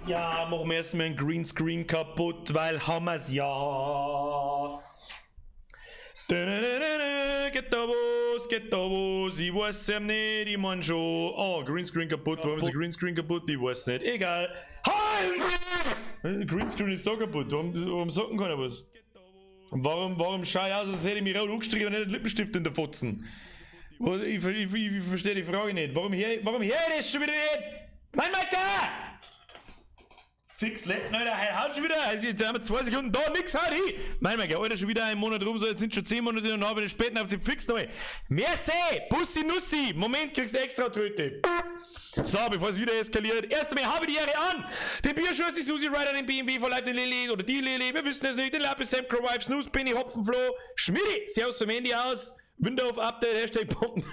Ja, machen wir erstmal einen Greenscreen kaputt, weil haben ja. Geht da was, geht da was, ich weiß es nicht, ich mein schon. Oh, Greenscreen kaputt, warum ist der Greenscreen kaputt? Ich weiß nicht, egal. Hi! Greenscreen ist da kaputt, warum sagt denn keiner was? Und warum schau ich aus, als hätte ich mich rot angestrichen und nicht einen Lippenstift in der Fotzen? Ich verstehe die Frage nicht. Warum her ich das schon wieder nicht? Mein Meister! Fix, leck, nein, der haut schon wieder. Also jetzt haben wir 2 Sekunden da, nix haut hin. Mein Meister, Alter, schon wieder einen Monat rum, so jetzt sind schon 10 Monate und dann bin ich später auf die Fix neu. Merci! Bussi Nussi! Moment, kriegst du extra Tröte. So, bevor es wieder eskaliert. Erst einmal habe die Ehre an! Den Bierschuss, die Susi Rider, den BMW von den Lilly oder die Lilly, wir wissen es nicht, den Lapis, Sam Crow Wife, Snooze, Penny, Hopfenflo, Schmidti, Servus vom Handy aus, Windows Update, Hashtag Bomben.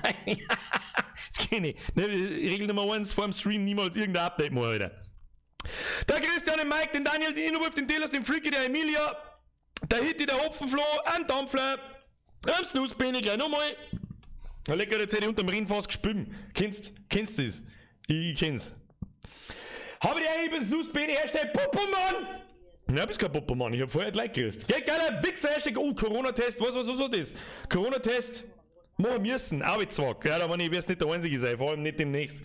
Das kenn ich. Ne, Regel Nummer 1, vor dem Stream niemals irgendein Update machen, Alter. Der Christian, den Mike, den Daniel, den Innowolf, den Delos, den Freaky, der Emilia, der Hitti, der Hopfenflo, ein Dampfler, ein Snooze, Benny, gleich nochmal. Na lecker, jetzt hätte ich unterm Rennfass gespült. Kennst du das? Ich kenn's. Habe die Ehre, ich bin Snooze, Benny, Hashtag Popo-Mann! Ja, bist kein Popo-Mann, ich hab vorher gleich gekriegt. Gell, geiler Wichser, Hashtag, oh, Corona-Test, was war das? Corona-Test, machen müssen, Arbeitszwack. Ja, da ich werd's nicht der Einzige sein, vor allem nicht demnächst.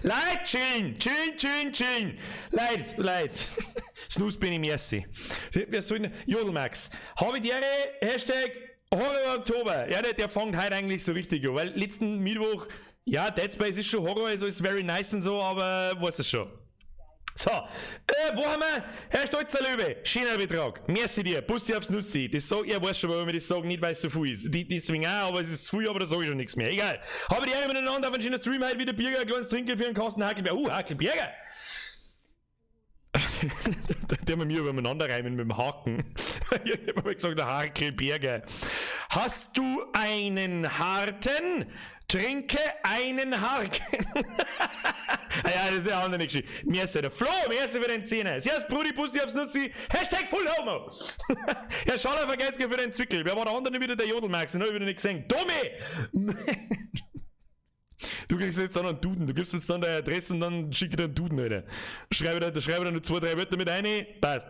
Leute, chillen, chillen, chillen, chillen. Leute, Leute. Snooze bin ich merci. Wer soll denn? Jodelmax. Habe die Ehre, Hashtag Horror Oktober. Ja, der fängt heute eigentlich so richtig an, weil letzten Mittwoch, ja, Dead Space ist schon Horror, also ist very nice und so, aber weiß es schon. So, wo haben wir? Herr Stolzer Löwe, schöner Betrag. Merci dir, Bussi aufs Nussi. Das sag, er weiß schon, warum ich das sage, nicht weil es so viel ist. Deswegen auch, aber es ist zu viel, aber da sag ich schon nichts mehr. Egal. Habe die Ehre miteinander auf einen schönen Stream heute wieder Bierger, ein kleines Trinkgeld für einen Kasten Hackelberger. Hackelberger! Der mit mir übereinander reimen mit dem Haken. Ich hab mal gesagt, der Hackelberger. Hast du einen harten? Trinke einen Harken. Ah ja, das ist ja andere Geschichte. Merci, der Flo, merci für den Zehner. Servus, Brudi, Bussi aufs Nussi. Hashtag Full Homo. Herr Schaller, vergeht's für den Zwickel. Wer war der andere wieder? Der Jodelmax? Den hab ich wieder nicht gesehen. Tommy! Du kriegst jetzt auch noch einen Duden. Du gibst jetzt dann deine Adresse und dann schickt dir einen Duden, Alter. Schreibe da, schreibe da nur 2, 3 Wörter mit rein. Passt.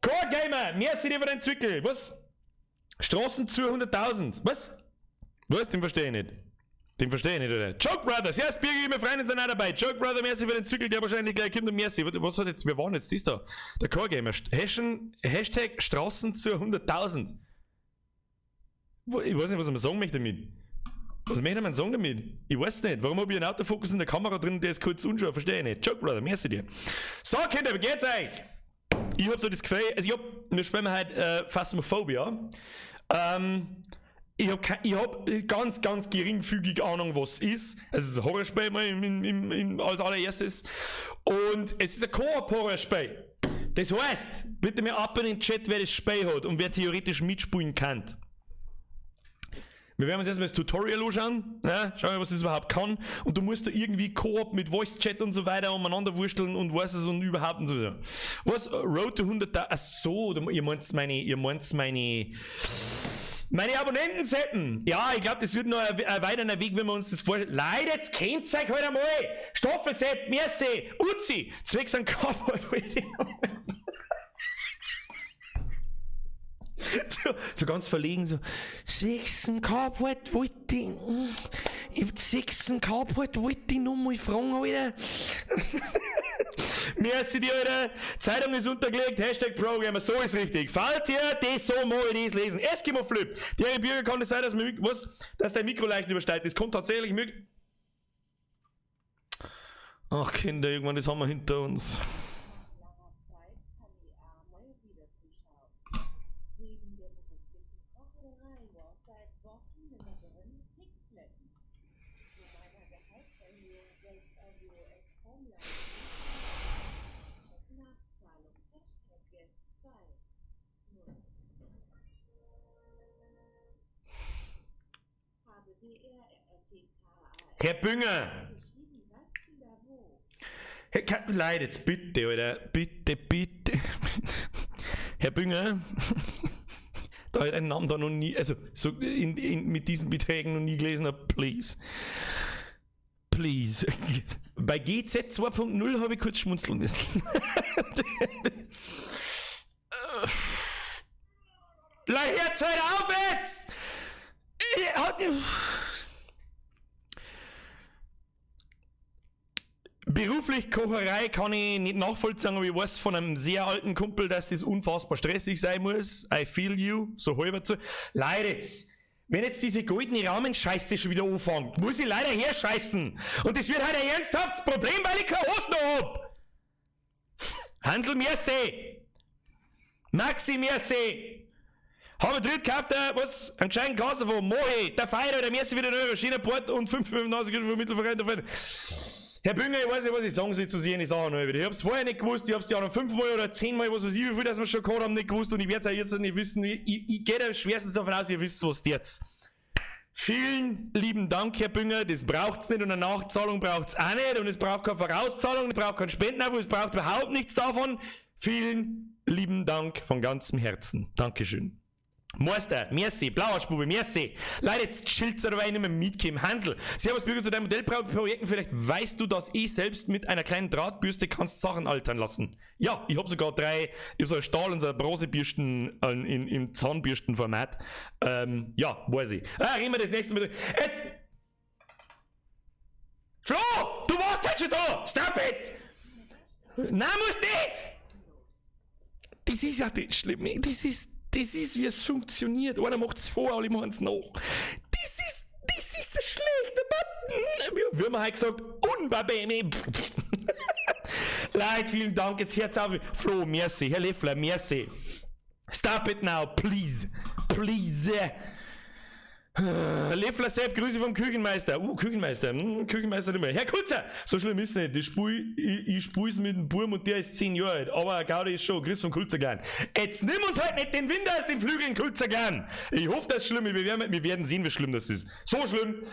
Core Gamer, merci dir für den Zwickel. Was? Straßen zu 100.000. Was? Was? Den verstehe ich nicht. Den verstehe ich nicht, oder? Joke Brothers, ja, Birgit, meine Freunde sind auch dabei. Joke Brother, merci für den Zwickel, der wahrscheinlich gleich kommt und merci. Was hat jetzt, wer war denn jetzt das da? Der Core Gamer. Hashtag Straßen zu 100.000. Ich weiß nicht, was man sagen möchte damit. Was möchte man sagen damit? Ich weiß nicht. Warum hab ich einen Autofokus in der Kamera drin, der ist kurz unscharf? Verstehe ich nicht. Joke Brother, merci dir. So, Kinder, wie geht's euch? Ich hab so das Gefühl, also ich hab, wir spielen heute Phasmophobia. Ich hab ganz, ganz geringfügig Ahnung, was es ist. Also es ist ein Horrorspiel mal als allererstes. Und es ist ein Koop-Horrorspiel. Das heißt, bitte mir ab in den Chat, wer das Spiel hat und wer theoretisch mitspielen kann. Wir werden uns erstmal das Tutorial anschauen, ja, schauen wir, was das überhaupt kann. Und du musst da irgendwie Koop mit Voice-Chat und so weiter umeinander wursteln und weiß es und überhaupt und so weiter. Was? Road to 100.000? Ach so, ihr meint meine Abonnenten seppen. Ja, ich glaub, das wird noch ein weiterer Weg, wenn wir uns das vorstellen. Leute, jetzt kennt's euch halt einmal. Staffelsepp, merci, Uzi, zwecks an Cowboy. So ganz verlegen, so, 6. Carport wollte ich, ich hab 6. Carport wollte ich noch mal fragen, Alter. Merci dir, Alter. Zeitung ist untergelegt, Hashtag Programmer, so ist richtig. Fallt ihr das so mal das lesen. Eskimo Flip. Der Bürger kann es sein, dass, mein, was, dass dein Mikro leicht übersteigt. Das kommt tatsächlich möglich. Ach Kinder, irgendwann, das haben wir hinter uns. Herr Bünger! Herr Leute, jetzt bitte, Alter. Bitte, bitte. Herr Bünger, da ich einen Namen da noch nie, also so mit diesen Beträgen noch nie gelesen habe, please. Please. Bei GZ 2.0 habe ich kurz schmunzeln müssen. Leute, hört's halt auf jetzt! Beruflich Kocherei kann ich nicht nachvollziehen, aber ich weiß von einem sehr alten Kumpel, dass das unfassbar stressig sein muss. I feel you, so halber zu. Leute, jetzt, wenn jetzt diese goldene Rahmenscheiße schon wieder anfängt, muss ich leider herscheißen. Und das wird halt ein ernsthaftes Problem, weil ich keine Hosen hab. Hansel, merci. Maxi, merci. Habe dritt gekauft, was? Einen gescheiten Kasten von Mohe, der Feier, der merci wieder Euro, schöner Port und 5,95 für Mittelverein. Herr Bünger, ich weiß nicht, was ich sagen soll zu Sie, ich sage noch wieder. Ich hab's vorher nicht gewusst, ich hab's ja noch 5-mal oder 10-mal, was weiß ich, wie viel, dass wir schon gehabt haben, nicht gewusst und ich werd's auch jetzt nicht wissen. Ich gehe da schwerstens davon aus, ihr wisst, was jetzt. Vielen lieben Dank, Herr Bünger, das braucht's nicht und eine Nachzahlung braucht's auch nicht und es braucht keine Vorauszahlung, es braucht keinen Spendenaufruf, es braucht überhaupt nichts davon. Vielen lieben Dank von ganzem Herzen. Dankeschön. Meister, merci, blauer Spube, merci. Leute, jetzt chillt's aber nicht mehr mitkommen. Hansel, Servus Bürger zu deinen Modellprojekten. Vielleicht weißt du, dass ich selbst mit einer kleinen Drahtbürste kannst Sachen altern lassen. Ja, ich hab sogar drei, ich hab so eine Stahl- und so eine Bronzebürsten im Zahnbürstenformat. Ja, weiß ich. Ah, reden wir das nächste Mal. Jetzt! Flo, du warst heute schon da! Stop it! Nein, musst nicht! Das ist ja das Schlimme. Das ist, wie es funktioniert. Einer macht's vor, alle machen's nach. Das ist ein schlechter Button. Wie haben wir heute gesagt? Unbabene. Leute, vielen Dank. Jetzt hört's auf. Flo, merci. Herr Leffler, merci. Stop it now, please. Please. Leffler Sepp, Grüße vom Küchenmeister. Küchenmeister. Küchenmeister immer. Herr Kulzer, so schlimm ist es nicht. Ich spiel's mit dem Burm und der ist 10 Jahre alt. Aber Gaudi ist schon. Grüß vom Kulzer gern. Jetzt nimm uns halt nicht den Wind aus den Flügeln, Kulzer gern. Ich hoffe, das ist schlimm. Wir werden sehen, wie schlimm das ist. So schlimm.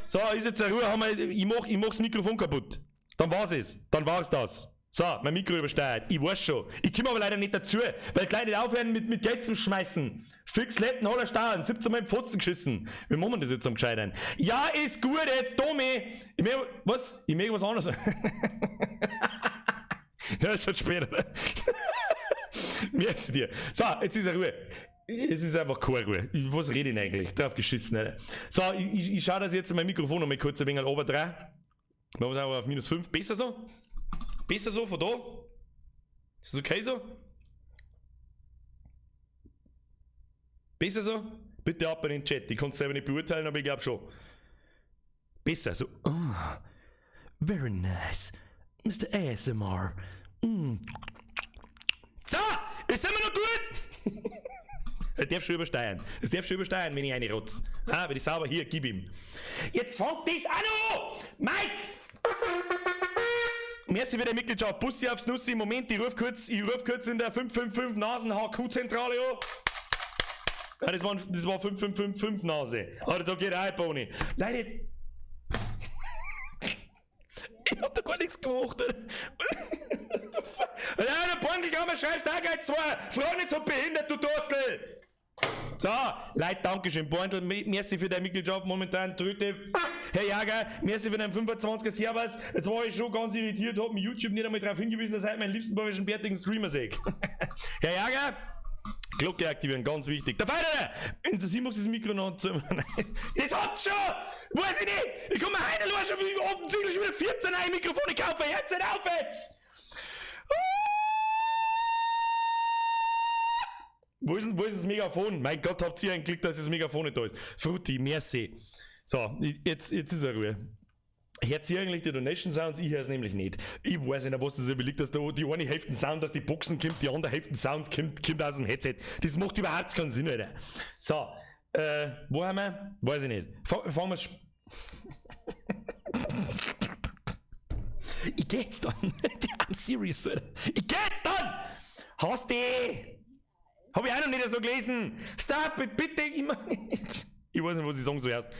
So, ist jetzt eine Ruhe. Ich mach das Mikrofon kaputt. Dann war's es. Dann war's das. So, mein Mikro übersteuert. Ich weiß schon. Ich komme aber leider nicht dazu, weil die Leute nicht aufhören mit Geld zum Schmeißen. Fix Letten, holler Stahlen, 17 Mal im Pfotzen geschissen. Wie machen wir das jetzt am Gescheitern? Ja, ist gut jetzt, Domi. Ich möchte, was? Ich möchte was anderes. Das ist schon später. Merci dir. So, jetzt ist Ruhe. Es ist einfach keine Ruhe. Was rede ich denn eigentlich? Drauf geschissen, Alter. So, ich schaue das jetzt mein Mikrofon noch mal kurz ein wenig runter. Machen wir es auf minus 5. Besser so? Besser so von da? Ist das okay so? Besser so? Bitte ab in den Chat. Ich kann es selber nicht beurteilen, aber ich glaube schon. Besser so. Oh, very nice. Mr. ASMR. Mm. So, ist immer noch gut? Es darf schon übersteuern. Es darf schon übersteuern, wenn ich eine rotz. Ah, wenn ich sauber hier, gib ihm. Jetzt fängt das auch noch an! Mike! Merci für die Mitgliedschaft. Bussi aufs Nussi. Moment, ich ruf kurz in der 555 Nasen HQ-Zentrale an. Ja, das war 5555 Nase. Aber da geht auch ein Boni. Leute. Ich hab da gar nichts gemacht. Ja, der Bondel, schreibst auch gleich zwei. Frag nicht so behindert, du Turtel. So, Leute, Dankeschön. Bondel, merci für deine Mitgliedschaft momentan. Tröte. Herr Jager, merci für deinen 25er Servus. Jetzt war ich schon ganz irritiert, hab mir YouTube nicht einmal darauf hingewiesen, dass ich heute meinen liebsten bayerischen bärtigen Streamer sehe. Herr Jager, Glocke aktivieren, ganz wichtig. Der Feiner! Wenn Sie macht das Mikro noch zu. Das habt's schon! Weiß ich nicht! Ich komme heute nur schon offensichtlich schon wieder 14 neue Mikrofone kaufen. Hört's nicht auf jetzt! Wo ist denn das Megafon? Mein Gott, habt ihr einen Klick, dass das Megafon nicht da ist. Frutti, merci. So, jetzt ist er Ruhe. Hört ihr eigentlich die Donation Sounds? Ich höre es nämlich nicht. Ich weiß nicht, was das überlegt, dass da die eine Hälfte Sound aus die Boxen kommt, die andere Hälfte Sound kommt aus dem Headset. Das macht überhaupt keinen Sinn, Alter. So, wo haben wir? Weiß ich nicht. Fangen wir. Ich geh jetzt dann. I'm serious, Alter. Ich geh jetzt dann! Hast du! Hab ich auch noch nicht so gelesen. Stop it, bitte. Ich weiß nicht, was ich sagen soll erst.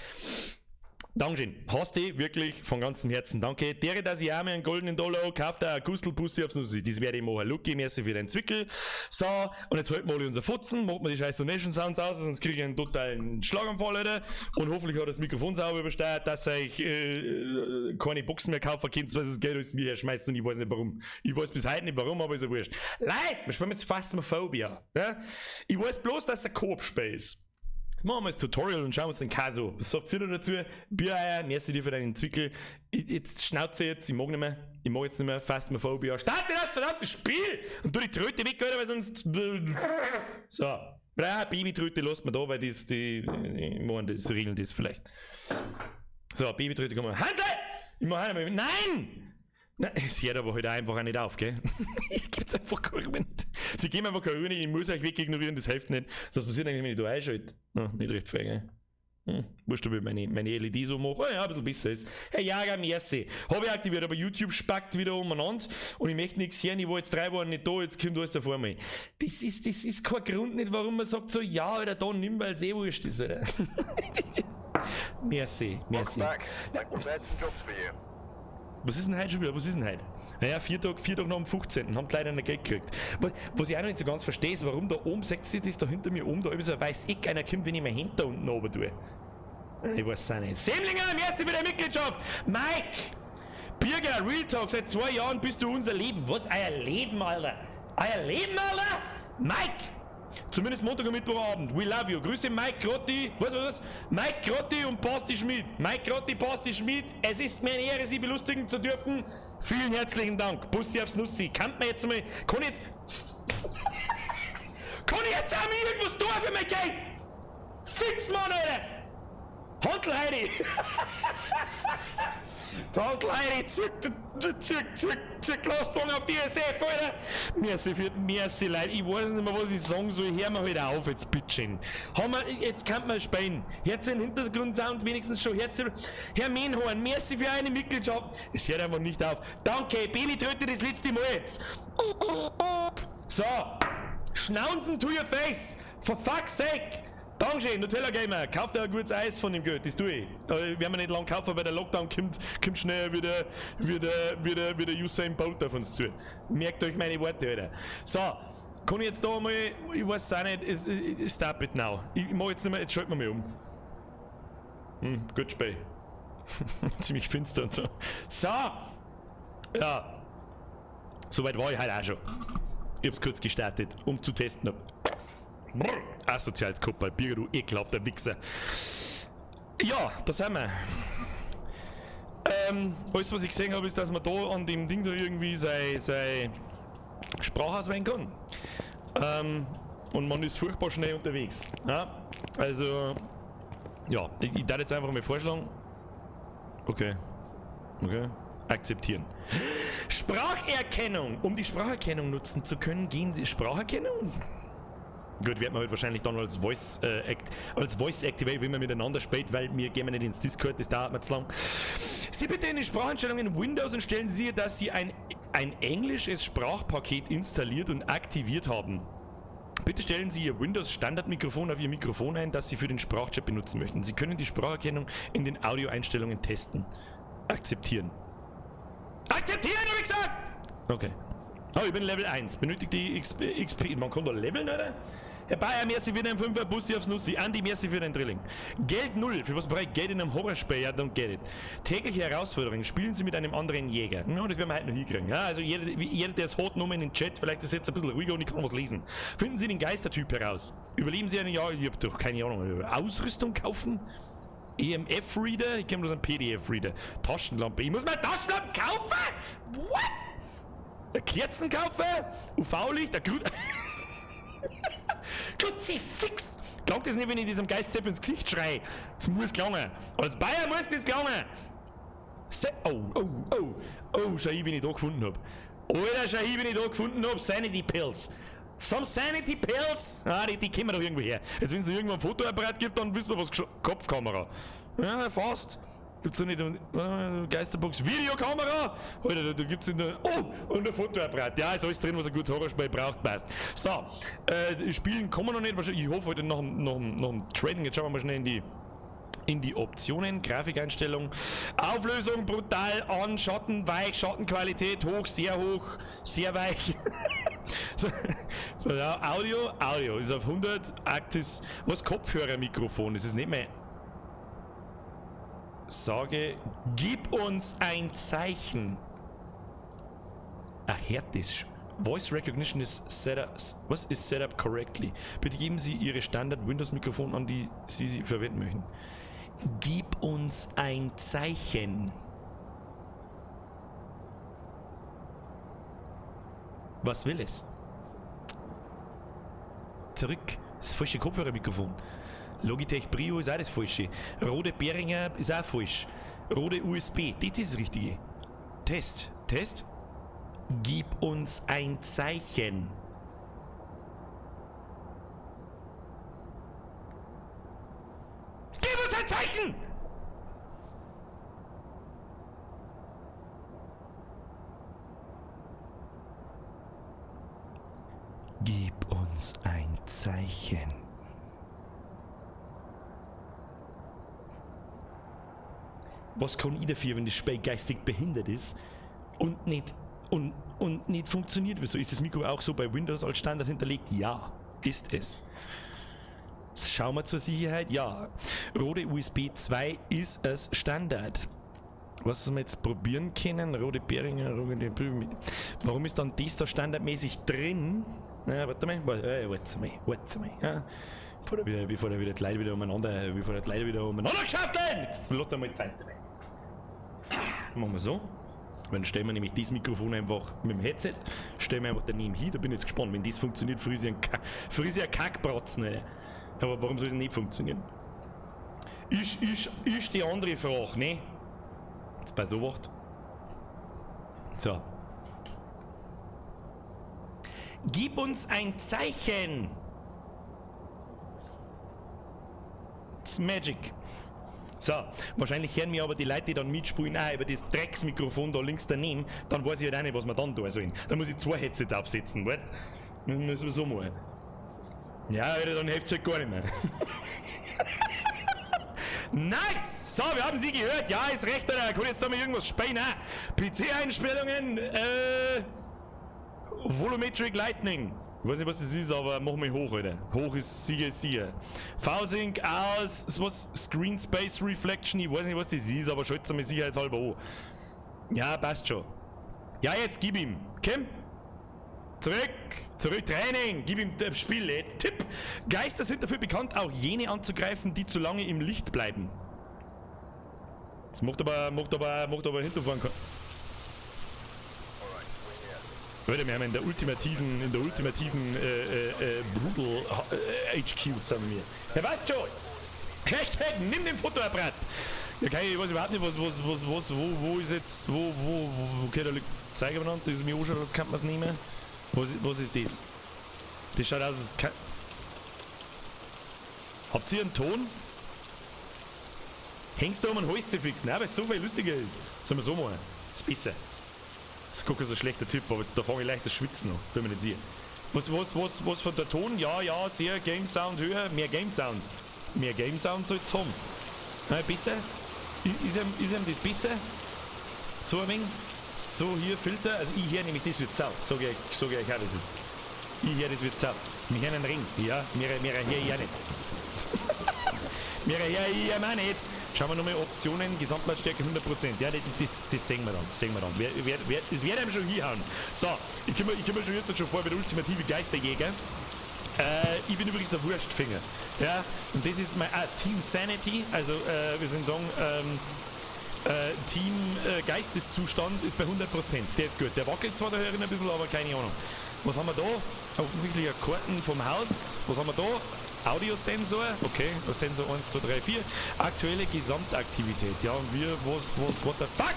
Dankeschön. Hast du wirklich von ganzem Herzen. Danke. Dere, dass ich auch mir einen goldenen Dollar kauft, ein Gustelpussi aufs Nussi. Das werde ich machen. Lucky, merci für den Zwickel. So, und jetzt halten wir alle unser Fotzen, machen wir die scheiß Donation Sounds aus, sonst kriege ich einen totalen Schlaganfall, Alter. Und hoffentlich hat das Mikrofon sauber übersteuert, dass ich keine Boxen mehr kaufen könnt, weil das Geld aus mir herschmeißt und ich weiß nicht, warum. Ich weiß bis heute nicht, warum, aber ist ja wurscht. Leute, wir spielen jetzt Phasmophobia. Ja? Ich weiß bloß, dass es ein Koop-Spiel ist. Jetzt machen wir das Tutorial und schauen uns den Caso. Was sagt ihr da dazu? Biereier, merci dir für deinen Zwickel. Ich, jetzt Schnauze jetzt, ich mag nicht mehr. Ich mag jetzt nicht mehr. Phasmophobia. Starte das verdammte Spiel! Und tu die Tröte weg, Alter, weil sonst. So. Ja, Babytröte lasst man da, weil das, die machen das, regeln das vielleicht. So, Babytröte kommen. Hansel! Ich mach eine. Nein! Nein, es hört aber heute einfach auch nicht auf, gell? Hier gibt's einfach keine Ruhe nicht. Sie geben einfach keine Ruhe, ich muss euch weg ignorieren, das hilft nicht. Was passiert eigentlich, wenn ich da einschalte? Oh, nicht recht fein, gell? Wurscht, ob ich meine LED so mache. Oh ja, ein bisschen besser ist. Hey, Jager, merci. Habe ich aktiviert, aber YouTube spackt wieder umeinander und ich möchte nichts hören. Ich war jetzt 3 Wochen nicht da, jetzt kommt alles davor mal. Das ist kein Grund nicht, warum man sagt so, ja, Alter, da nimm, weil es eh wurscht ist, Alter. Merci, merci. Welcome back. I've prepared some jobs for you. Was ist denn heute schon wieder? Was ist denn heute? Naja, 4 Tage nach dem 15. Haben die Leute noch Geld gekriegt. Was ich auch noch nicht so ganz verstehe, ist, warum da oben, seht ihr das da hinter mir oben, da ist so ein weiß Eck einer kommt, wenn ich mein Hand da unten oben tue. Ich weiß es auch nicht. Semlinger, merci für deine Mitgliedschaft! Mike! Birger, Real Talk, seit 2 Jahren bist du unser Leben. Was? Euer Leben, Alter? Euer Leben, Alter? Mike! Zumindest Montag und Mittwochabend. We love you. Grüße Mike Grotti. Was, was, was? Mike Grotti und Basti Schmid. Mike Grotti, Basti Schmid. Es ist mir eine Ehre, Sie belustigen zu dürfen. Vielen herzlichen Dank. Bussi aufs Nussi. Kann ich jetzt auch mal irgendwas tun für mein Geld? Fix, Mann, Alter! Hantelheidi! Der Hantelheidi zieht Lastwagen auf die SF, Alter! Merci für, merci, Leute. Ich weiß nicht mehr, was ich sagen soll. Hör mir halt auf jetzt, bitteschön. Haben wir, jetzt kann man spielen. Hört den Hintergrundsound wenigstens schon. Hört Herr Menhorn, merci für eine Mitgliedschaft. Es hört einfach nicht auf. Danke, Baby Tröte das letzte Mal jetzt. So. Schnauzen to your face. For fuck's sake. Dankeschön, Nutella Gamer. Kauft dir ein gutes Eis von dem Geld, das tue ich. Werden wir nicht lang kaufen, weil der Lockdown kommt, kommt schnell wieder Usain Bolt auf uns zu. Merkt euch meine Worte, Alter. So, kann ich jetzt da mal, ich weiß es auch nicht, es, stop it now. Ich mach jetzt nicht mehr, jetzt schalten wir mal um. Gut Spiel. Ziemlich finster und so. So! Ja. Soweit war ich heute auch schon. Ich hab's kurz gestartet, um zu testen, ob. Brr, asoziales Kuppel, Birger, du ekelhafter Wichser. Ja, da sind wir. Alles, was ich gesehen habe, ist, dass man da an dem Ding da irgendwie sei Sprache auswählen kann. Und man ist furchtbar schnell unterwegs. Ja? Also, ja, ich darf jetzt einfach mal vorschlagen. Okay. Akzeptieren. Spracherkennung! Um die Spracherkennung nutzen zu können, gehen Sie. Spracherkennung? Gut, wird man halt wahrscheinlich dann als Voice Activate, wenn man miteinander spielt, weil wir gehen nicht ins Discord, das dauert mir zu lang. Sie bitte in die Spracheinstellungen in Windows und stellen Sie sicher, dass Sie ein englisches Sprachpaket installiert und aktiviert haben. Bitte stellen Sie Ihr Windows Standardmikrofon auf Ihr Mikrofon ein, das Sie für den Sprachchat benutzen möchten. Sie können die Spracherkennung in den Audioeinstellungen testen. Akzeptieren. Akzeptieren, habe ich gesagt! Okay. Oh, ich bin Level 1. Benötigt die XP, XP. Man kann da leveln, oder? Herr Bayer, merci für den 5er Bussi aufs Nussi. Andi, merci für den Drilling. Geld null. Für was brauche ich Geld in einem Horrorspiel? Ja, don't get it. Tägliche Herausforderung. Spielen Sie mit einem anderen Jäger. Ja, das werden wir heute noch hinkriegen. Ja, also jeder, der es hat, nur in den Chat. Vielleicht ist es jetzt ein bisschen ruhiger und ich kann was lesen. Finden Sie den Geistertyp heraus. Überleben Sie ein Jahr. Ich habe doch keine Ahnung. Ausrüstung kaufen? EMF-Reader? Ich kenne bloß einen PDF-Reader. Taschenlampe. Ich muss mir eine Taschenlampe kaufen? What? Eine Kerzen kaufen? UV-Licht? Ein Kruzifix! Klangt das nicht, wenn ich diesem Geistsepp ins Gesicht schrei? Das muss klangen. Als Bayer muss das klangen. Se oh, oh, schau ich, wen ich da gefunden hab. Alter, schau ich, wen ich da gefunden hab. Sanity Pills. Some Sanity Pills? Ah, die kennen wir doch irgendwo her. Jetzt, wenn es irgendwo ein Fotoapparat gibt, dann wissen wir, was. Kopfkamera. Ja, fast. Gibt's da nicht Geisterbox? Videokamera? Alter, da gibt's in der. Oh, und ein Fotoapparat. Ja, ist alles drin, was ein gutes Horrorspiel braucht, passt. So, spielen kann man noch nicht. Wahrscheinlich, ich hoffe heute nach dem Trading. Jetzt schauen wir mal schnell in die In die Optionen, Grafikeinstellung, Auflösung brutal an, Schatten weich, Schattenqualität hoch, sehr hoch, sehr weich. So, so, ja, Audio, Audio ist auf 100, Aktis, was Kopfhörermikrofon, das ist nicht mehr. Sage, gib uns ein Zeichen. Ach, hört das. Voice Recognition is set up. Was ist set up correctly? Bitte geben Sie Ihre Standard Windows Mikrofon an, die Sie verwenden möchten. Gib uns ein Zeichen. Was will es? Zurück. Das falsche Kopfhörermikrofon. Logitech Brio ist auch das falsche. Rode Behringer ist auch falsch. Rode USB, das ist das Richtige. Test. Test. Gib uns ein Zeichen. Gib uns ein Zeichen! Gib uns ein Zeichen. Was kann ich dafür, wenn das Spiel geistig behindert ist und nicht funktioniert? Wieso ist das Mikro auch so bei Windows als Standard hinterlegt? Ja, ist es. Schauen wir zur Sicherheit. Ja, Rode USB 2 ist es Standard. Was wir jetzt probieren können, Rode Behringer, Rode mit. Warum ist dann das da standardmäßig drin? Na, warte mal, warte mal, warte mal. Ja. Bevor da wieder die Leute wieder umeinander, bevor da die Leute wieder umeinander geschafft werden! Jetzt lass da mal Zeit dabei. Machen wir so. Dann stellen wir nämlich das Mikrofon einfach mit dem Headset, stellen wir einfach daneben hin, da bin ich jetzt gespannt. Wenn das funktioniert, friss ich einen Kackbratzen, Alter. Aber warum soll es nicht funktionieren? Ist die andere Frage, ne? Jetzt bei so was. So. Gib uns ein Zeichen! It's magic. So, wahrscheinlich hören mir aber die Leute, die dann mitspielen, auch über das Drecksmikrofon da links daneben, dann weiß ich halt auch nicht, was wir dann tun sollen. Da muss ich zwei Headsets aufsetzen, warte. Müssen wir so machen. Ja, Alter, dann hilft's halt gar nicht mehr. Nice! So, wir haben sie gehört. Ja, ist recht, Alter. Kann jetzt da mal irgendwas spielen? PC-Einstellungen, Volumetric Lightning. Ich weiß nicht, was das ist, aber mach mal hoch, Alter. Hoch ist sicher, sicher. V-Sync aus, was? Screen Space Reflection, ich weiß nicht, was das ist, aber schalt's mir sicherheitshalber an. Ja, passt schon. Ja, jetzt gib ihm. Komm. Zurück, zurück, Training, gib ihm das Spiel. Tipp, Geister sind dafür bekannt, auch jene anzugreifen, die zu lange im Licht bleiben. Das macht aber hinterfahren können. Leute, wir haben in der ultimativen Brutal HQ sind wir. Ja, weißt schon! Hashtag nimm den Fotoapparat! Ja, okay, ich weiß überhaupt nicht, was, wo ist jetzt, wo, okay, da liegt Zeiger benannt, das ist mir anschaut, als kann man es nehmen. Was ist das? Das schaut aus, als kann... Habt ihr einen Ton? Hängst du um einen Hals zu fixen? Nein, weil es so viel lustiger ist. Sollen wir so machen? Ist besser. Das ist gar kein so schlechter Tipp, aber da fange ich leicht das Schwitzen an. Bin mir nicht sicher. Was von der Ton? Ja, ja, sehr Game Sound höher. Mehr Game Sound. Mehr Game Sound soll's haben. Nein, besser? Ist ihm das besser? So ein wenig? So, hier Filter. Also ich höre nämlich, das wird zau. Sag ich euch auch, das ist. Ich höre, das wird zau. Wir hören einen Ring. Ja, mehr höre ich auch nicht. Mehr höre ich auch nicht. Schauen wir nochmal Optionen, Gesamtlautstärke 100%. Ja, das sehen wir dann. Sehen wir dann. Das wird einem schon hinhauen. So, ich komme mir schon jetzt schon vor wie der ultimative Geisterjäger. Ich bin übrigens der Wurstfinger. Ja, und das ist mein Team Sanity. Also, wir sind sagen, Team Geisteszustand ist bei 100%. Der ist gut. Der wackelt zwar da herin ein bisschen, aber keine Ahnung. Was haben wir da? Offensichtlich eine Karten vom Haus. Was haben wir da? Audiosensor, okay, Sensor 1, 2, 3, 4. Aktuelle Gesamtaktivität. Ja, und wir, was, what the fuck?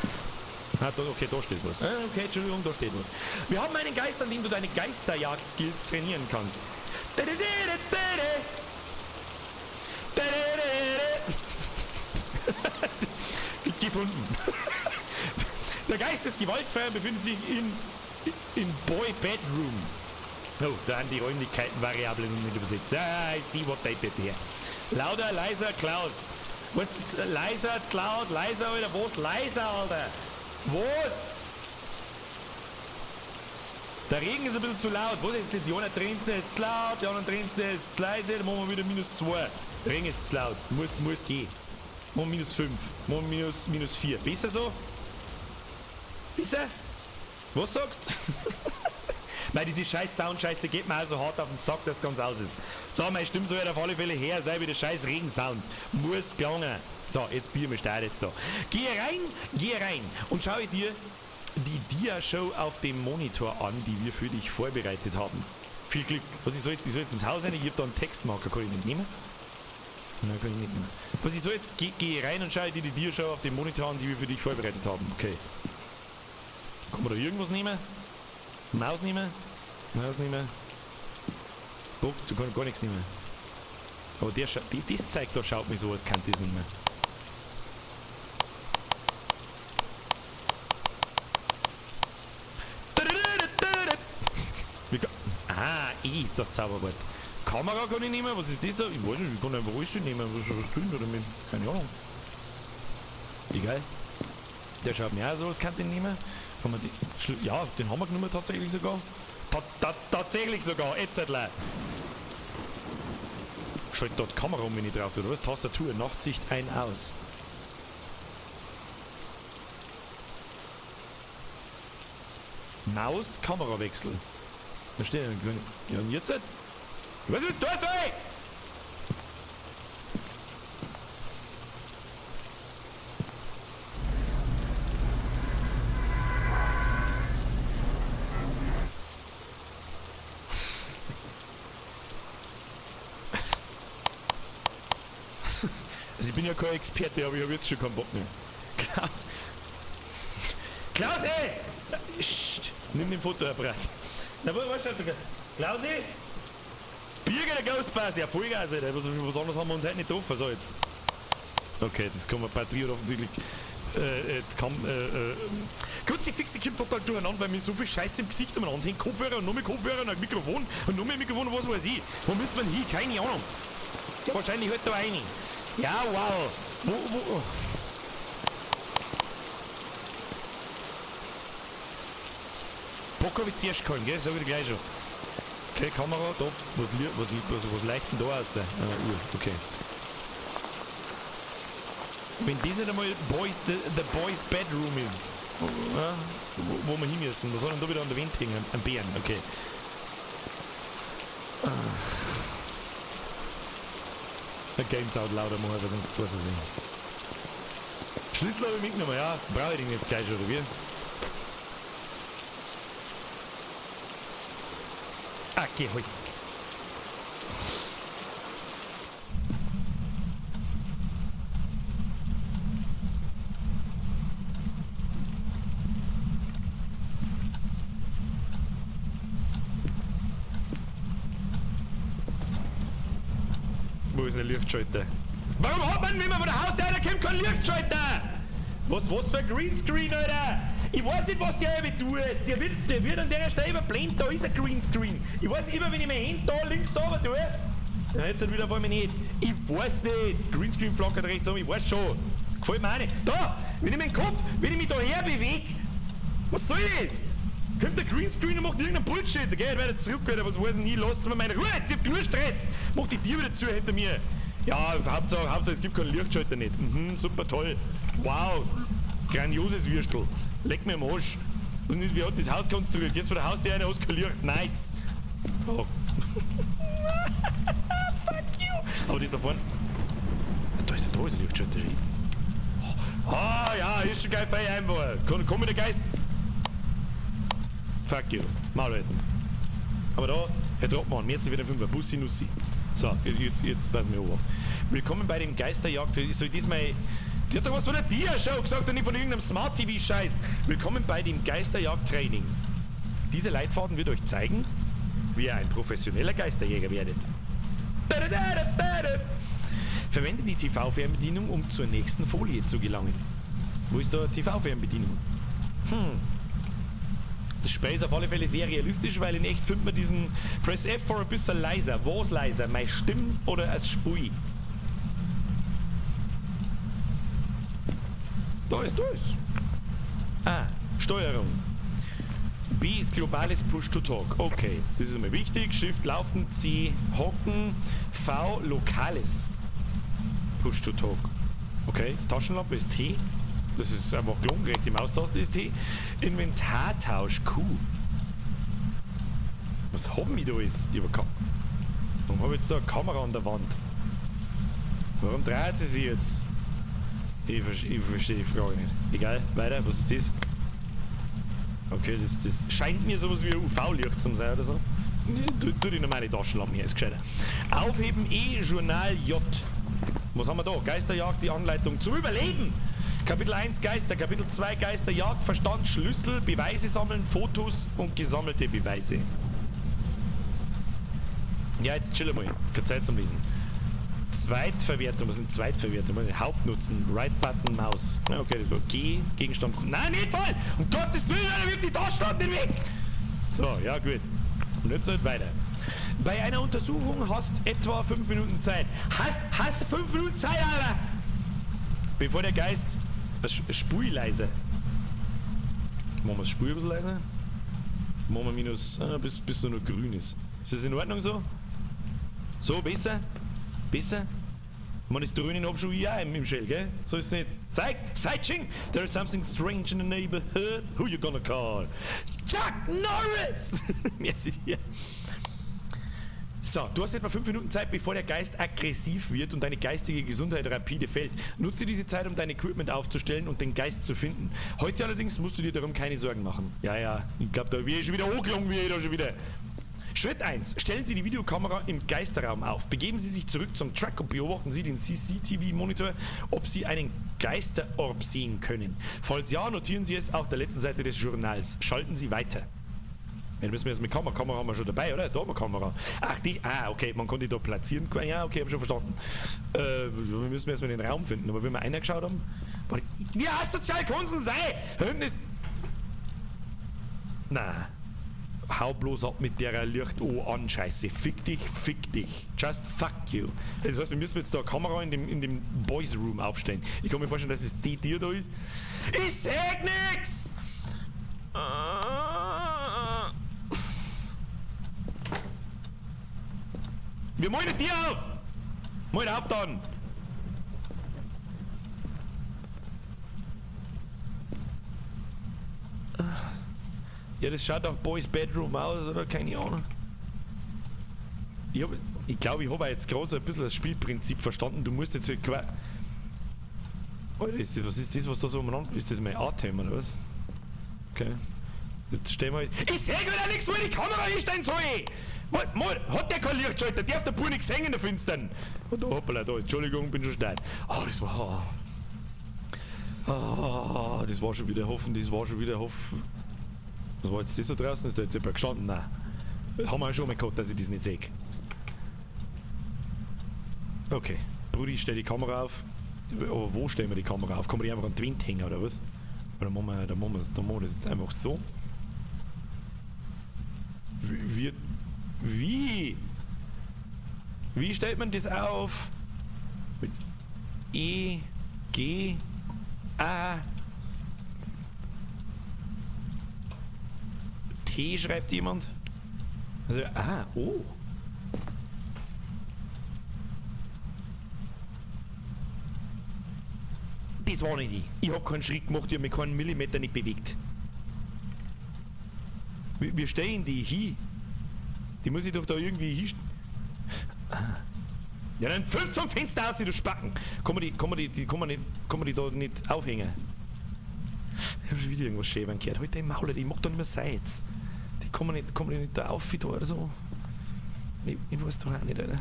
Ah, da, okay, da steht was. Okay, Entschuldigung, da steht was. Wir haben einen Geist, an dem du deine Geisterjagd-Skills trainieren kannst. Gefunden. Der Geist des Gewaltfeiern befindet sich in Boy Bedroom. Oh, da haben die Räumlichkeiten Variablen nicht übersetzt. Ah, I see what they did here. Lauter, leiser, Klaus. Was? Leiser, zu laut, leiser, Alter. Was? Leiser, Alter. Was? Der Regen ist ein bisschen zu laut. Was jetzt? Die anderen drin sind ist zu laut, die anderen drin sind ist zu leise. Dann machen wir wieder -2. Regen ist zu laut. Muss gehen. Machen wir -5. Machen wir -4. Besser so? Besser? Was sagst du? Nein, diese scheiß Soundscheiße geht mir auch so hart auf den Sack, dass es ganz aus ist. So, meine Stimme soll auf alle Fälle her, sei wieder scheiß Regensound. Muss gelangen. So, jetzt Bier, mir steht jetzt da. Geh rein und schau dir die Dia-Show auf dem Monitor an, die wir für dich vorbereitet haben. Viel Glück. Was, ich soll jetzt ins Haus rein, ich hab da einen Textmarker, kann ich nicht nehmen? Nein, kann ich nicht nehmen. Was, ich soll jetzt, geh rein und schau dir die Dia-Show auf dem Monitor an, die wir für dich vorbereitet haben. Okay. Kann man da irgendwas nehmen? Maus nehmen? Maus nehmen? Guck, du kannst gar nichts nehmen. Aber das Zeug da schaut mich so, als kann das nicht mehr. Ah, E ist das Zauberwort. Kamera kann ich nehmen, was ist das da? Ich weiß nicht, ich kann einfach alles nehmen. Was tue ich da damit? Keine Ahnung. Egal. Der schaut mir auch so, als kann ich den nehmen. Kann man die, ja, den haben wir genommen tatsächlich sogar. Tatsächlich sogar, jetzt. Schalt dort Kamera um, wenn ich drauf tue, oder? Tastatur, Nachtsicht ein, aus. Maus, Kamerawechsel. Da steht ja, und jetzt? Was ist das, ey? Also ich bin ja kein Experte, aber ich hab jetzt schon keinen Bock mehr. Klaus! Klaus, ey! Psst, nimm den Fotoapparat. Na, wo, was schaut du? Klausi? Birger, der Ghostbus! Ja, Vollgas, Alter. Was anderes haben wir uns heute nicht getroffen. So, jetzt. Okay, das kann man. Batterie hat offensichtlich. Kurz, fix, ich komme total durcheinander, weil mir so viel Scheiße im Gesicht umeinander hängt. Kopfhörer und noch mehr Kopfhörer und ein Mikrofon und noch mehr Mikrofon und was weiß ich. Wo müssen wir denn hin? Keine Ahnung. Ja, wahrscheinlich halt da rein. Ja, wow. Wo? Bock hab ich zuerst gehalten, gell? Sag ich dir gleich schon. Okay, Kamera, da. Was leicht denn da aus? Uhr, okay. Wenn das nicht einmal the Boys Bedroom ist, ja, wo wir hin müssen, was soll denn da wieder an der Wand hängen? Ein Bären, okay. Der Games out lauter machen, weil sonst weiß ich nicht. Schlüssel habe ich mitgenommen, ja. Brauche ich den jetzt gleich schon, oder wie? Ah, geh, hol. Wo ist der Lichtschalter? Warum hat man, wenn man von der Haustür kommt, keinen Lichtschalter? Was für ein Greenscreen, Alter? Ich weiß nicht, was der über tut. Der wird an der Stelle überblendet, da ist ein Greenscreen. Ich weiß immer, wenn ich meine Hände da links runter tue. Ja, jetzt halt wieder vor mir nicht. Ich weiß nicht. Greenscreen flackert rechts um, ich weiß schon. Gefällt mir auch nicht. Da! Wenn ich meinen Kopf, wenn ich mich da her bewege. Was soll das? Kommt der Greenscreen und macht irgendeinen Bullshit. Gell, weiter zurück, Alter. Was weiß ich nie? Lasst mir meine Ruhe. Jetzt, ich hab genug Stress. Mach die Tür wieder zu hinter mir. Ja, Hauptsache, es gibt keinen Lichtschalter nicht. Mhm, super toll. Wow. Grandioses Würstel. Leck mir am Arsch. Was ist, wie hat das Haus konstruiert? Jetzt vor der Haustür einer hast kein Licht. Nice. Oh. Fuck you. Aber das da vorne. Da ist der Lichtschalter schon. Ah, ja, ist schon geil, fein einfach. Komm mit der Geist. Fuck you. Maul halten. Aber da, Herr Troppmann, merci für den 5er. Bussi Nussi. So, jetzt pass mir auf. Willkommen bei dem Geisterjagd. Ich soll diesmal. Die hat doch was von der Dia-Show gesagt und nicht von irgendeinem Smart TV-Scheiß. Willkommen bei dem Geisterjagd-Training. Dieser Leitfaden wird euch zeigen, wie ihr ein professioneller Geisterjäger werdet. Verwende die TV-Fernbedienung, um zur nächsten Folie zu gelangen. Wo ist da TV-Fernbedienung? Das Spiel ist auf alle Fälle sehr realistisch, weil in echt findet man diesen Press F for ein bisschen leiser. Was leiser? Meine Stimme oder als Spui? Da ist, da ist. Ah, Steuerung. B ist globales Push-to-Talk. Okay, das ist mir wichtig. Shift laufen, C hocken, V lokales Push-to-Talk. Okay, Taschenlampe ist T. Das ist einfach gelungen. Rechte Maustaste ist T. Inventartausch Q. Was haben wir da alles? Ich hab Warum habe ich jetzt da eine Kamera an der Wand? Warum dreht sie sich jetzt? Ich verstehe die Frage nicht. Egal, weiter, was ist das? Okay, das scheint mir sowas wie ein UV-Licht zu sein oder so. Tu die normale Taschenlampe her, ist gescheiter. Aufheben E, Journal J. Was haben wir da? Geisterjagd, die Anleitung zum Überleben. Kapitel 1 Geister, Kapitel 2 Geisterjagd, Verstand, Schlüssel, Beweise sammeln, Fotos und gesammelte Beweise. Ja, jetzt chill mal. Keine Zeit zum Lesen. Zweitverwertung, was sind Zweitverwertung? Hauptnutzen, Right Button, Maus. Ja, okay, das war G, Gegenstand. Nein, nicht voll! Um Gottes Willen, Alter, wirf die Taschenlampe nicht weg! So, ja gut. Und jetzt halt weiter. Bei einer Untersuchung hast etwa 5 Minuten Zeit. Hast 5 Minuten Zeit, Alter! Bevor der Geist... Spul leise. Machen wir das Spul ein bisschen leiser? Machen wir minus... bis nur noch grün ist. Ist das in Ordnung so? So, besser? Besser? Man ist drüben hab schon ich auch im Shell, gell? So ist es nicht. Zeig! Ching! There is something strange in the neighborhood. Who you gonna call? Chuck Norris! Merci dir. So, du hast etwa 5 Minuten Zeit, bevor der Geist aggressiv wird und deine geistige Gesundheit rapide fällt. Nutze diese Zeit, um dein Equipment aufzustellen und den Geist zu finden. Heute allerdings musst du dir darum keine Sorgen machen. Ja, ja, ich glaube, da bin ich schon wieder angelungen, wie ich da schon wieder. Schritt 1. Stellen Sie die Videokamera im Geisterraum auf. Begeben Sie sich zurück zum Truck und beobachten Sie den CCTV-Monitor, ob Sie einen Geisterorb sehen können. Falls ja, notieren Sie es auf der letzten Seite des Journals. Schalten Sie weiter. Ja, müssen wir jetzt mit Kamera. Kamera haben wir schon dabei, oder? Da haben wir Kamera. Ach, die. Ah, okay, man konnte die da platzieren. Ja, okay, hab schon verstanden. Wir müssen erstmal den Raum finden. Aber wenn wir einer geschaut haben. Wie asozial kann es denn sein? Na. Hau bloß ab mit der Licht O an, Scheiße. Fick dich, fick dich. Just fuck you. Das heißt, wir müssen jetzt da eine Kamera in dem Boys Room aufstellen. Ich kann mir vorstellen, dass es die Tür da ist. Ich seh nix! Wir malen die Tür auf! Mal auf dann! Ja, das schaut nach Boys Bedroom aus, oder? Keine Ahnung. Ich glaube, ich habe jetzt gerade so ein bisschen das Spielprinzip verstanden. Du musst jetzt halt quasi... Alter, was ist das, was da so umeinander... Ist das mein Atem, oder was? Okay. Jetzt stehen wir halt... Ich seh wieder nichts, wo ich die Kamera hinstellen soll! Hat der kein Lichtschalter? Darf der Bub nichts hängen in der Finstern? Und da, hoppala, da, Entschuldigung, bin schon steil. Oh, das war... Oh, das war schon wieder hoffen, das war schon wieder hoffen. Was war jetzt das da draußen? Ist da jetzt jemand gestanden? Nein. Das haben wir ja schon mal gehabt, dass ich das nicht sehe. Okay. Brudi, stell die Kamera auf. Aber wo stellen wir die Kamera auf? Kann man die einfach an die Wand hängen oder was? Oder machen wir, da machen wir das jetzt einfach so. Wie? Wie stellt man das auf? Mit E, G, A, T schreibt jemand. Also, ah, oh. Das war nicht ich. Ich hab keinen Schritt gemacht, ich hab mich keinen Millimeter nicht bewegt. Wir stellen die hin. Die muss ich doch da irgendwie hinstellen. Ja, dann füllt zum Fenster aus, du Spacken. Kann man die da nicht aufhängen? Ich hab schon wieder irgendwas schäbern gehört. Halt dein Maul, ich mag da nicht mehr sein jetzt. Die kann man nicht da auf da oder so. Ich weiß doch auch nicht, Alter.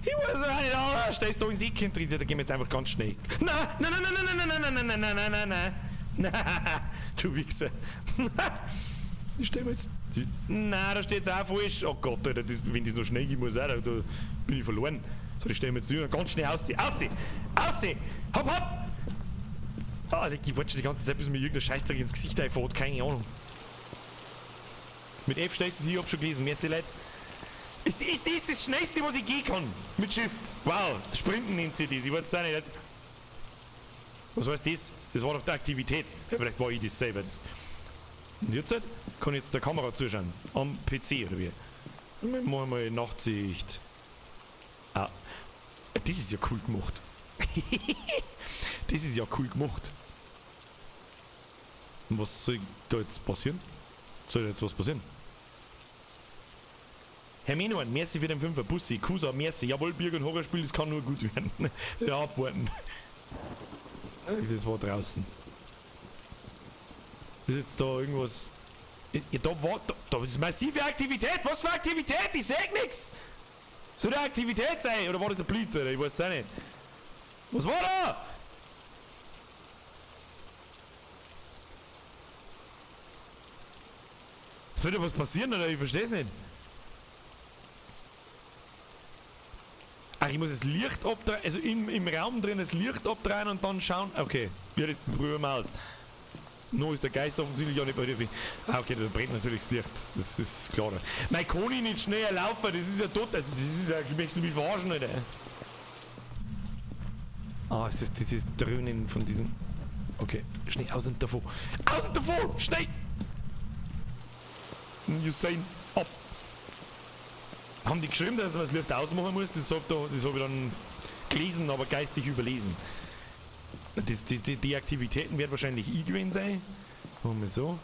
Ich weiß doch auch nicht, Alter. Stellst du ins Ecken drin, da gehen wir jetzt einfach ganz schnell. Nein, nein, nein, nein, nein, nein, nein, nein, nein, nein, nein, nein. Nein, du Wichser. Die stellen wir jetzt. Nein, da steht's auch falsch. Oh Gott, Alter, das, wenn das noch schnell gehen muss, auch, da bin ich verloren. So, die stellen wir jetzt ganz schnell aus. Aus! Aus! Hopp, hopp! Ah, ich warte schon die ganze Zeit, bis mir irgendein Scheißdreck ins Gesicht einfährt. Keine Ahnung. Mit F stellst du sie, ich hab schon gelesen. Merci, Leute. Ist das Schnellste, was ich gehen kann. Mit Shift. Wow, Sprinten nennt sie das. Ich weiß es auch nicht. Was heißt das? Das war doch die Aktivität. Ja, vielleicht war ich das selber. Das und jetzt kann ich jetzt der Kamera zuschauen. Am PC oder wie? Wir machen mal Nachtsicht. Ah. Das ist ja cool gemacht. Das ist ja cool gemacht. Und was soll da jetzt passieren? Soll da jetzt was passieren? Herr Menuan, merci für den 5er Bussi. Kusa, merci. Jawohl, Birg und Horrorspiel, das kann nur gut werden. Ja, abwarten. Das war draußen. Ist jetzt da irgendwas... Ja, da ist massive Aktivität! Was für Aktivität? Ich seh nix! Soll da Aktivität sein? Oder war das der Blitz, Alter? Ich weiß es auch nicht. Was war da? Soll da was passieren, oder? Ich versteh's nicht. Ach, ich muss das Licht abdrehen, also im Raum drin das Licht abdrehen und dann schauen. Okay, ja, das probieren wir aus. No ist der Geist offensichtlich auch nicht bei dir. Ah, okay, da brennt natürlich das Licht. Das ist klar. Mein kann ich nicht schneller laufen, das ist ja tot. Also, das ist ja, möchtest du mich verarschen, Alter? Ah, es ist dieses Dröhnen von diesem. Okay, schnell aus und davon. Aus und davon! Schnell! Usain, ab! Haben die geschrieben, dass man das Licht ausmachen muss? Das hab ich dann gelesen, aber geistig überlesen. Die Aktivitäten werden wahrscheinlich ich gewesen sein. Machen wir so.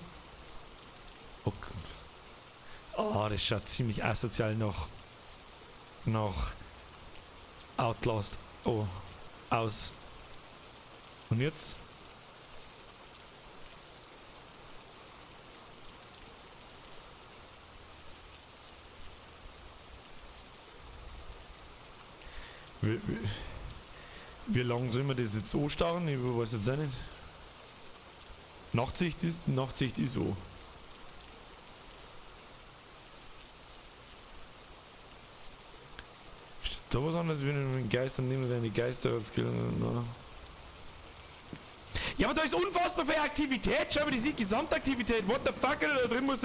Okay. Ah, das schaut ziemlich asozial nach Outlast. Oh, aus. Und jetzt? Wie lange soll man das jetzt anstarren? Ich weiß jetzt auch nicht. Nachtsicht ist so. Steht da was anderes, wenn du den Geistern nehmen, deine Geister als Kill. Ja, aber da ist unfassbar viel Aktivität. Schau mal, die Gesamtaktivität. What the fuck, Alter? Da drin muss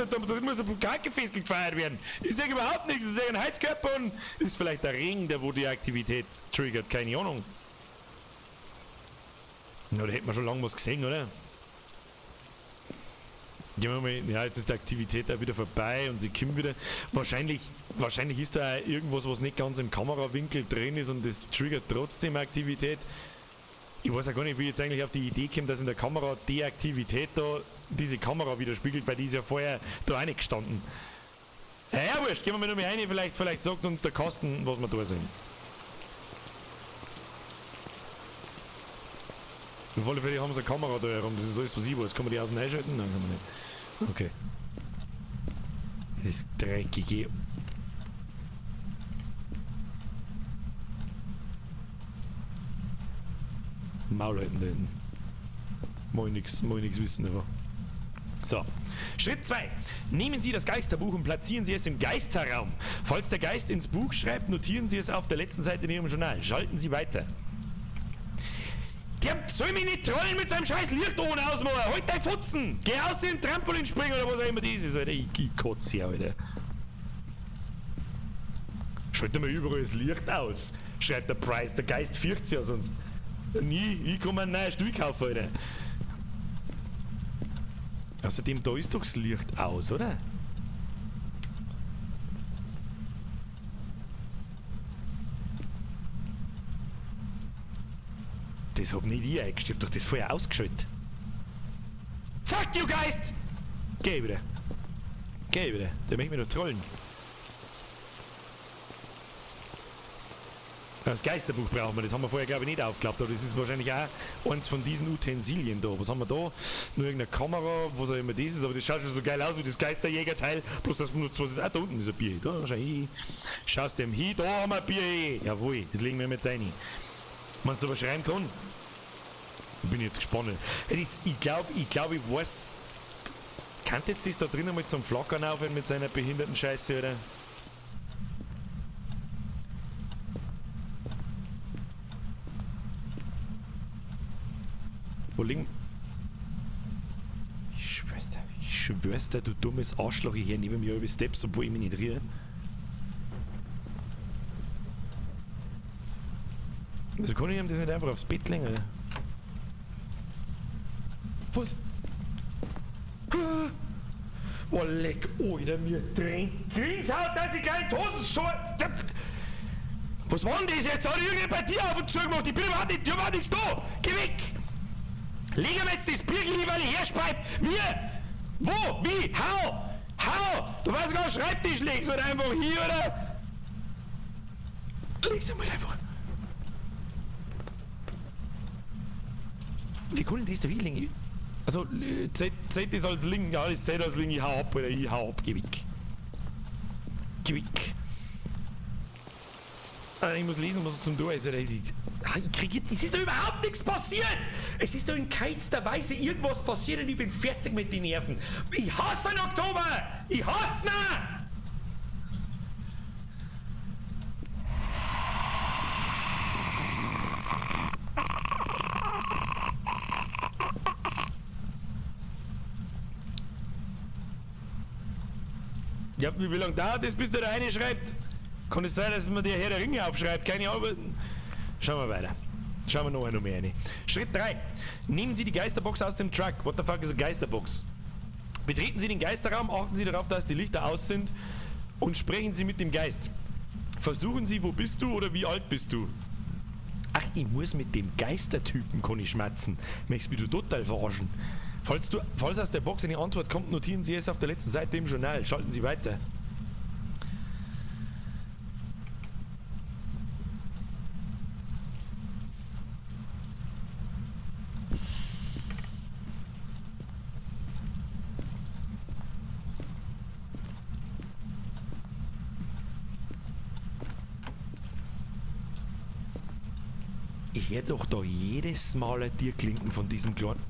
ein Bukkake-Fest gefeiert werden. Ich sag überhaupt nichts. Ich sag ein Heizkörper und ist vielleicht der Ring, der wo die Aktivität triggert. Keine Ahnung. Na, da hätten wir schon lange was gesehen, oder? Gehen wir mal, ja, jetzt ist die Aktivität auch wieder vorbei und sie kommt wieder. Wahrscheinlich ist da auch irgendwas, was nicht ganz im Kamerawinkel drin ist und das triggert trotzdem Aktivität. Ich weiß ja gar nicht, wie ich jetzt eigentlich auf die Idee komme, dass in der Kamera die Aktivität da diese Kamera widerspiegelt, weil die ist ja vorher da auch nicht gestanden. Ja, wurscht, gehen wir mal noch mal rein, vielleicht sagt uns der Kasten, was wir da sind. Auf alle Fälle haben sie eine Kamera da herum, das ist alles, was ich weiß. Kann man die außen einschalten? Nein, kann man nicht. Okay. Das ist dreckige. Maul halten da hinten. Mag ich nix wissen, aber. So. Schritt 2. Nehmen Sie das Geisterbuch und platzieren Sie es im Geisterraum. Falls der Geist ins Buch schreibt, notieren Sie es auf der letzten Seite in Ihrem Journal. Schalten Sie weiter. Der soll mich nicht trollen mit seinem scheiß Licht oben ausmachen. Halt dein Futzen! Geh aus in den Trampolin springen oder was auch immer das ist, Alter. Ich kotze hier, Alter. Schalte mal überall das Licht aus, schreibt der Price. Der Geist fürchtet sich ja sonst. Nie, ich kann mir einen neuen Stuhl kaufen, Alter. Außerdem, da ist doch das Licht aus, oder? Das hab nicht ich eingestellt, ich hab doch das vorher ausgeschaltet. Fuck you, Geist! Geh wieder. Geh wieder. Der möchte mich doch trollen. Das Geisterbuch brauchen wir, das haben wir vorher, glaube ich, nicht aufgeklappt, aber das ist wahrscheinlich auch eins von diesen Utensilien da. Was haben wir da? Nur irgendeine Kamera, was auch immer das ist, aber das schaut schon so geil aus wie das Geisterjägerteil, bloß dass nur zwei sind. Ah, da unten ist ein Bier. Da, schau hin. Schaust dem hin, da haben wir ein Bier. Jawohl, das legen wir jetzt rein. Meinst du, was schreiben kann? Ich bin jetzt gespannt. Ich glaub, ich weiß. Kann jetzt das da drin einmal zum Flackern aufhören mit seiner behinderten Scheiße, oder? Wo liegen? Ich schwör's dir, du dummes Arschloch, ich hör neben mir über Steps, obwohl ich mich nicht rühre. Also kann ich ihm das nicht einfach aufs Bett legen, oder? Was? Oh, leck, Alter, mir trinkt Grindshaut, dass ich gleich in die Hosen schon. Was war denn das jetzt? Hat irgendjemand bei dir auf und zu gemacht? Ich bin überhaupt nicht, ich hab überhaupt nichts da! Geh weg! Leg mir jetzt das Birgel hin, weil ich herspeib! Wir! Wo? Wie? How? How? Du weißt sogar Schreibtisch legst oder einfach hier, oder? Leg's einmal einfach. Wie kann denn das da hinlegen? Also, zählt das als Link? Ja, das zählt als Link. Ich hau ab, oder ich hau ab. Geh weg. Geh weg. Ich muss lesen, was zum Tor ist. Alter. Ich krieg jetzt, es ist doch überhaupt nichts passiert! Es ist doch in keinster Weise irgendwas passiert und ich bin fertig mit den Nerven. Ich hasse den Oktober! Ich hasse ihn! Ja, wie lange dauert das, bis der da eine schreibt? Kann es sein, dass man der Herr der Ringe aufschreibt? Keine Ahnung. Schauen wir weiter. Schauen wir noch eine mehr rein. Schritt 3. Nehmen Sie die Geisterbox aus dem Truck. What the fuck is a Geisterbox? Betreten Sie den Geisterraum, achten Sie darauf, dass die Lichter aus sind und sprechen Sie mit dem Geist. Versuchen Sie, wo bist du oder wie alt bist du? Ach, ich muss mit dem Geistertypen kann ich schmatzen. Möchtest mich du total verarschen? Falls aus der Box eine Antwort kommt, notieren Sie es auf der letzten Seite im Journal. Schalten Sie weiter. Ich hör doch da jedes Mal ein Tierklinken von diesem kleinen...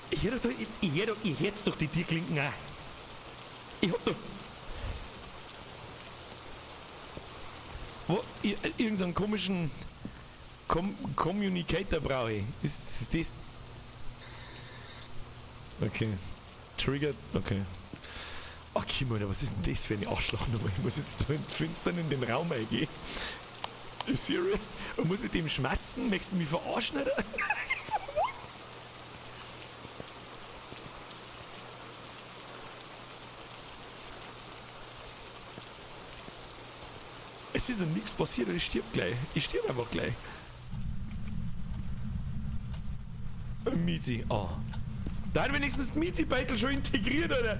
Ich hör doch da, ich hör doch, ich hör's doch die Tierklinken auch. Ich hab doch... Wo, ich, irgend so einen komischen Communicator brauche ich. Ist das... Okay. Triggered, okay. Ach, Alter, was ist denn das für eine Arschlochnummer? Ich muss jetzt da ins Finstern in den Raum eingehen. You serious? Und muss mit dem schmatzen? Möchtest du mich verarschen, oder? Es ist noch nichts passiert und ich stirb gleich. Ich stirb einfach gleich. Mizi, ah. Da hat wenigstens das Mizi-Beitel schon integriert, oder?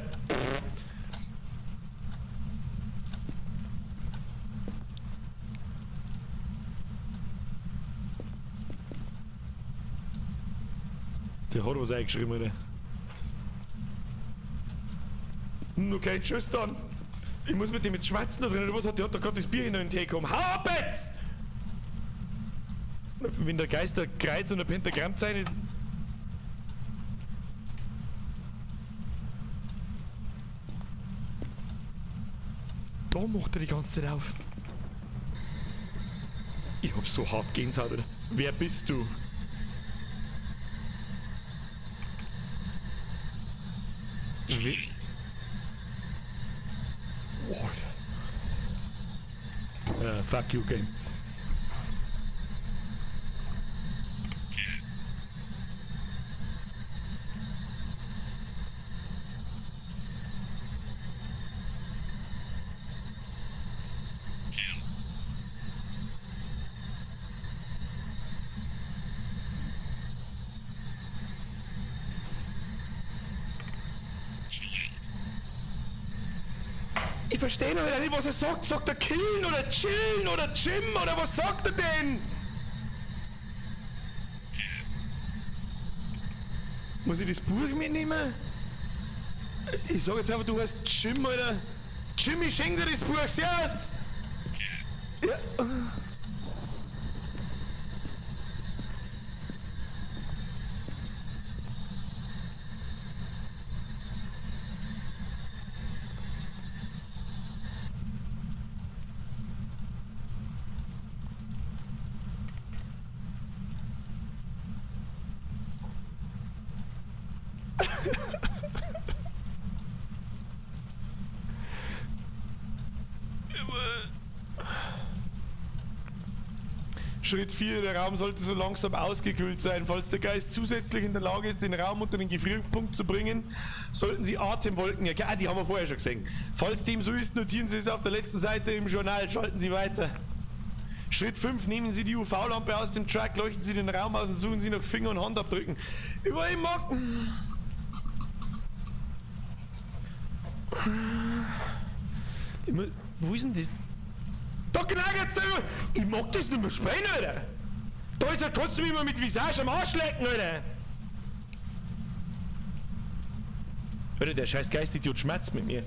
Der hat was eingeschrieben, oder? Okay, tschüss dann. Ich muss mit dem jetzt schwatzen da drin, oder was hat der? Hat da gerade das Bier in den Tee gekommen. Hau ab jetzt! Wenn der Geist der Kreuz und der Pentagrammzeichen ist. Da macht er die ganze Zeit auf. Ich hab so hart Gänsehaut, oder? Wer bist du? Wie? Oh, Alter. Fuck you, Game. Ich verstehe noch nicht, was er sagt. Sagt er killen oder chillen oder Jim oder was sagt er denn? Muss ich das Buch mitnehmen? Ich sag jetzt einfach, du heißt Jim, Alter. Jimmy, schenk dir das Buch, servus! Ja. Schritt 4, der Raum sollte so langsam ausgekühlt sein. Falls der Geist zusätzlich in der Lage ist, den Raum unter den Gefrierpunkt zu bringen, sollten Sie Atemwolken erkennen. Ah, die haben wir vorher schon gesehen. Falls dem so ist, notieren Sie es auf der letzten Seite im Journal. Schalten Sie weiter. Schritt 5, nehmen Sie die UV-Lampe aus dem Truck, leuchten Sie den Raum aus und suchen Sie nach Finger- und Handabdrücken. Über ich mag. Ich Wo ist denn das? Da knagert's da immer. Ich mag das nicht mehr spielen, Alter. Da ist er, kannst du mich immer mit Visage am Arsch lecken, Alter. Alter, der scheiß Geistidiot schmerzt mit mir.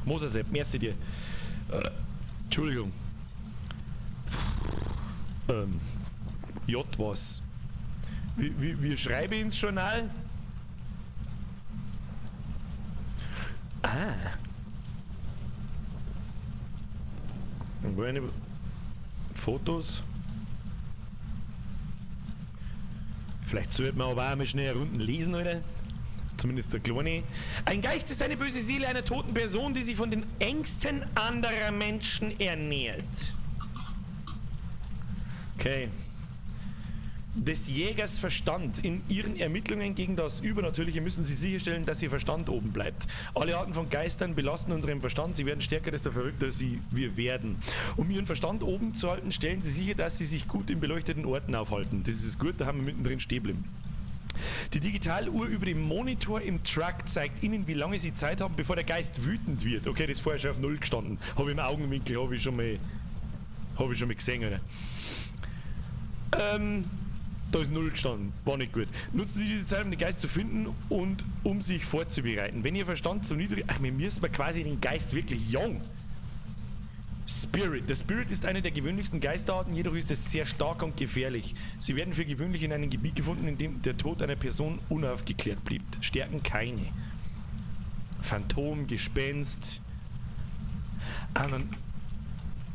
Moser Sepp, merci dir. Entschuldigung. J was. Wie schreibe ich ins Journal? Ah. Meine Fotos. Vielleicht sollte man aber auch mal schnell Runden lesen, oder? Zumindest der Kleine. Ein Geist ist eine böse Seele einer toten Person, die sich von den Ängsten anderer Menschen ernährt. Okay. Des Jägers Verstand. In ihren Ermittlungen gegen das Übernatürliche müssen sie sicherstellen, dass ihr Verstand oben bleibt. Alle Arten von Geistern belasten unseren Verstand. Sie werden stärker, desto verrückter wir werden. Um ihren Verstand oben zu halten, stellen sie sicher, dass sie sich gut in beleuchteten Orten aufhalten. Das ist gut, da haben wir mittendrin stehen geblieben. Die Digitaluhr über dem Monitor im Truck zeigt Ihnen, wie lange Sie Zeit haben, bevor der Geist wütend wird. Okay, das ist vorher schon auf 0 gestanden. Habe ich im Augenwinkel, habe ich schon mal, hab ich schon mal gesehen, oder? Da ist 0 gestanden. War nicht gut. Nutzen Sie diese Zeit, um den Geist zu finden und um sich vorzubereiten. Wenn Ihr Verstand zu niedrig... Ach, wir müssen mal quasi den Geist wirklich jung. Spirit. Der Spirit ist eine der gewöhnlichsten Geisterarten, jedoch ist es sehr stark und gefährlich. Sie werden für gewöhnlich in einem Gebiet gefunden, in dem der Tod einer Person unaufgeklärt blieb. Stärken keine. Phantom, Gespenst. Ah, dann...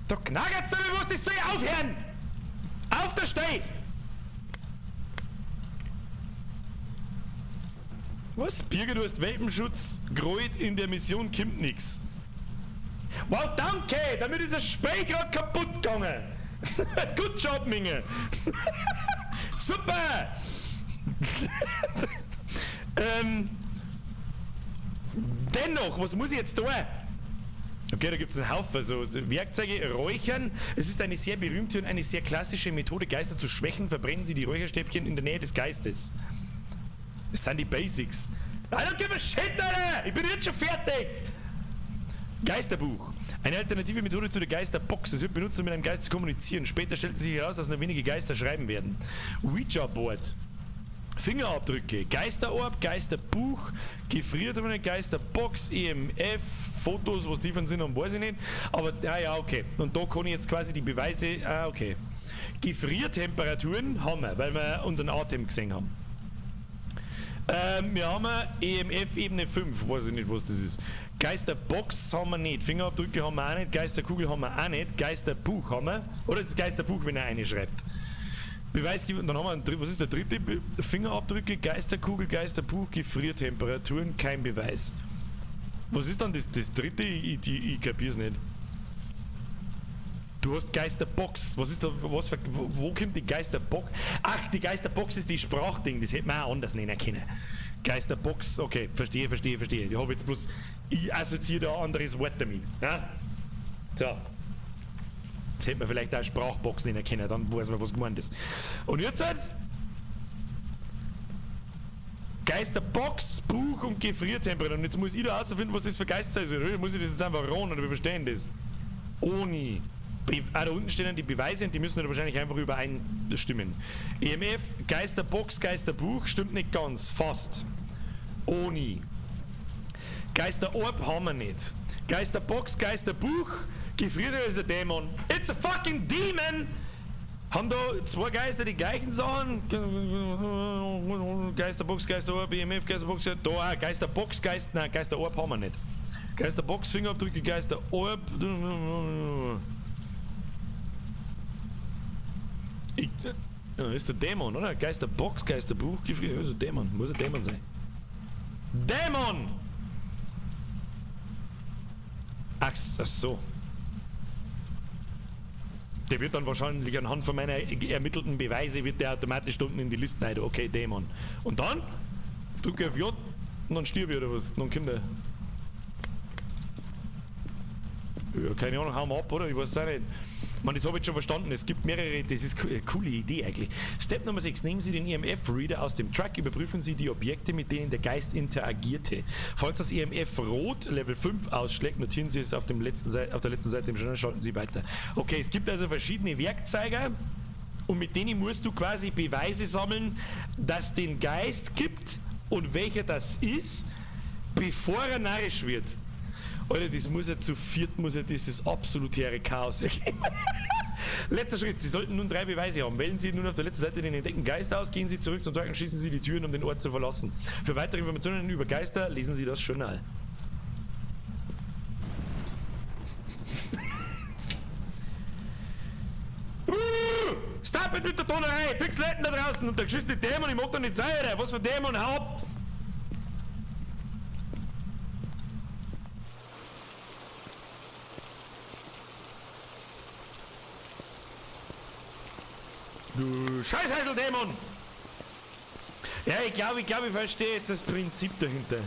Da knagert's da bewusst, das soll ich aufhören! Auf der Stelle! Was? Birger, du hast Welpenschutz, Groit, in der Mission kommt nix. Wow, danke! Damit ist das Spiel grad kaputt gegangen! Good job, Minge! Super! Dennoch, was muss ich jetzt tun? Okay, da gibt's einen Haufen. So Werkzeuge, Räuchern. Es ist eine sehr berühmte und eine sehr klassische Methode, Geister zu schwächen. Verbrennen Sie die Räucherstäbchen in der Nähe des Geistes. Das sind die Basics. I don't give a shit, Alter! Ich bin jetzt schon fertig! Geisterbuch. Eine alternative Methode zu der Geisterbox. Es wird benutzt, um mit einem Geist zu kommunizieren. Später stellt sich heraus, dass nur wenige Geister schreiben werden. Ouija-Board. Fingerabdrücke. Geisterorb, Geisterbuch, Gefriertruhe, Geisterbox, EMF, Fotos, was die von sind, und weiß ich nicht. Aber, ja, ja, okay. Und da kann ich jetzt quasi die Beweise, ah, okay. Gefriertemperaturen haben wir, weil wir unseren Atem gesehen haben. Wir haben EMF Ebene 5, weiß ich nicht, was das ist. Geisterbox haben wir nicht, Fingerabdrücke haben wir auch nicht, Geisterkugel haben wir auch nicht, Geisterbuch haben wir. Oder ist das Geisterbuch, wenn er eine schreibt? Beweis gibt, dann haben wir einen was ist der dritte? Fingerabdrücke, Geisterkugel, Geisterbuch, Gefriertemperaturen, kein Beweis. Was ist dann das dritte? Ich kapier's nicht. Du hast Geisterbox. Was ist da, was für, wo, wo kommt die Geisterbox? Ach, die Geisterbox ist die Sprachding. Das hätte man auch anders nennen können. Geisterbox, okay, verstehe, verstehe, verstehe. Ich hab jetzt bloß, ich assoziiere da ein anderes Wort damit. Ja? So. Jetzt hätte man vielleicht auch Sprachbox nennen können, dann weiß man, was gemeint ist. Und jetzt halt? Geisterbox, Buch und Gefriertemperatur. Und jetzt muss ich da herausfinden, was das für Geister ist. Oder muss ich das jetzt einfach rohen oder wir verstehen das? Ohne. Da unten stehen dann die Beweise und die müssen dann wahrscheinlich einfach übereinstimmen. EMF, Geisterbox, Geisterbuch, stimmt nicht ganz, fast. Ohne. Geisterorb haben wir nicht. Geisterbox, Geisterbuch, Gefriertemperatur ist ein Dämon. It's a fucking demon! Haben da zwei Geister die gleichen Sachen? Geisterbox, Geisterorb, EMF, Geisterbox, da auch Geisterbox, Geist, nein, Geisterorb haben wir nicht. Geisterbox, Fingerabdrücke, Geisterorb. Ist der Dämon, oder? Geisterbox, Geisterbuch, Gefrier, ist ein Dämon. Muss ein Dämon sein. Dämon! Ach, ach so. Der wird dann wahrscheinlich anhand von meiner ermittelten Beweise wird der automatisch unten in die Listen rein. Okay, Dämon. Und dann drücke ich auf J und dann stirb ich oder was? Und dann kommt der. Ja, keine Ahnung, hauen wir ab, oder? Ich weiß auch nicht. Ich meine, das habe ich schon verstanden. Es gibt mehrere, das ist eine coole Idee eigentlich. Step Nummer 6. Nehmen Sie den EMF-Reader aus dem Truck, überprüfen Sie die Objekte, mit denen der Geist interagierte. Falls das EMF rot Level 5 ausschlägt, notieren Sie es auf der letzten Seite im Journal, schalten Sie weiter. Okay, es gibt also verschiedene Werkzeuge und mit denen musst du quasi Beweise sammeln, dass den Geist gibt und welcher das ist, bevor er narrisch wird. Alter, das muss ja zu viert, muss ja dieses absolute Chaos ergeben. Letzter Schritt, Sie sollten nun 3 Beweise haben. Wählen Sie nun auf der letzten Seite den entdeckten Geist aus, gehen Sie zurück zum Truck und schließen Sie die Türen, um den Ort zu verlassen. Für weitere Informationen über Geister lesen Sie das Journal. Stop it mit der Tonnerei! Fix Leuten da draußen und der geschissene Dämon, ich mag doch nicht sein, Alter. Was für Dämon, hau ab! Du Scheißheiseldämon! Ja, ich glaube, ich verstehe jetzt das Prinzip dahinter.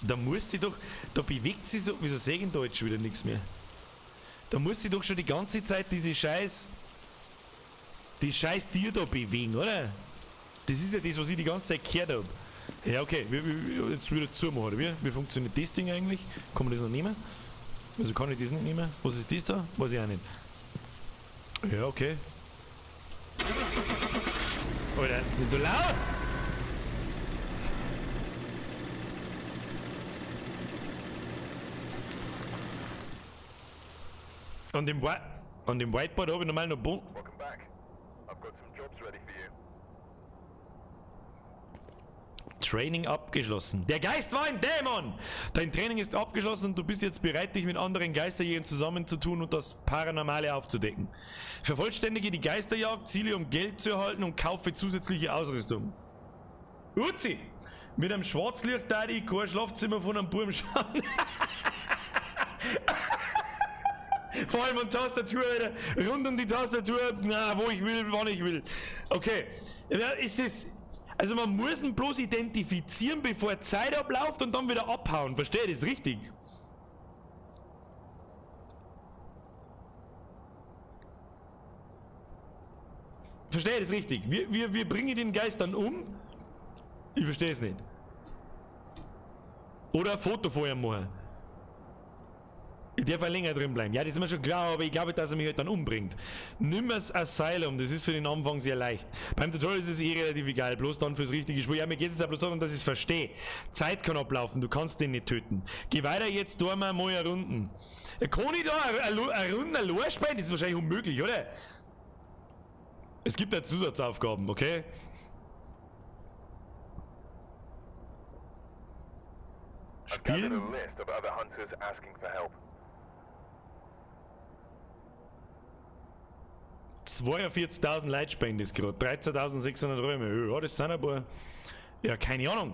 Da muss sie doch, da bewegt sie so, wieso sehe ich in Deutsch wieder nichts mehr? Da muss sie doch schon die ganze Zeit diese scheiß, die scheiß Tier da bewegen, oder? Das ist ja das, was ich die ganze Zeit gehört hab. Ja, okay, wir jetzt wieder zumachen, oder wie? Wie funktioniert das Ding eigentlich? Kann man das noch nehmen? Also kann ich das nicht nehmen? Was ist das da? Weiß ich auch nicht. Ja, okay. Alter, nicht so laut! An dem Whiteboard habe ich normal noch Welcome back. I've got some jobs ready for you. Training abgeschlossen. Der Geist war ein Dämon! Dein Training ist abgeschlossen und du bist jetzt bereit, dich mit anderen Geisterjägern zusammenzutun und das Paranormale aufzudecken. Vervollständige die Geisterjagd, Ziele, um Geld zu erhalten und kaufe zusätzliche Ausrüstung. Uzi! Mit einem Schwarzlicht da ich kein Schlafzimmer von einem Burm schauen. Vor allem an Tastatur, Alter. Rund um die Tastatur, na, wo ich will, wann ich will. Okay. Ja, ist es. Also man muss ihn bloß identifizieren, bevor Zeit abläuft und dann wieder abhauen. Verstehe das richtig? Verstehe das richtig? Wir bringen den Geist dann um? Ich verstehe es nicht. Oder ein Foto vorher machen. Ich darf auch länger drin bleiben. Ja, das ist mir schon klar, aber ich glaube, dass er mich halt dann umbringt. Nimm das Asylum, das ist für den Anfang sehr leicht. Beim Tutorial ist es eh relativ egal, bloß dann fürs richtige Spiel. Ja, mir geht es ja bloß darum, dass ich es verstehe. Zeit kann ablaufen, du kannst den nicht töten. Geh weiter jetzt da mal eine Runden. Kann ich da eine Runde allein spielen? Das ist wahrscheinlich unmöglich, oder? Es gibt ja Zusatzaufgaben, okay? Spielen? 42.000 Leute spielen das gerade, 13.600 Räume. Ja, das sind ein paar. Ja, keine Ahnung.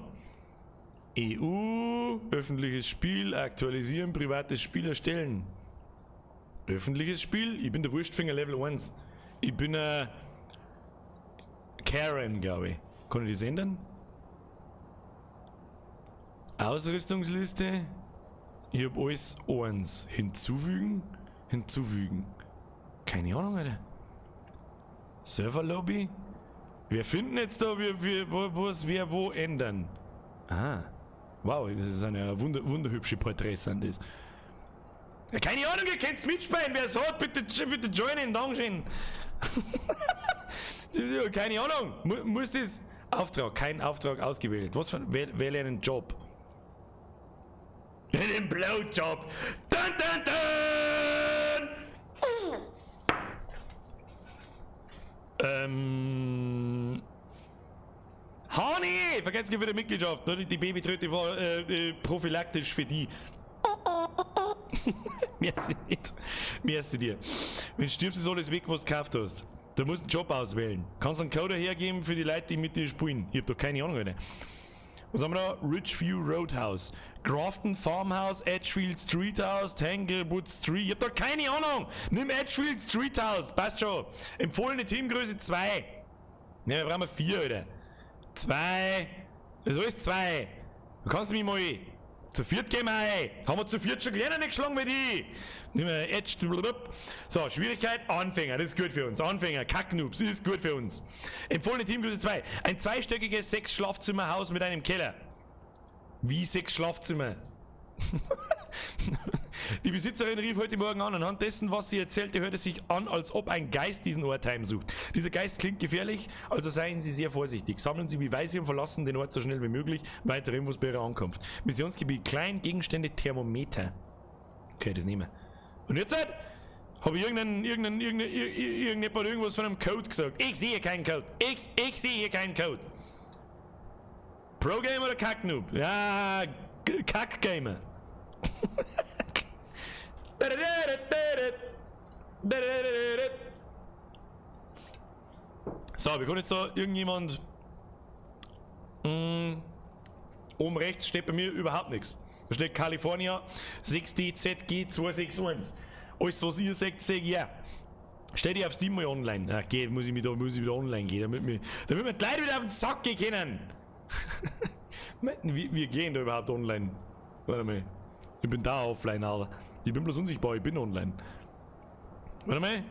EU, öffentliches Spiel, aktualisieren, privates Spiel erstellen. Öffentliches Spiel? Ich bin der Wurstfinger Level 1. Ich bin ein Karen, glaube ich. Kann ich das ändern? Ausrüstungsliste. Ich hab alles 1. Hinzufügen? Hinzufügen. Keine Ahnung, Alter. Serverlobby? Wir finden jetzt da, was wir wo ändern. Ah. Wow, das ist eine wunderhübsche Porträts sind das. Ja, keine Ahnung, ihr könnt's mitspielen. Wer es hat, bitte, bitte joinen, Dankeschön. Keine Ahnung. Muss das... Auftrag, kein Auftrag ausgewählt. Was für... Wähle einen Job. Einen Blowjob. Dun, dun, dun! Hani! Vergesst nicht für die Mitgliedschaft. Die Babytröte war prophylaktisch für die. Merci nicht. Merci dir. Wenn du stirbst, ist alles weg, was du gekauft hast. Du musst einen Job auswählen. Kannst einen Coder hergeben für die Leute, die mit dir spielen. Ich hab doch keine Ahnung, Alter. Was haben wir da? Ridgeview Roadhouse. Grafton Farmhouse, Edgefield Street House, Tanglewood Street. Ich hab doch keine Ahnung! Nimm Edgefield Street House, passt schon. Empfohlene Teamgröße 2. Ne, wir brauchen 4, Alter. 2. Das ist 2. Du kannst mich mal. Zu viert gehen wir ein. Haben wir zu viert schon gelernt, nicht geschlagen wie die. Nehmen wir Edge. So, Schwierigkeit, Anfänger, das ist gut für uns. Anfänger, Kacknoobs, ist gut für uns. Empfohlene Teamgröße 2. Ein zweistöckiges 6-Schlafzimmer-Haus mit einem Keller. Wie 6 Schlafzimmer? Die Besitzerin rief heute Morgen an. Anhand dessen, was sie erzählte, hörte sich an, als ob ein Geist diesen Ort heimsucht. Dieser Geist klingt gefährlich, also seien Sie sehr vorsichtig. Sammeln Sie Beweise und verlassen den Ort so schnell wie möglich. Weitere Infos bei Ihrer Ankunft. Missionsgebiet klein, Gegenstände, Thermometer. Okay, das nehmen wir. Und jetzt halt, habe ich irgendjemand irgendwas von einem Code gesagt. Ich sehe keinen Code. Ich sehe hier keinen Code. Pro-Gamer oder Kacknoob? Ja, Kackgamer. So, wir können jetzt da irgendjemand... oben rechts steht bei mir überhaupt nichts. Da steht California 6DZG261. Alles, was ihr sagt, sag ich ja. Stell dich auf Steam mal online. Ach, geh, muss ich wieder online gehen, damit wir die Leute wieder auf den Sack gehen können. Wir gehen da überhaupt online. Warte mal. Ich bin da offline, Alter. Ich bin bloß unsichtbar, ich bin online. Warte mal.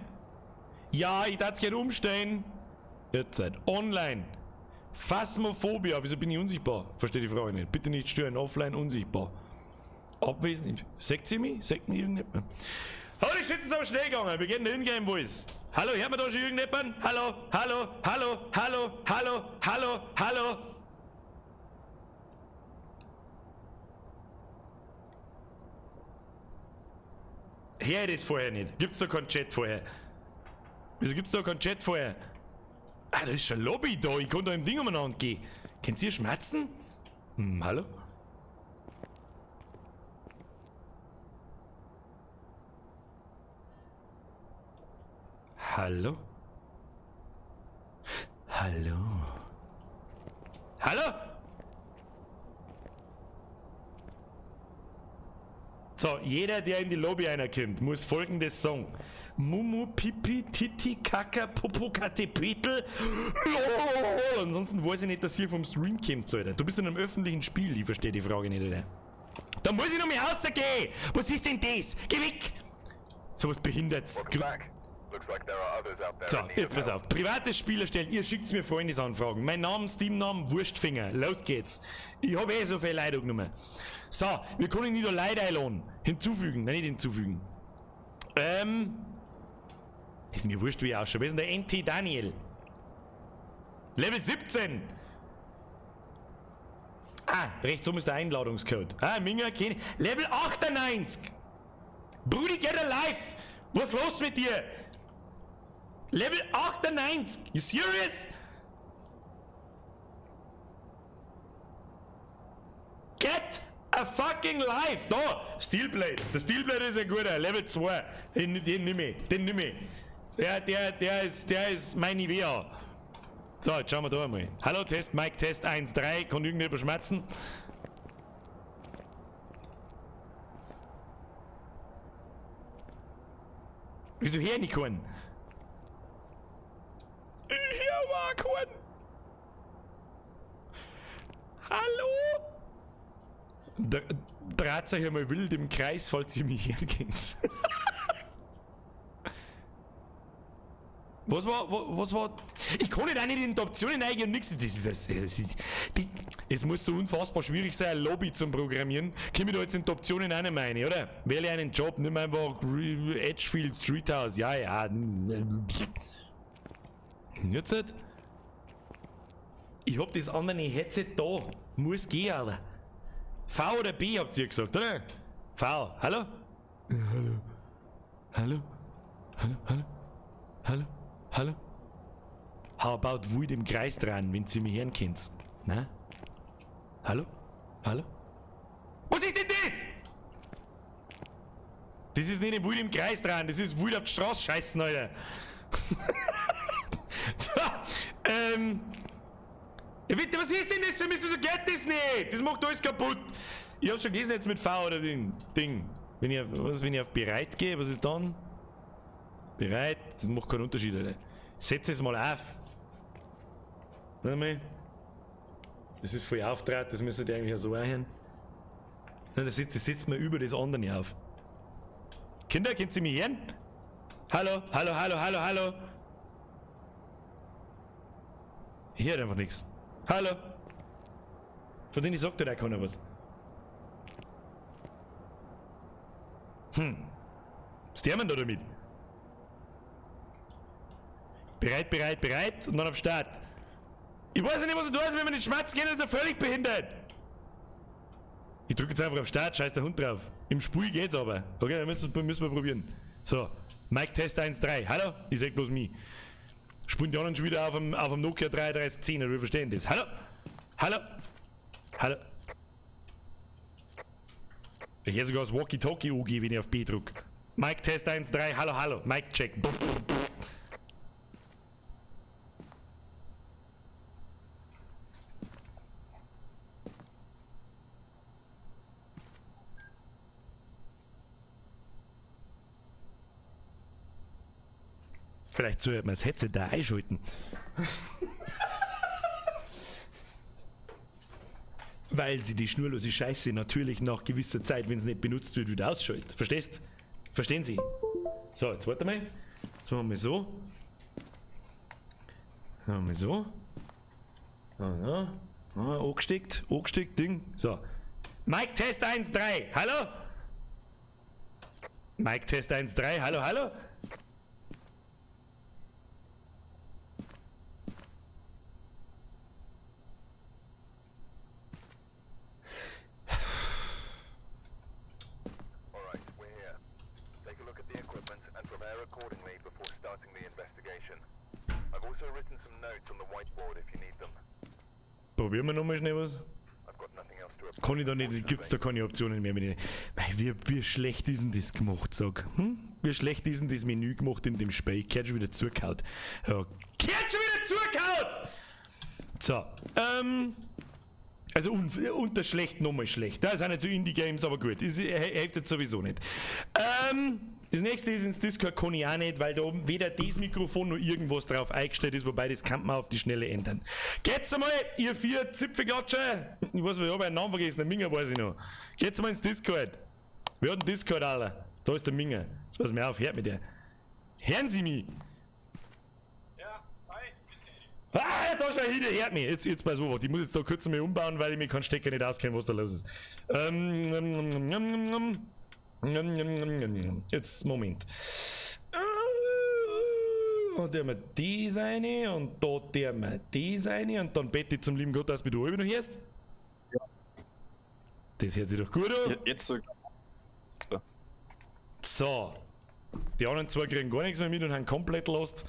Ja, ich darf es gerne umstellen. Jetzt seid online. Phasmophobia, wieso bin ich unsichtbar? Verstehe die Frage nicht. Bitte nicht stören, offline unsichtbar. Abwesend. Sagt sie mich? Sagt mir irgendjemand? Holy shit, ist aber schnell gegangen. Wir gehen in Game Voice. Hallo, hört man da schon irgendjemand? Hallo, hallo, hallo, hallo, hallo, hallo, hallo. Hör ich das vorher nicht? Gibt's da keinen Chat vorher? Wieso gibt's da keinen Chat vorher? Ah, da ist schon Lobby da. Ich kann da im Ding umeinander gehen. Kennt ihr Schmerzen? Hm, hallo? Hallo? Hallo? Hallo? So, jeder, der in die Lobby einerkommt, muss folgendes sagen. Mumu, Pipi, Titi, Kaka, Popocatépetl. Ansonsten weiß ich nicht, dass ihr vom Stream kommt, Alter. Du bist in einem öffentlichen Spiel, ich verstehe die Frage nicht, Alter. Da muss ich noch mal rausgehen! Was ist denn das? Geh weg! So was Behindert's. So, jetzt pass auf. Privates Spiel erstellen. Ihr schickt mir Freundesanfragen. Mein Name, Steam-Namen, Wurstfinger. Los geht's. Ich habe eh so viel Leute genommen. So, wir können nicht Leute einladen. Hinzufügen. Nein, nicht hinzufügen. Ist mir wurscht, wie ich ausschaue. Wer ist denn der NT Daniel? Level 17! Ah, rechts oben ist der Einladungscode. Ah, Minga, kenn ich. Level 98! Brudi, get a life! Was ist los mit dir? Level 98! You serious? Get a fucking life! Da! Steelblade! Der Steelblade ist ein guter. Level 2. Den nimm ich. Den nimm ich. Der ist mein Nivea. So, jetzt schauen wir da einmal. Hallo, Test, Mic, Test 1, 3. Kann irgendjemand schmerzen? Wieso hör ich nicht keinen? Ich hör aber keinen. Hallo? Dreht euch einmal wild im Kreis, falls ihr mich hören könnt. Was war? Ich kann nicht auch nicht in die Optionen reingehen und nix. Es muss so unfassbar schwierig sein, ein Lobby zum Programmieren. Komm ich da jetzt in die Optionen auch nicht mehr rein, oder? Wähle einen Job, nimm einfach Edgefield Street House. Ja, ja. Jetzt halt. Ich hab das andere Headset da. Muss gehen, Alter. V oder B habt ihr gesagt, oder? V. Hallo? Hallo. Hallo? Hallo? Hallo? Hallo? Hallo? How about wild im Kreis dran, wenn ihr mich hören könnt? Na? Hallo? Hallo? Was ist denn das? Das ist nicht im wild im Kreis dran, das ist wild auf die Straße scheißen, Alter. So, Ja, bitte, was ist denn das? Wieso geht das nicht? Das macht alles kaputt. Ich hab's schon gelesen jetzt mit V oder Ding. Ding. Wenn ich, was, wenn ich auf bereit gehe, was ist dann? Bereit, das macht keinen Unterschied, Alter. Setz es mal auf. Warte mal. Das ist voll auftrat, das müsstet ihr eigentlich auch so einhören. Nein, das setzt man über das andere auf. Kinder, könnt ihr mich hören? Hallo, hallo, hallo, hallo, hallo. Ich höre einfach nichts. Hallo. Von denen sagt halt auch keiner was. Was tun wir da damit? Bereit, bereit, bereit und dann auf Start. Ich weiß ja nicht, was du tust, wenn wir nicht schmerzen gehen, ist er völlig behindert. Ich drücke jetzt einfach auf Start, scheiß der Hund drauf. Im Spiel geht's aber. Okay, dann müssen wir probieren. So, Mic Test 1, 3. Hallo? Ich sag bloß mich. Spielen die anderen schon wieder auf dem Nokia 3310, oder wir verstehen das. Hallo? Hallo? Hallo? Ich hätte sogar das Walkie-Talkie UG, wenn ich auf B drück. Mic Test 1, 3, hallo, hallo. Mic Check. Vielleicht sollte man das Headset da einschalten. Weil sie die schnurlose Scheiße natürlich nach gewisser Zeit, wenn es nicht benutzt wird, wieder ausschaltet. Verstehst? Verstehen Sie? So, jetzt warte mal. Jetzt machen wir so. Machen wir so. Aha. Ah, angesteckt, angesteckt, Ding. So. Mic Test 1, 3. Hallo? Mic Test 1, 3. Hallo, hallo? Probieren wir nochmal schnell was. Kann ich da nicht, gibt's da keine Optionen mehr mit denen. Mei, wie schlecht ist denn das gemacht, sag. Wie schlecht ist denn das Menü gemacht in dem Spiel? Gehört schon wieder zugehaut. Ja, gehört schon wieder zugehaut! So, also unter schlecht nochmal schlecht. Das sind nicht so Indie-Games, aber gut. Das hilft jetzt sowieso nicht. Das nächste ist ins Discord kann ich auch nicht, weil da oben weder das Mikrofon noch irgendwas drauf eingestellt ist, wobei das kann man auf die Schnelle ändern. Geht's einmal, ihr vier Zipfelklatscher! Ich weiß nicht, ich hab einen Namen vergessen, den Minger weiß ich noch. Geht's mal ins Discord. Wir haben Discord, Alter. Da ist der Minger. Jetzt pass mir auf, hört mit der. Hören Sie mich! Ja, hi. Ah, da schau hin, der hört mich. Jetzt pass auf, ich muss jetzt da kurz mal umbauen, weil ich mich keinen Stecker nicht auskenne, was da los ist. Jetzt, Moment. Und der mir die seine und da der mir die seine und dann bete ich zum lieben Gott, dass du mich noch hörst. Ja. Das hört sich doch gut an. Ja, jetzt so. So. Die anderen zwei kriegen gar nichts mehr mit und haben komplett lost.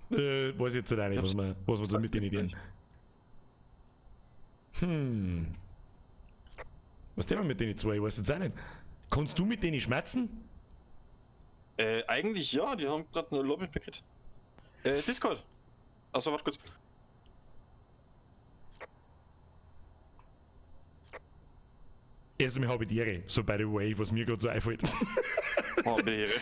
Weiß ich jetzt auch nicht, was wir da mit denen tun. Was tun wir mit denen zwei? Ich weiß jetzt auch nicht. Kannst du mit denen schmerzen? Eigentlich ja, die haben gerade eine Lobby gekriegt. Discord. Achso, warte kurz. Erstmal habe ich die Ehre, so by the way, was mir gerade so einfällt. Oh, die Ehre.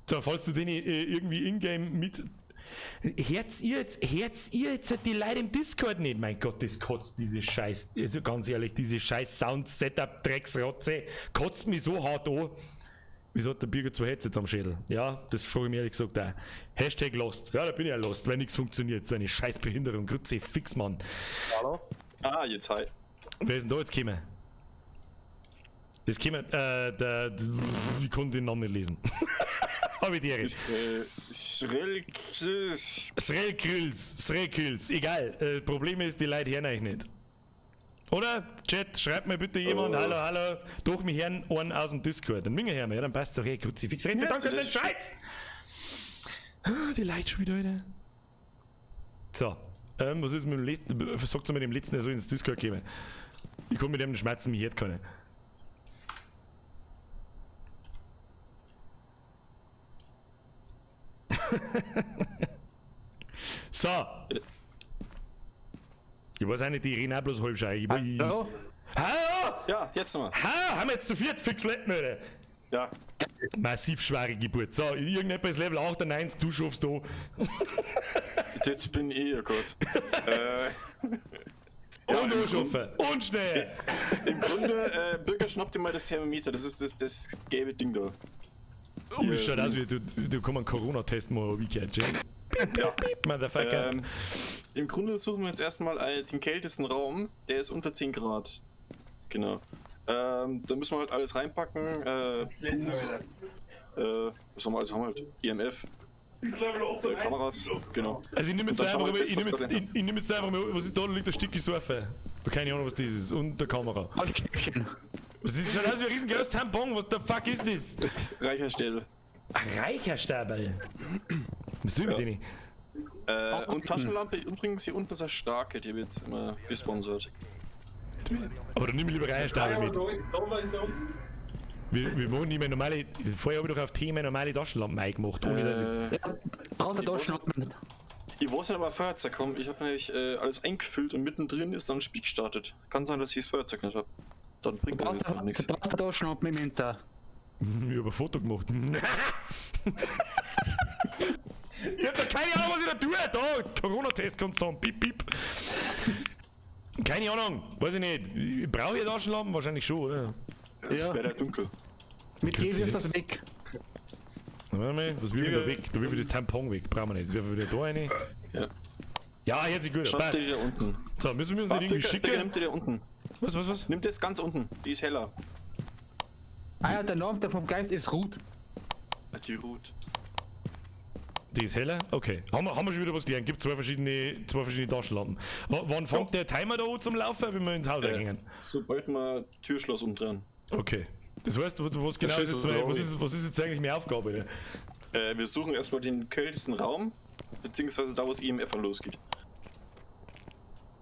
So, falls du den irgendwie in-game mit... Hört's ihr jetzt die Leute im Discord nicht? Mein Gott, das kotzt diese Scheiß, also ganz ehrlich, diese Scheiß Sound-Setup-Drecksrotze kotzt mich so hart an. Wieso hat der Birger zwei Headsets am Schädel? Ja, das frage ich mich ehrlich gesagt auch. Hashtag Lost. Ja, da bin ich ja lost, weil nichts funktioniert. So eine scheiß Behinderung. Grütze, fix, Mann. Hallo? Ah, jetzt hi. Wer ist denn da jetzt gekommen? Das käme, der, ich konnte den Namen nicht lesen. Hab ich die Ehre. Srel Grills. Srel Grills, Srel Grills, egal. Problem ist, die Leute hören euch nicht. Oder? Chat, schreibt mir bitte jemand, hallo, hallo, doch mich hören einen aus dem Discord. Dann Minger hören wir, ja, dann passt's doch eh, Kruzifix. Rennt Ja, danke das für den ist Scheiß! Ah, die Leute schon wieder, Alter. So, was ist mit dem letzten, sagt's mir dem letzten, der so ins Discord käme. Ich komm mit dem Schmerzen, mich hört keiner. So. Ich weiß auch nicht, die reden auch bloß halb schei. Hallo? Hallo! Ja, jetzt nochmal. Ha, haben wir jetzt zu viert fix Letten, Alter. Ja. Massiv schwere Geburt. So, irgendetwas ist Level 98, du schaffst da. Jetzt bin ich, oh Gott. Und anschaffen. Und schnell. Im Grunde, Bürger, schnapp dir mal das Thermometer. Das ist das gelbe Ding da. Oh, das schaut aus wie du kannst einen Corona-Test machen, hab ich gehört, Jack. Piep, piep, piep, Motherfucker. Im Grunde suchen wir jetzt erstmal den kältesten Raum. Der ist unter 10 Grad. Genau. Da müssen wir halt alles reinpacken. Was haben wir alles? Haben wir halt? EMF. Kameras, genau. Also ich nehme jetzt Und dann einfach schauen wir, mal, ich was nehme jetzt, das ich, ich nehme jetzt einfach mal, was ist da? Da liegt ein Stück Surfe. Keine Ahnung, was das ist. Und der Kamera. Was ist schon aus wie ein riesengroßes Tampon? What the fuck ist das? Reicherstäbel. Ein Reicherstabel. Was tue ich mit denen? Und Taschenlampe, übrigens hier unten ist eine starke, die wird immer gesponsert. Aber dann nimm ich lieber Reicherstabel mit. Wir machen nicht mehr normale. Vorher habe ich doch auf Tee meine normale Taschenlampen eingemacht, ohne dass ich. Ja, brauchst du Taschenlampe mit. Ich weiß nicht, ob ein Feuerzeug kommt. Ich habe nämlich alles eingefüllt und mittendrin ist dann ein Spiel gestartet. Kann sein, dass ich das Feuerzeug nicht habe. Dann bringt das jetzt nichts. Du brauchst eine Taschenlampe im Winter. Ich hab ein Foto gemacht. Ich hab da keine Ahnung, was ich da tue. Da, Corona-Test kannst du sagen. Piep, piep. Keine Ahnung, weiß ich nicht. Brauche ich Taschenlampen? Wahrscheinlich schon, oder? Ja. Wäre dunkel. Mit dem wirft das weg. Warte mal, was will ich da weg? Da will ich das Tampon weg. Brauchen wir nicht. Jetzt werfen wir wieder da rein. Ja. Ja, jetzt ist gut. Schaut die da unten. So, müssen wir uns nicht irgendwie schicken? Nimmt die da unten. Was? Nimmt das ganz unten. Die ist heller. Ah ja, der Name der vom Geist ist Ruth. Die Ruth. Die ist heller? Okay. Haben wir schon wieder was gelernt? Gibt zwei verschiedene Taschenlampen. Wann fängt der Timer da an zum Laufen, wenn wir ins Haus eingehen? Sobald wir Türschloss umdrehen. Okay. Das heißt, was genau ist jetzt, was ist jetzt eigentlich meine Aufgabe? Wir suchen erstmal den kältesten Raum, beziehungsweise da, wo es EMF an losgeht.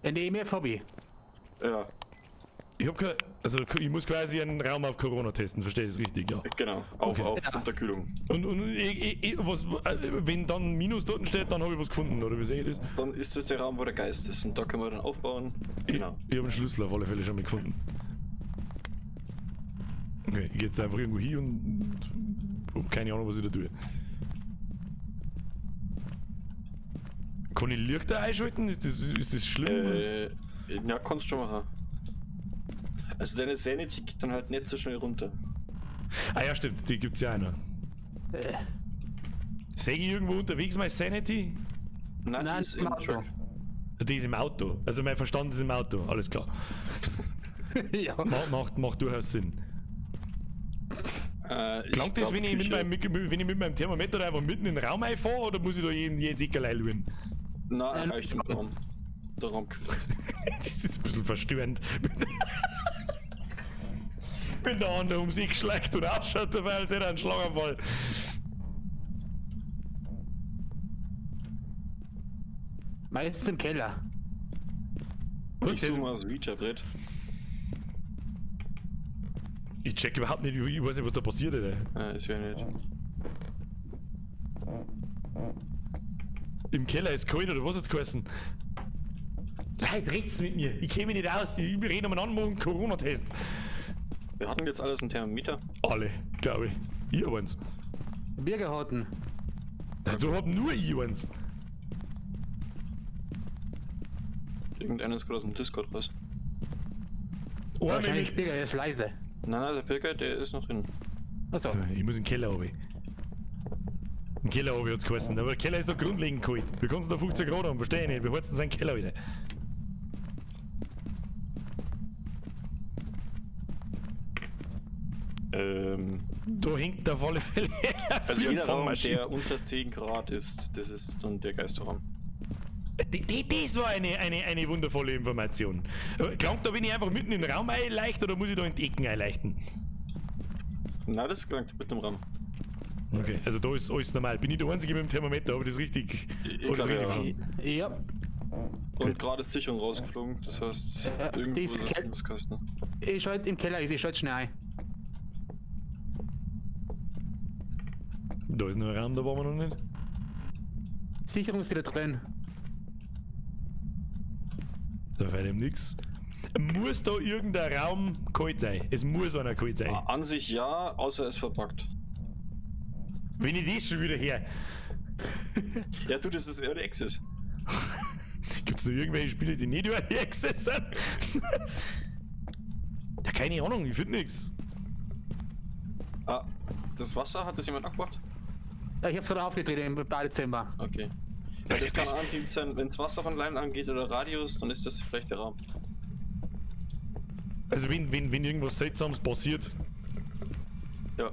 In der EMF hab ich. Ja. Ich hab kein, also ich muss quasi einen Raum auf Corona testen, verstehe ich das richtig, ja. Genau, auf Unterkühlung. Und was, wenn dann Minus dort steht, dann habe ich was gefunden, oder wie sehe ich das? Dann ist das der Raum, wo der Geist ist und da können wir dann aufbauen. Genau. Ich habe einen Schlüssel auf alle Fälle schon mal gefunden. Okay, ich gehe jetzt einfach irgendwo hin und hab keine Ahnung, was ich da tue. Kann ich Lichter einschalten? Ist das schlimm? Ja, kannst du schon machen. Also deine Sanity geht dann halt nicht so schnell runter. Ah ja, stimmt, die gibt's ja auch noch. Sehe ich irgendwo unterwegs meine Sanity? Nein, die ist im Auto. Die ist im Auto. Also mein Verstand ist im Auto, alles klar. Ja. Macht durchaus Sinn. Klangt das, wenn ich mit meinem Thermometer da einfach mitten in den Raum einfahre, oder muss ich da jedes Eckerlei schauen? Nein, reicht im Raum. Der Raum. Das ist ein bisschen verstörend. Bin der andere ums Eck schleicht und ausschaut dabei, als hätte er einen Schlaganfall. Meistens im Keller. Was? Ich suche mal das Ouija-Brett. Ich check überhaupt nicht, ich weiß nicht, was da passiert, Alter. Ja, ist ja nicht. Im Keller ist kalt, oder was hat's geheißen? Leute, red's mit mir. Ich käme nicht aus. Ich rede um einen anderen Corona-Test. Wir hatten jetzt alles einen Thermometer. Alle, glaube ich. Ich hab eins. Wir hatten. Also hab nur ich eins. Irgendeiner ist gerade aus dem Discord raus. Oh, wahrscheinlich Birger, er ist leise. Nein, nein, der Birger, der ist noch drin. Achso. Ich muss in den Keller runter. Im Keller runter hat's geheißen. Aber der Keller ist doch grundlegend kalt. Wie kannst du da 15 Grad haben? Verstehe ich nicht. Wir heizen seinen Keller wieder. Da hängt auf alle Fälle. Also jeder Raum, der unter 10 Grad ist, das ist dann der Geisterraum. Das war eine wundervolle Information. Klangt da, wenn ich einfach mitten in den Raum einleicht oder muss ich da in die Ecken einleichten? Nein, das klangt mitten im Raum. Okay, also da ist alles normal. Bin ich der Einzige mit dem Thermometer, aber das ist richtig. Ich glaub, richtig ja. Ja. Und gerade ist Sicherung rausgeflogen, das heißt, irgendwo ist das Kasten. Ich schalte im Keller, ich schalte schnell ein. Da ist noch ein Raum, da waren wir noch nicht. Sicherung ist wieder drin. Da fällt ihm nix. Muss da irgendein Raum kalt sein? Es muss einer kalt sein. An sich ja, außer es verpackt. Wenn ich das schon wieder her. Ja, du, das ist Early Access. Gibt's noch irgendwelche Spiele, die nicht Early Access sind? Ja, keine Ahnung, ich finde nix. Ah, das Wasser, hat das jemand abgemacht? Ja, ich hab's gerade aufgedreht im Badezimmer. Okay. Ja, das kann ein sein, wenn das Wasser von allein angeht oder Radius, dann ist das vielleicht der Raum. Also wenn irgendwas Seltsames passiert. Ja.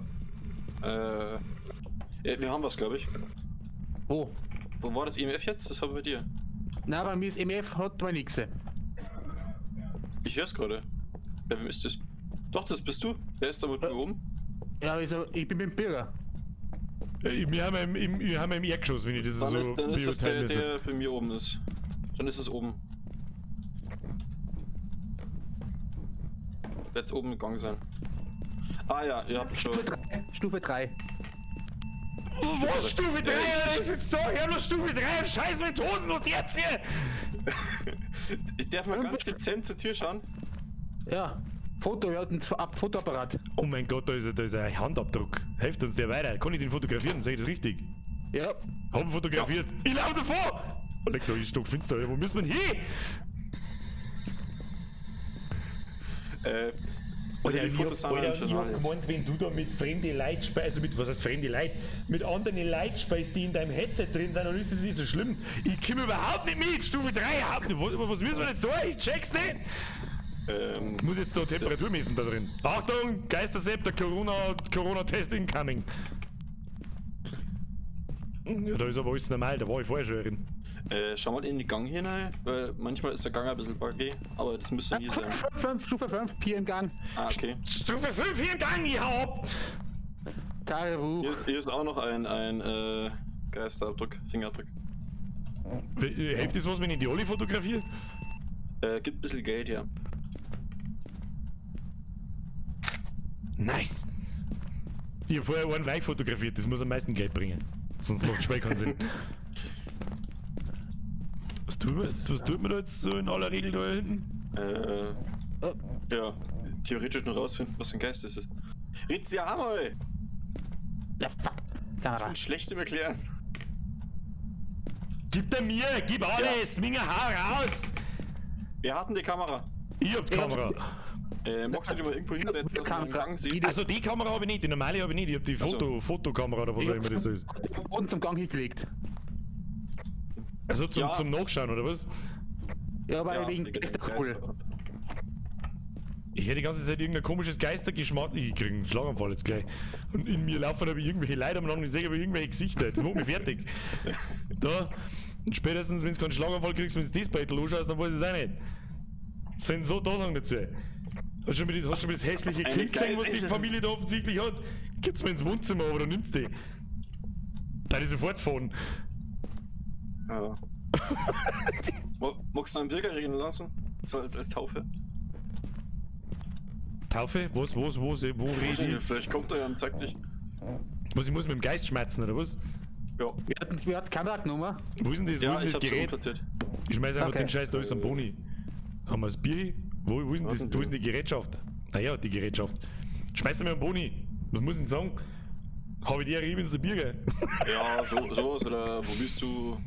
Ja, wir haben was, glaube ich. Wo? Wo war das EMF jetzt? Das war bei dir. Na, bei mir ist EMF, hat mal nix. Ich hör's gerade. Bei wem ist das? Doch, das bist du. Wer ist da mit mir oben? Ja, also, ich bin mit dem Bürger. Wir haben im Erdgeschoss, wenn ich das Dann so ist, dann ist das der, beurteilen müsse. der bei mir oben ist. Dann ist es oben. Wird's oben gegangen sein. Ah ja, ihr habt schon. Stufe 3. Stufe 3. Was? Stufe 3? Alter, ich sitz da, ich hab noch Stufe 3 und scheiß mit Hosen, was jetzt hier? Ich darf mal ganz dezent zur Tür schauen. Ja. Foto, wir hatten Fotoapparat. Oh mein Gott, da ist ein Handabdruck. Helft uns der weiter. Kann ich den fotografieren? Sag ich das richtig? Ja. Hab ihn fotografiert. Ja. Ich lauf davor! Oh, leck doch, ist stockfinster. Wo müssen wir denn hin? Also Alter, die Fotos sind Alter, im Journal ich hab jetzt. gemeint, wenn du da mit fremden Leuten spielst, also mit, was heißt fremde Leute, mit anderen Leuten spielst, die in deinem Headset drin sind, dann ist das nicht so schlimm. Ich komme überhaupt nicht mit, Stufe 3, was müssen wir jetzt da? Ich check's nicht! Ich muss jetzt da Temperatur messen da drin. Achtung, Geistersepp, der Corona-Test incoming. Ja, da ist aber alles normal, da war ich vorher schon drin. Schau mal in den Gang hier rein, weil manchmal ist der Gang ein bisschen buggy, aber das müsste nie sein. 5, Stufe 5, hier im Gang. Ah, okay. Stufe 5 hier im Gang, ich hau ab! Tagebuch. Hier ist auch noch ein Geisterabdruck, Fingerabdruck. Hilft das was, wenn ich die Olli fotografiere? Gibt ein bisschen Geld, ja. Nice! Ich hab vorher einen Weich fotografiert, das muss am meisten Geld bringen. Sonst macht Spiel keinen Sinn. Was tut man da jetzt so in aller Regel da hinten? Ja, theoretisch nur rausfinden, was für ein Geist das ist. Ritz, ja, hammer, ey! Ja, fuck. Kamera. Ich bin schlecht im Erklären. Gib der mir, gib alles, ja. Minger, hau raus! Wir hatten die Kamera. Ich hab die Kamera. Magst du die mal irgendwo hinsetzen, dass man den Gang sieht? Also die Kamera habe ich nicht, die normale habe ich nicht, ich hab die Fotokamera oder was auch immer das ist. Und zum Gang hingelegt. Also zum Nachschauen, oder was? Ja, aber ja, wegen Geisterkohl. Ich hätte die ganze Zeit irgendein komisches Geistergeschmack. Ich krieg einen Schlaganfall jetzt gleich. Und in mir laufen aber irgendwelche Leute umeinander und ich sehe aber irgendwelche Gesichter. Das macht mich fertig. Da. Und spätestens, wenn du keinen Schlaganfall kriegst, wenn du das Battle anschaust, dann weiß ich es auch nicht. Sollen so da sagen dazu. Hast du schon mal das hässliche Kind gesehen, was die Familie da offensichtlich hat? Gibt's mal ins Wohnzimmer, aber dann nimmst du die. Da ist sofort fahren. Ja. Magst du einen Bürger reden lassen? So als Taufe? Taufe? Was, wo rede ich? Vielleicht kommt er ja und zeigt sich. Was, ich muss mit dem Geist schmerzen, oder was? Ja. Wir hatten Kamera genommen. Wo ist denn das, ja, wo ist denn das Gerät? Ich schmeiß einfach den Scheiß da ist am Boni. Haben wir das Bier? Wo ist denn das, wo ist denn die Gerätschaft? Naja, die Gerätschaft. Schmeiß mir am Boni. Was muss ich denn sagen? Hab ich dir ein Bier, gell? Ja, sowas oder wo bist du?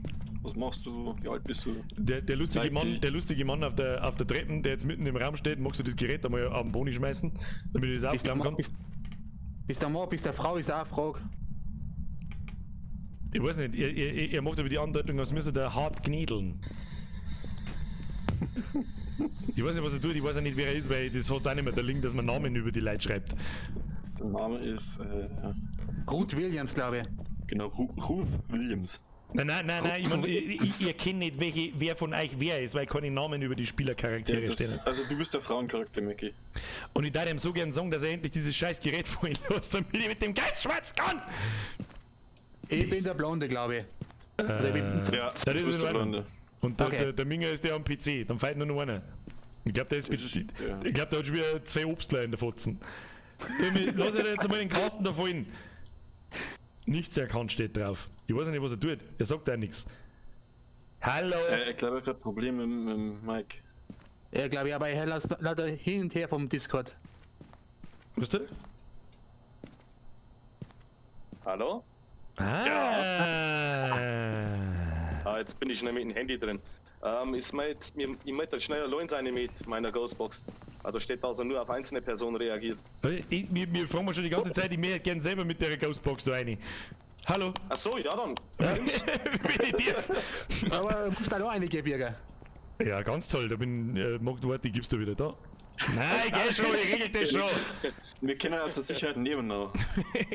Was machst du? Wie alt bist du? Der lustige Mann, der lustige Mann auf der Treppe, der jetzt mitten im Raum steht, magst du das Gerät einmal auf den Boni schmeißen, damit ich das aufklappen kann? Bist der Mann, bist der Frau, ist auch eine Frage. Ich weiß nicht, er macht aber die Andeutung, als müsste der hart gniedeln. Ich weiß nicht, was er tut, ich weiß auch nicht, wer er ist, weil das hat auch nicht mehr der Link, dass man Namen über die Leute schreibt. Der Name ist. Ruth Williams, glaube ich. Genau, Ruth Williams. Nein, nein, nein, nein, ich, mein, ich erkenne nicht, wer von euch wer ist, weil keine Namen über die Spielercharaktere ja, stehen. Also du bist der Frauencharakter, Micky. Und ich darf ihm so gern sagen, dass er endlich dieses scheiß Gerät vorhin lässt, damit ich mit dem Geist schwarz kann! Ich bin der Blonde, glaube ich. Ja, das du bist ist der Blonde. Und der Minger ist der am PC, dann fällt nur noch einer. Ich glaube, der ist, ja. Ich glaube, der hat schon wieder zwei Obstler in der Fotzen. Lass ihn jetzt einmal den Kasten da fallen. Nichts erkannt steht drauf. Ich weiß nicht, was er tut. Er sagt auch nichts. Hallo! Ich glaube, er hat Probleme mit dem Mike. Ja, glaube ich, aber er lässt lauter hin und her vom Discord. Was denn? Hallo? Ah. Ah, jetzt bin ich schnell mit dem Handy drin. Ich möchte schnell allein sein mit meiner Ghostbox. Also steht da, also nur auf einzelne Personen reagiert. Wir fragen schon die ganze Zeit, ich möchte gern selber mit der Ghostbox da rein. Hallo? Ach so, ja dann. Wenn ich darf. Aber du musst da noch einige Birger. Ja, ganz toll. Da bin mag du die gibst du wieder da. Nein, geh schon, ich regel das schon. Wir kennen ja zur Sicherheit nebeneinander.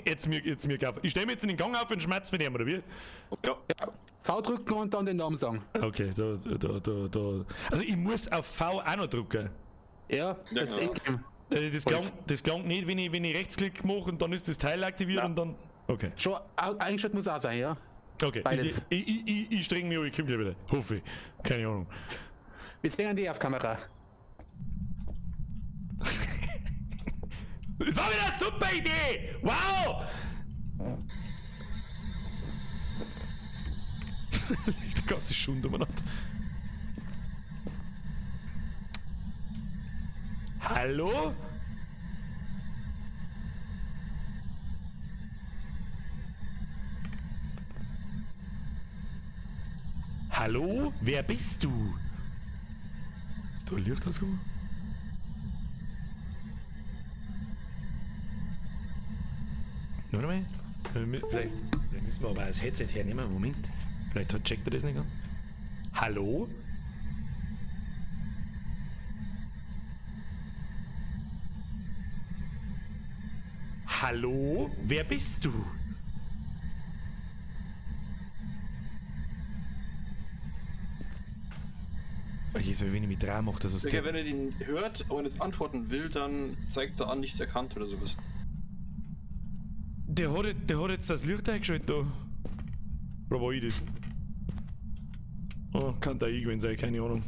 Jetzt mir auf. Ich stell mir jetzt in den Gang auf und schmerz mit ihm, oder wie? Ja. Ja. V drücken und dann den Namen sagen. Okay, da. Also ich muss auf V auch noch drücken. Ja, das genau. ist eh. Das klang nicht, wenn ich Rechtsklick mache und dann ist das Teil aktiviert. Nein. Und dann. Okay. Schon eingeschaltet muss auch sein, ja. Okay. Beides. Ich streng mich an, ich komm gleich wieder. Hoffe ich. Keine Ahnung. Wir sehen die auf Kamera. Das war wieder eine super Idee! Wow! Der ganze Schund umeinander. Hallo? Hallo? Wer bist du? Ist da ein Licht ausgegangen? Warte mal. Vielleicht müssen wir aber das Headset hernehmen. Moment. Vielleicht checkt er das nicht ganz. Hallo? Hallo? Wer bist du? Jedes Mal, wenn ich mich dran mache, das ist. Digga, wenn er den hört, aber nicht antworten will, dann zeigt er an, nicht erkannt oder sowas. Der hat jetzt das Licht eingeschaltet da. Oder war ich das? Oh, kann da ich gewesen sein, keine Ahnung.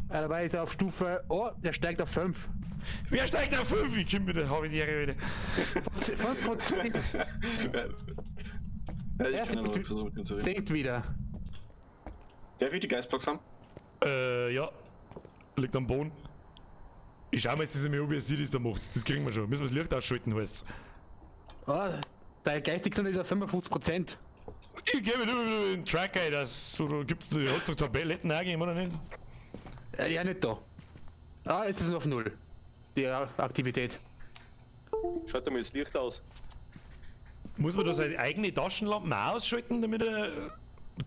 Ja, dabei ist er auf Stufe. Oh, der steigt auf 5. Wer steigt auf 5? Ich komm wieder, hab ich die Ehre wieder. 5 von 10. Ja, ich kann ja noch versuchen, mit ihm zu reden. Sinkt wieder. Darf ich die Geistbox haben? Ja. Liegt am Boden. Ich schau mir jetzt das einmal an, wie sie das da macht. Das kriegen wir schon. Müssen wir das Licht ausschalten, heißt's. Oh, dein geistig sind ist auf 55%. Ich gebe nur den Tracker, das oder gibt's da, hat's doch Tabletten auch gegeben, oder nicht? Ja, nicht da. Ah, es ist noch auf 0. Die Aktivität. Schaut mal das Licht aus. Muss man da seine eigene Taschenlampen auch ausschalten, damit er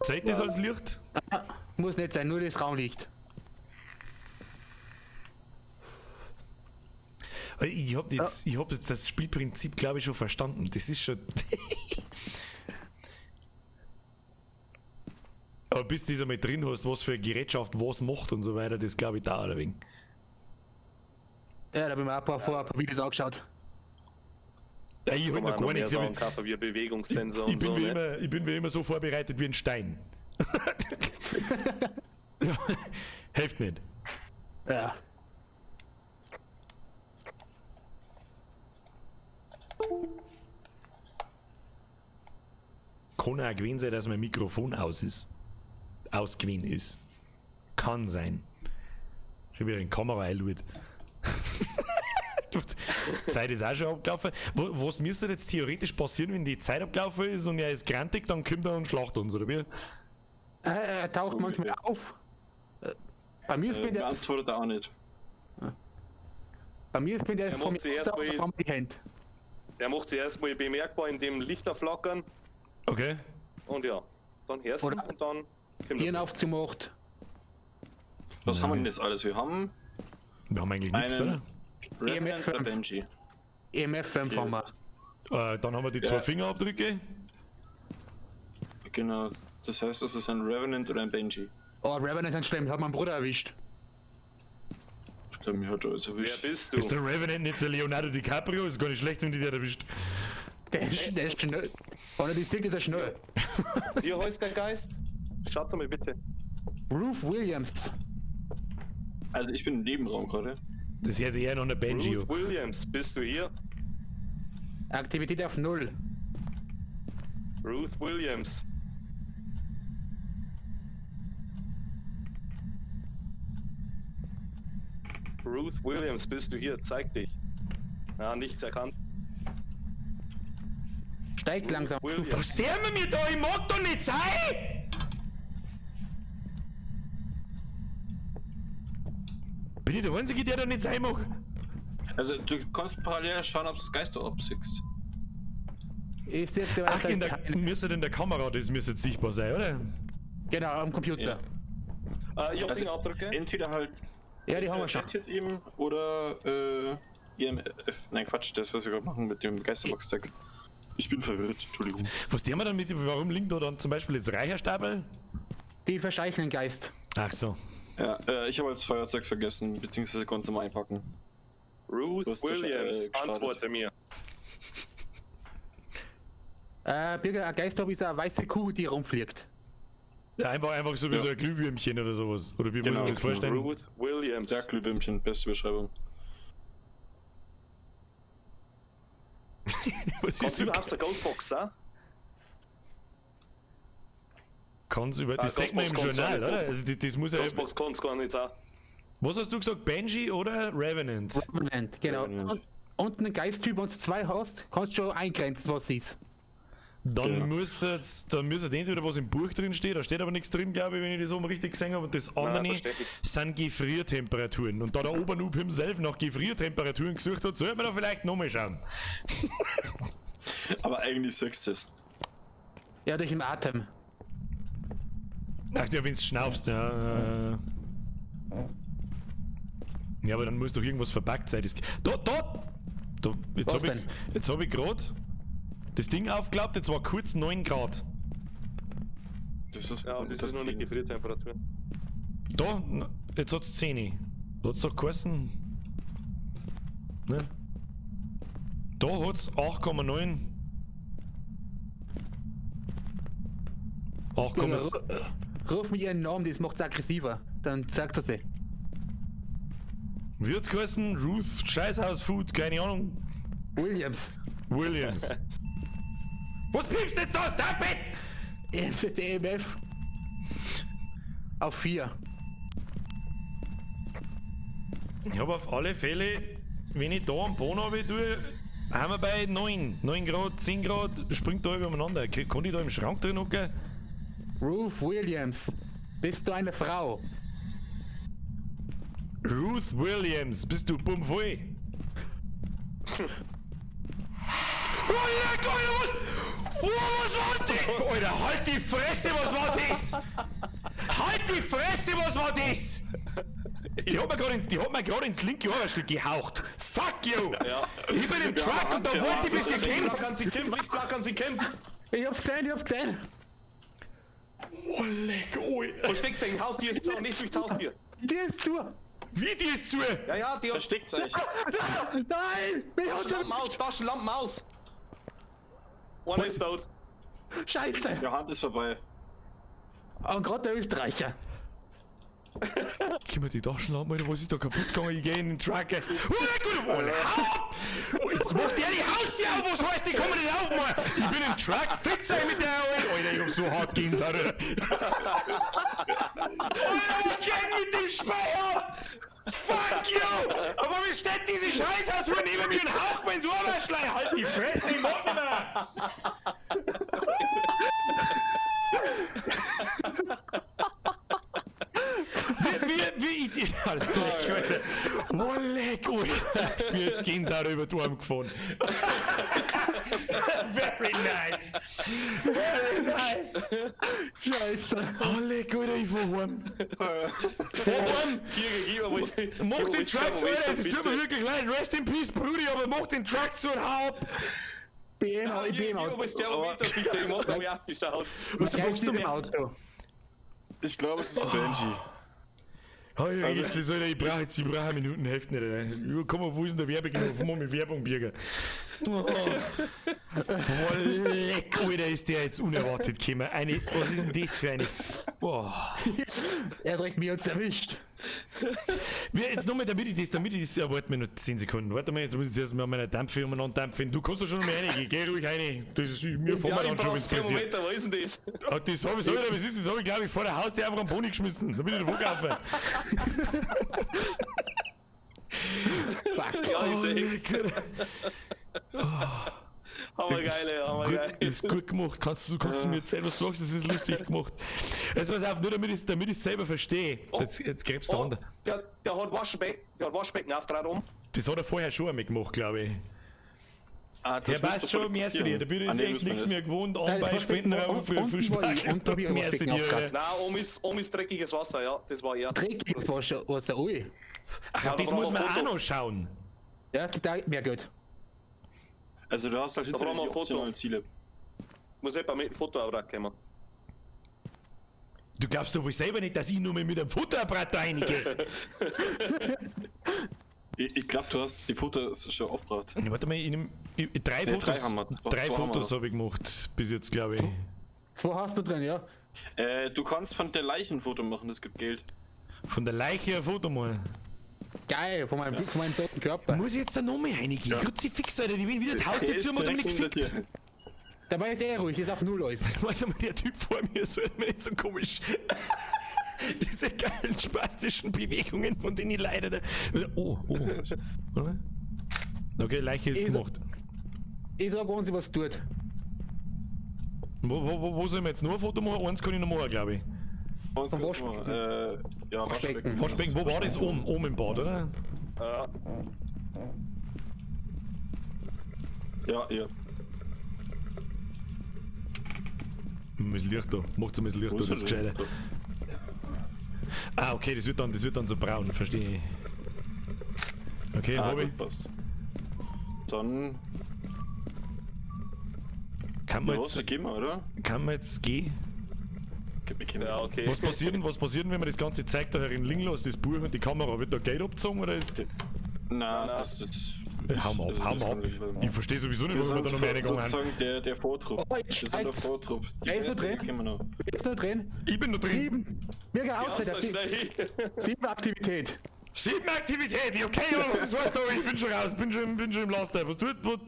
zeigt das als Licht? Ah, muss nicht sein, nur das Raumlicht. Ich hab jetzt das Spielprinzip, glaube ich, schon verstanden. Das ist schon. Aber bis du das einmal drin hast, was für eine Gerätschaft was macht und so weiter, das glaube ich dauert ein wenig. Ja, da habe ich mir auch ein paar Videos angeschaut. Ja, ich hab noch gar nichts. Sagen, wie Bewegungssensor ich und so, bin, ne? ich bin wie immer so vorbereitet wie ein Stein. Ja, hilft nicht. Ja. Kann auch gewesen sein, dass mein Mikrofon aus ist. Ausgewesen ist. Kann sein. Schon wieder in die Kamera einschaut. Zeit ist auch schon abgelaufen. Was müsste jetzt theoretisch passieren, wenn die Zeit abgelaufen ist und er ist grantig, dann kommt er und schlacht uns, oder wie? Er taucht So manchmal ungefähr. auf. Bei mir ist der. Antwortet er auch nicht. Bei mir ist der Er macht sich erstmal die Hände. Er macht sich erstmal bemerkbar, indem Lichter flackern. Okay. Und ja, dann hörst du und dann kommt Hirn aufzumacht. Was haben wir denn jetzt alles? Wir haben eigentlich nichts, oder? EMF 5. Banshee. EMF 5 haben wir. Dann haben wir die zwei Fingerabdrücke. Genau. Das heißt, es ist ein Revenant oder ein Banshee. Oh, Revenant ist schlimm, hat mein Bruder erwischt. Ich glaube, mir hat alles erwischt. Wer bist du? Ist der Revenant nicht der Leonardo DiCaprio? Ist gar nicht schlecht, wenn die der erwischt. Der ist schnell. Wenn er die sieht, ist er schnell. Wie heißt der Geist? Schaut mal bitte. Ruth Williams. Also ich bin im Nebenraum gerade. Das hört sich eher noch eine Banshee. Ruth Williams, bist du hier? Aktivität auf 0. Ruth Williams. Ruth Williams, bist du hier? Zeig dich. Ja, nichts erkannt. Steigt langsam. Williams. Stufe. Was der mit mir da? Ich mag doch nicht sein! Bin ich der Einzige, der da nicht sein mag? Also du kannst parallel schauen, ob du das Geisterorb siehst. Ich sehe jetzt Ach, in der, keine. müsste in der Kamera, das müsste jetzt sichtbar sein, oder? Genau, am Computer. Ich hab Also, Fingerabdrücke. Entweder halt Ja, die haben wir schon. Das jetzt eben oder IMF. Nein, Quatsch, das, was wir gerade machen mit dem Geisterbox-Tag. Ich bin verwirrt, Entschuldigung. Was der wir dann mit, warum liegt da dann zum Beispiel jetzt Reicherstapel? Die verscheuchen den Geist. Ach so. Ja, ich habe als Feuerzeug vergessen, beziehungsweise konnte es mal einpacken. Ruth Du hast das schon, Williams, gestartet. antworte mir. Birger, ein Geisterorb ist eine weiße Kuh, die rumfliegt. Ja, einfach so wie Ja. so ein Glühwürmchen oder sowas. Oder wie Genau. muss ich das vorstellen? Ruth Williams. Ja, Glühwürmchen, beste Beschreibung. Was ist Kannst du so, überhaupt eine Ghostbox, ah? kann's über, das Ah, sagt man im Ghostbox kann's Journal, auch nicht. oder? Also das muss ja. Ghostbox kannst gar nicht sein. Was hast du gesagt? Banshee oder Revenant? Revenant, genau. Revenant. Und einen Geisttyp, wenn du zwei hast, kannst du schon eingrenzen, was ist. Dann Genau. muss jetzt, dann müsste entweder was im Buch drin stehen, da steht aber nichts drin, glaube ich, wenn ich das oben richtig gesehen habe. Und das andere da steht nichts. sind Gefriertemperaturen. Und da der Obernoob himself nach Gefriertemperaturen gesucht hat, sollte man da vielleicht nochmal schauen. Aber eigentlich siehst du es. Ja, durch den Atem. Ach ja, wenn's schnaufst, ja. Ja, aber dann muss doch irgendwas verpackt sein. Das, da, da! Da, jetzt Was habe ich, denn? jetzt hab ich grad das Ding aufgeklappt, jetzt war kurz 9 Grad. Das ist, Ja, und das ist noch nicht Gefriertemperatur. Da, jetzt hat's 10. Da hat's doch geheißen. Ne? Da hat's 8,9. 8, Ruf mit ihren Namen, das macht's aggressiver. Dann sagt er sie. Wie hat's geheißen? Ruth Scheißhaus Food, keine Ahnung. Williams. Williams. Was piepst jetzt da? Stop it! EMF. Auf 4. Ich habe auf alle Fälle, wenn ich da am Boden runter tue, haben wir bei 9. 9 Grad, 10 Grad, springt da übereinander. Kann ich da im Schrank drin hocken? Ruth Williams. Bist du eine Frau? Ruth Williams, bist du bummvoll? Oh, leck, Alter, was? Oh, was war das? Alter, halt die Fresse, was war das? Halt die Fresse, was war das? Die hat mir gerade ins linke Ohrwaschel gehaucht. Fuck you! Ja. Ich bin im Truck und da wollte ich, bis ihr Lichtflackern, kennt. sie kämpft, Lichtflackern, sie kämpft. Ich hab's gesehen, ich hab's gesehen. Oh, leck, Alter. Versteckt sich, Haustier ist zu, nicht durchs Haustier. Die ist zu. Wie, die ist zu? Ja, ja, die hat Versteckt euch. Nein! Mich hat's Taschenlampen aus, Taschenlampen aus. One ist tot. Scheiße! Der Hand ist vorbei. Und gerade der Österreicher. Gib mir die Taschenlampe, Alter, was ist da kaputt gegangen? Ich geh in den Truck. ey. Oh, leck, Alter, oh, hau ab! Oh, jetzt macht der die Haustür auf, was heißt, die kommen nicht auf, Mann! Ich bin im Truck, fickt euch mit der, Alter! Alter, ich hab so hart Gänsehaut, Alter! Alter, was geht denn mit dem Speier ab? Fuck you! Aber warum steht diese Scheißhaushuhr neben mir und haucht mir ins Ohrwaschlein? Halt die Fresse, ich mach nicht mehr! Wie, ich, Alter, leck, Alter. Oh, leck, Alter. Ist mir jetzt Gänsehaut über die Arme gefahren. Very nice. Very nice. Scheiße. Oh, leck, Alter, ich fahr heim. Fahr heim. Tiere, gib mir mal Mach den Truck zu, Alter. Es tut mir wirklich leid. Rest in peace, Brudi, aber mach den Truck zu und hau ab. Ich bin Gib ich bin im mir Auto. mal das Thermometer, bitte. Ich mach mal aufgeschaut. Was, du Geist machst ist du im mir? Auto. Ich glaube, es ist ein Banshee. Oh, ja, jetzt ist, Alter, ich brauche jetzt, ich brauche eine Minuten, hilft nicht, Alter. Ja, komm mal, wo ist denn der Werbeknopf? Mach mit Werbung, Birger. Oh. Boah, leck, Alter, ist der jetzt unerwartet gekommen. Eine, was ist denn das für eine... Boah. Er hat recht, mir hat's erwischt. Wir, jetzt nochmal, damit ich das, ja, warte mal noch 10 Sekunden. Warte mal, jetzt muss ich zuerst mal meine Dampfe umeinander dampfen. Du kannst doch schon noch mal reingehen, geh ruhig rein. Das ist, mir fahren Ja, wir ich dann schon, brauch wenn's das passiert. Thermometer, wo ist denn das? Ah, das hab ich, Alter, was ist das? Das hab ich, glaube ich, vor der Haustür einfach am Pony geschmissen. Da bin ich davon gelaufen. Fuck. Ja, ich seh. Hammergeile, hammergeil. Gut, ist gut gemacht. Kannst du mir erzählen, was du machst? Das ist lustig gemacht. Jetzt pass auf, nur damit ich es selber verstehe. Jetzt gräbst du Oh, an. der hat Waschbecken aufgetragen um. Das hat er vorher schon einmal gemacht, glaube ich. Ah, Ja, passt schon, merci dir. Da bin ich Ah, nee, echt müssen wir nichts nicht. mehr gewohnt. Nein, An das bei Waschbecken Spenden für unten viel war ich, Spargel. unten hab ich ein Merci Waschbecken dir. aufgetragen. Nein, oben ist dreckiges Wasser, ja, das war er. Dreckiges Wasser, Wasser, ui. Ach, Ja, auf da das brauchen muss wir man ein auch Foto. noch schauen. Ja, gibt auch mehr Geld. Also du hast halt hinter brauchen dir wir die ein Foto. optionalen Ziele. Muss jemand mit dem Fotoapparat kommen. Du glaubst doch wohl selber nicht, dass ich nur mal mit einem Fotoapparat da reingehe. Ich glaube, du hast die Fotos schon aufgebracht. Ja, warte mal, ich nehm, ich, drei Nee, Fotos, drei haben wir. drei Zwei haben wir Fotos noch. habe ich gemacht bis jetzt, glaube ich. Zwei hast du drin, ja. Du kannst von der Leiche ein Foto machen, das gibt Geld. Von der Leiche ein Foto mal. Geil, von meinem toten Körper. Muss ich jetzt da noch mal reingehen? Ja. Kruzifix, Alter, die bin wieder die Haustür Der ist zu und hab mich direkt hinter gefickt. dir. Dabei ist er ruhig, ist auf Null alles. Weißt du mal, der Typ vor mir ist mir nicht so komisch. Diese geilen spastischen Bewegungen, von denen ich leide. Oh, oh. Oder? Okay, Leiche ist gemacht. Ich sag, wenn sie was tut. Wo soll ich mir jetzt noch ein Foto machen? Eins kann ich noch machen, glaube ich. Bei uns Vom kannst du Waschbecken. mal, ja, Waschbecken. Waschbecken. Waschbecken, wo war das? Oben, oben im Bad, oder? Ja. Ja, ja. Das Licht da. Macht's einmal das Licht Wo da, ist das ist er denn? gescheiter. Ah, okay, das wird dann so braun, verstehe ich. Okay, Ah, hab ich. gut, passt. Dann, Kann man ja, was, jetzt, gehen wir, oder? kann man jetzt gehen? Wir können Ja, okay. Was passiert denn, wenn man das ganze Zeug da herin liegen lässt, das Buch und die Kamera? Wird da Geld abgezogen oder ist. Nein, nein. das ist. Hau mal ab, also hau das mal kann ab. nicht bleiben. Ich verstehe sowieso nicht, Wir warum wir sind da noch mehr reingegangen sind. sozusagen der Vortrupp. Oh, jetzt Wir sind der steigt's. Vortrupp. Die Wer ist noch Restlichen drin? kennen wir noch. Ist noch drin? Ich bin noch drin. 7. Mir geht Ja, aus, so der schnell. 7 Aktivität. 7 Aktivität, okay, ja, was ist das da? Ich bin schon raus, bin schon im Last Step. Was tut, was?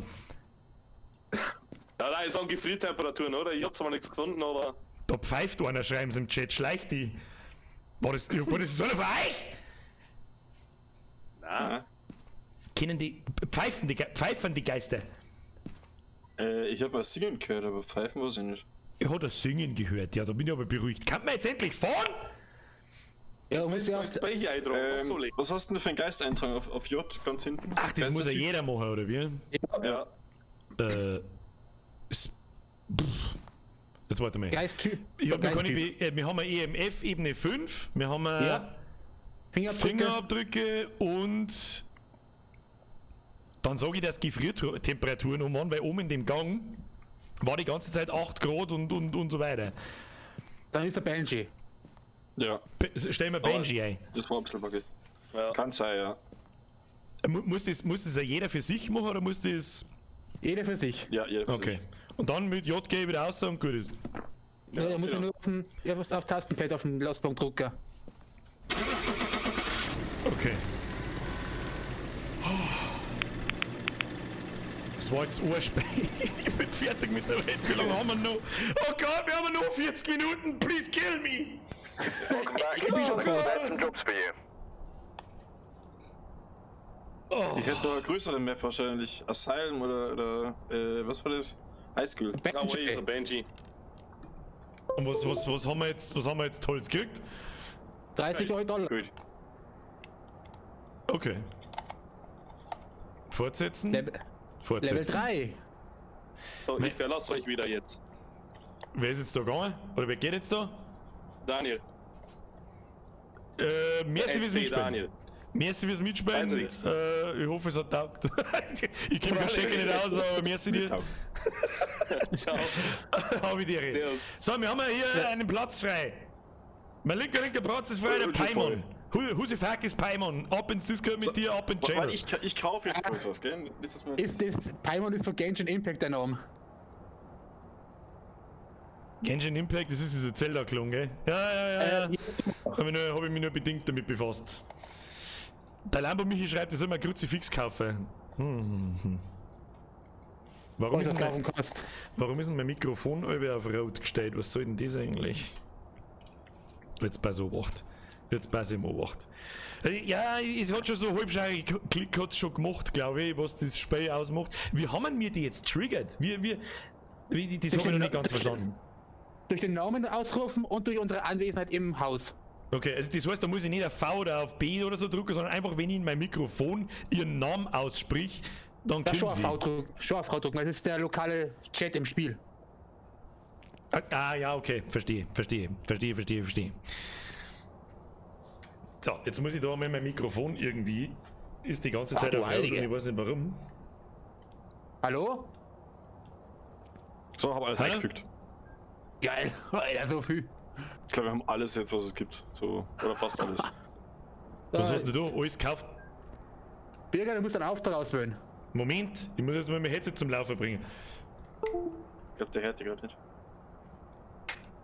Ja, nein, es sind Gefriertemperaturen, oder? Ich hab zwar nichts gefunden, aber. Da pfeift einer, schreiben sie im Chat, schleicht die. War das einer von euch? Nein. Kennen die, pfeifen die Geister? Ich habe mal singen gehört, aber pfeifen weiß ich nicht. Ich hab das Singen gehört, ja, da bin ich aber beruhigt. Kann man jetzt endlich fahren? Ja, muss ja Das Becher eintragen, abzulegen. Was hast du denn für einen Geisteintrag auf J ganz hinten? Ach, das muss ja Geistertyp? jeder machen, oder wie? Ja. Jetzt warte mal. Geisttyp. Ich hab noch keine Geisttyp. Wir haben eine EMF Ebene 5, wir haben eine Ja. Fingerabdrücke. Fingerabdrücke und dann sage ich, dass Gefriertemperaturen um waren, weil oben in dem Gang war die ganze Zeit 8 Grad und so weiter. Dann ist der Banshee. Ja. Stell mir Banshee ein. Das war ein bisschen buggy. Ja. Kann sein, ja. Muss das ja jeder für sich machen oder muss das. Jeder für sich. Ja, ja. Okay. Und dann mit JG wieder raus und gut ist. Ja, da muss genau. ja nur auf, den, ja, was auf Tastenfeld auf dem Lastwagen Okay. Das war jetzt urspät. Ich bin fertig mit der Welt. Wie lange haben wir noch? Oh Gott, wir haben noch 40 Minuten. Please kill me. Welcome back. Ich bin schon tot. I have some jobs for you. Oh. Ich hätte noch eine größere Map wahrscheinlich. Asylum oder was war das? High School. Na, wo ist ein Banshee. Benji? Und was haben wir jetzt, was haben wir jetzt Tolles gekriegt? 30 Euro Dollar. Gut. Okay. Fortsetzen? Level, Fortsetzen. Level 3. So, ich verlasse euch wieder jetzt. Wer ist jetzt da gegangen? Oder wer geht jetzt da? Daniel. Merci fürs FC Mitspielen. Daniel. Merci fürs Mitspielen. Also nix. Ich hoffe, es hat taugt. Ich kenne den Stecker nicht aus, aber merci dir. Taugt. Ciao. Hab ich dir. Servus. So, wir haben ja hier einen Platz frei. Mein linker Platz ist frei, der Ja, schon Paimon. Who the fuck is Paimon? Ab ins Discord mit dir, ab in Warte, Channel. ich kaufe jetzt kurz was, gell? Nicht, dass wir- Ist das Paimon ist von Genshin Impact der Name. Genshin Impact, das ist dieser Zelda-Klon, gell? Ja. Ja. Hab ich mich nur bedingt damit befasst. Der Lambo Michi schreibt, ich soll mir ein Kruzifix kaufen. Warum, Was ist du denn mein, kaufen kannst. warum ist denn mein Mikrofon alle auf rot gestellt? Was soll denn das eigentlich? Jetzt bei so Obacht. Jetzt pass ich mal Obacht. Ja, es hat schon so halbscharige Klick hat's schon gemacht, glaube ich, was das Spiel ausmacht. Wie haben wir die jetzt triggert? Das habe ich noch nicht ganz verstanden. Durch den Namen ausrufen und durch unsere Anwesenheit im Haus. Okay, also das heißt, da muss ich nicht auf V oder auf B oder so drücken, sondern einfach, wenn ich in mein Mikrofon ihren Namen aussprich, dann Ja, kommen schon auf sie. V drücken, schon auf V drücken. Das ist der lokale Chat im Spiel. Ah, ja, okay, verstehe, verstehe, verstehe, verstehe, verstehe. So, jetzt muss ich da mal mein Mikrofon irgendwie, ist die ganze Ach, Zeit du auf laut und Heilige. ich weiß nicht warum. Hallo? So, hab alles Hallo? eingefügt. Geil, Alter, so viel. Ich glaube, wir haben alles jetzt, was es gibt. So, oder fast alles. Was hast denn du? Alles gekauft? Birger, du musst einen Auftrag auswählen. Moment, ich muss jetzt mal mein Headset zum Laufen bringen. Ich glaube, der hört die gerade nicht.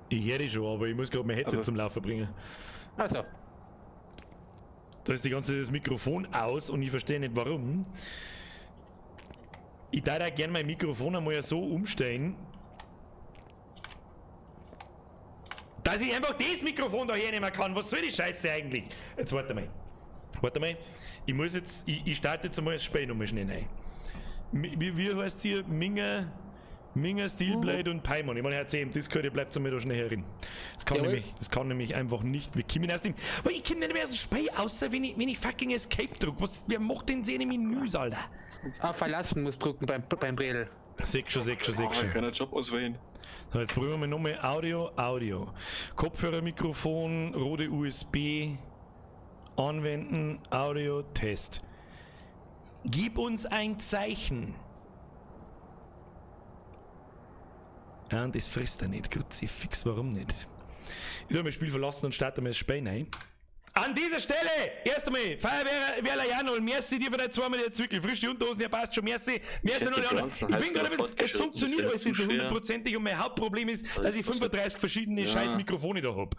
Ich höre dich schon, aber ich muss gerade mein Headset Also. zum Laufen bringen. Also, Da ist die ganze Zeit das Mikrofon aus und ich verstehe nicht warum. Ich darf auch gerne mein Mikrofon einmal so umstellen, dass ich einfach das Mikrofon da hernehmen kann. Was soll die Scheiße eigentlich? Jetzt warte mal. Warte mal. Ich muss jetzt, ich starte jetzt einmal das Spiel nochmal schnell rein. Wie heißt hier? Minga, Minga, Steelblade und Paimon. Ich meine, Herr C, im Discord, ihr bleibt einmal da schnell herin. Das kann, Jawohl. nämlich, das kann nämlich einfach nicht. Wir kommen aus dem. Aber ich komme nicht mehr aus dem Spiel, außer wenn ich fucking Escape drück. Was, wer macht denn seine Menüs, Alter? ah, verlassen muss drücken beim Bredel. Sechs schon, sechs schon, sechs Ah, schon. keiner Job auswählen. So, jetzt probieren wir nochmal Audio, Audio. Kopfhörer, Mikrofon, Rode USB, anwenden, Audio, Test. Gib uns ein Zeichen. Ja, und das frisst er nicht. Kruzifix, warum nicht? Ich soll mein Spiel verlassen und starte mal das Spiel rein. An dieser Stelle, erst einmal, Feuerwehrler Janol, merci dir für deine zweimal der Zwickel. Frische Unterhosen, ja passt schon, merci. Merci hätte noch die Janol. ganzen Ich bin gerade Heißluft ein bisschen, es fortgeschritten, funktioniert das wäre alles nicht zu so schwer. hundertprozentig und mein Hauptproblem ist, dass ich 35 verschiedene Ja. scheiß Mikrofone da hab.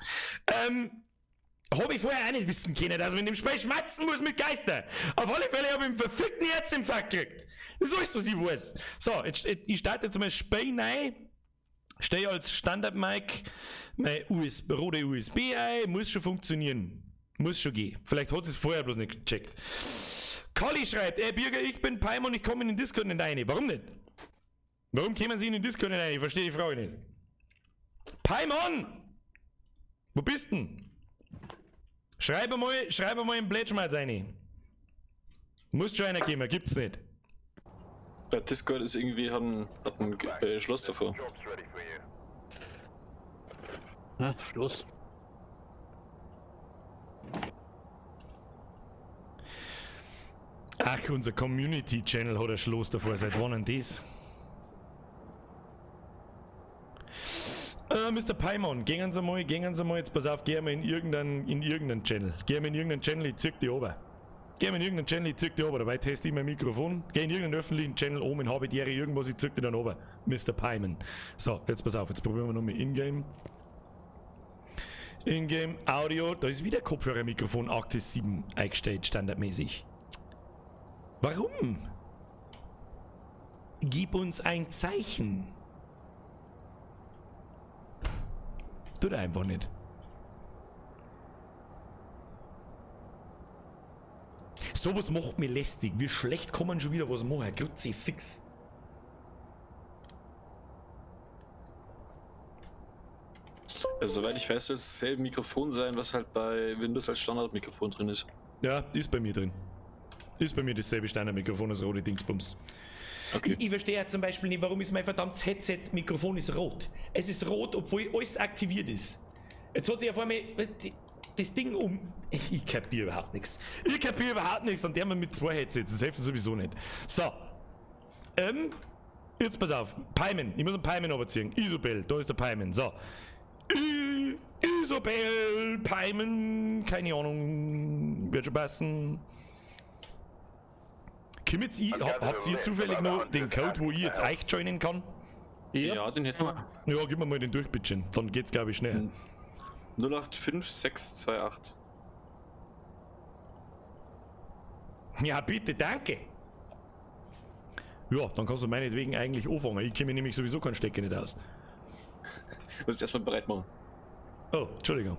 Hab ich vorher auch nicht wissen können, dass man in dem Spiel schmatzen muss mit Geister. Auf alle Fälle hab ich einen verfickten Herzinfarkt gekriegt. Das ist alles, was ich weiß. So, jetzt, ich starte jetzt mal das Spiel rein. Stehe als Standard-Mic mein USB, Rode USB ein, muss schon funktionieren. Muss schon gehen. Vielleicht hat es vorher bloß nicht gecheckt. Colli schreibt, ey Birger, ich bin Paimon, ich komme in den Discord nicht rein. Warum nicht? Warum kämen Sie in den Discord nicht rein? Ich verstehe die Frage nicht. Paimon! Wo bist denn? Schreib einmal im Plätschmalz rein. Muss schon einer kommen, gibt's nicht. Der Discord ist irgendwie, hat ein Schloss davor. Jobs ready for you. Ja, Schluss. Ach, unser Community-Channel hat ein Schloss davor. Seit wann denn das? Mr. Paimon, gehen Sie mal, jetzt pass auf, gehen wir in irgendeinen Channel. Gehen wir in irgendeinen Channel, ich zieh die runter. Gehen wir in irgendeinen Channel, ich zieh die runter. Dabei teste ich mein Mikrofon. Geh in irgendeinen öffentlichen Channel oben in Habitiere, irgendwas, ich zieh die dann runter. Mr. Paimon. So, jetzt pass auf, jetzt probieren wir nochmal Ingame. Ingame, Audio, da ist wieder Kopfhörermikrofon Arctis 7 eingestellt, standardmäßig. Warum? Gib uns ein Zeichen. Tut er einfach nicht. Sowas macht mich lästig. Wie schlecht kann man schon wieder was machen? Kruzifix. Also soweit ich weiß, soll es dasselbe Mikrofon sein, was halt bei Windows als Standardmikrofon drin ist. Ja, ist bei mir drin. Ist bei mir dasselbe Standardmikrofon als rote Dingsbums. Okay. Ich verstehe ja zum Beispiel nicht, warum ist mein verdammtes Headset-Mikrofon ist rot. Es ist rot, obwohl alles aktiviert ist. Jetzt hat sich auf einmal das Ding um. Ich kapiere überhaupt nichts. Ich kapiere überhaupt nichts. Und der mal mit zwei Headsets, das hilft sowieso nicht. So. Jetzt pass auf. Paimon. Ich muss einen Paimon runterziehen. Isobel, da ist der Paimon. So. Isobel, Paimon, keine Ahnung. Wird schon passen. Komm jetzt ich, habt ihr zufällig noch den Code, wo ich jetzt euch joinen kann? Ja, den hätten wir. Ja, gib mir mal den durch, bitte. Dann geht's, glaub ich, schnell. 085628. Ja, bitte, danke. Ja, dann kannst du meinetwegen eigentlich anfangen. Ich kenne mir nämlich sowieso keinen Stecker nicht aus. Du musst erstmal bereit machen. Oh, Entschuldigung.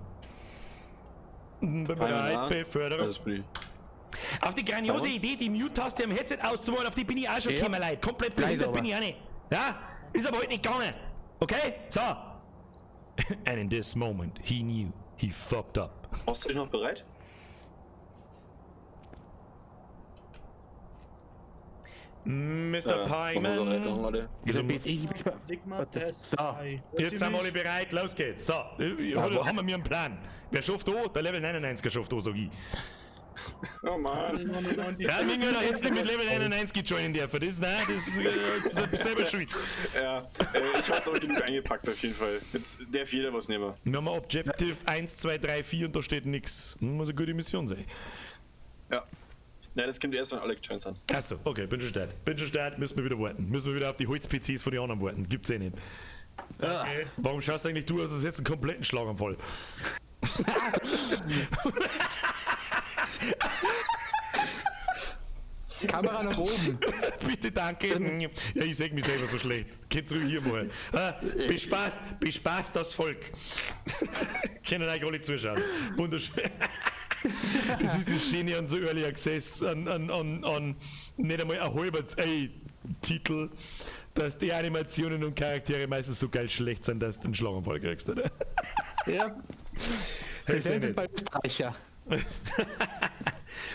Bin bereit, Beförderung. Das bin ich. Auf die grandiose Idee, die Mute-Taste am Headset auszumachen, auf die bin ich auch schon Ja. gekommen, Leute. Komplett Leise behindert aber. bin ich auch nicht. Ja? Ist aber heute nicht gegangen. Okay? So. And in this moment, he knew he fucked up. Machst du dich noch bereit? Mr. Machen wir bereit, Pieman. machen alle. Also bis ich mich. Sigma Test So. 3. Jetzt sind wir alle bereit, los geht's. So, haben wir mir einen Plan. Wer schafft da? Der Level 99er schafft da, sag ich. Oh Mann. Ja, Minga, da hättest du nicht mit Level 99 joinen dürfen. Das, nein, das, das ist selber schuld. Ja, ich hab's aber genug eingepackt auf jeden Fall. Jetzt darf jeder was nehmen. Wir haben Objective 1, 2, 3, 4 und da steht nix. Muss eine gute Mission sein. Ja. Nein, das kommt erst, wenn alle gejoint sind. Achso, okay, bin schon start. Bin schon start, müssen wir wieder warten. Müssen wir wieder auf die Holz-PCs von den anderen warten. Gibt's eh nicht. Ah, Warum schaust eigentlich du aus, als hättest du einen kompletten Schlaganfall? Kamera nach oben. Bitte danke. Ja, ich seh mich selber so schlecht. Geht zurück hier mal. Bespaßt, bespaßt das Volk. Können euch alle zuschauen. Wunderschön. Das ist das Schöne an so Early Access, an nicht einmal ein halber Titel, dass die Animationen und Charaktere meistens so geil schlecht sind, dass du einen Schlaganfall kriegst, oder? Ja. Hilft eh Presented nicht. bei Österreicher.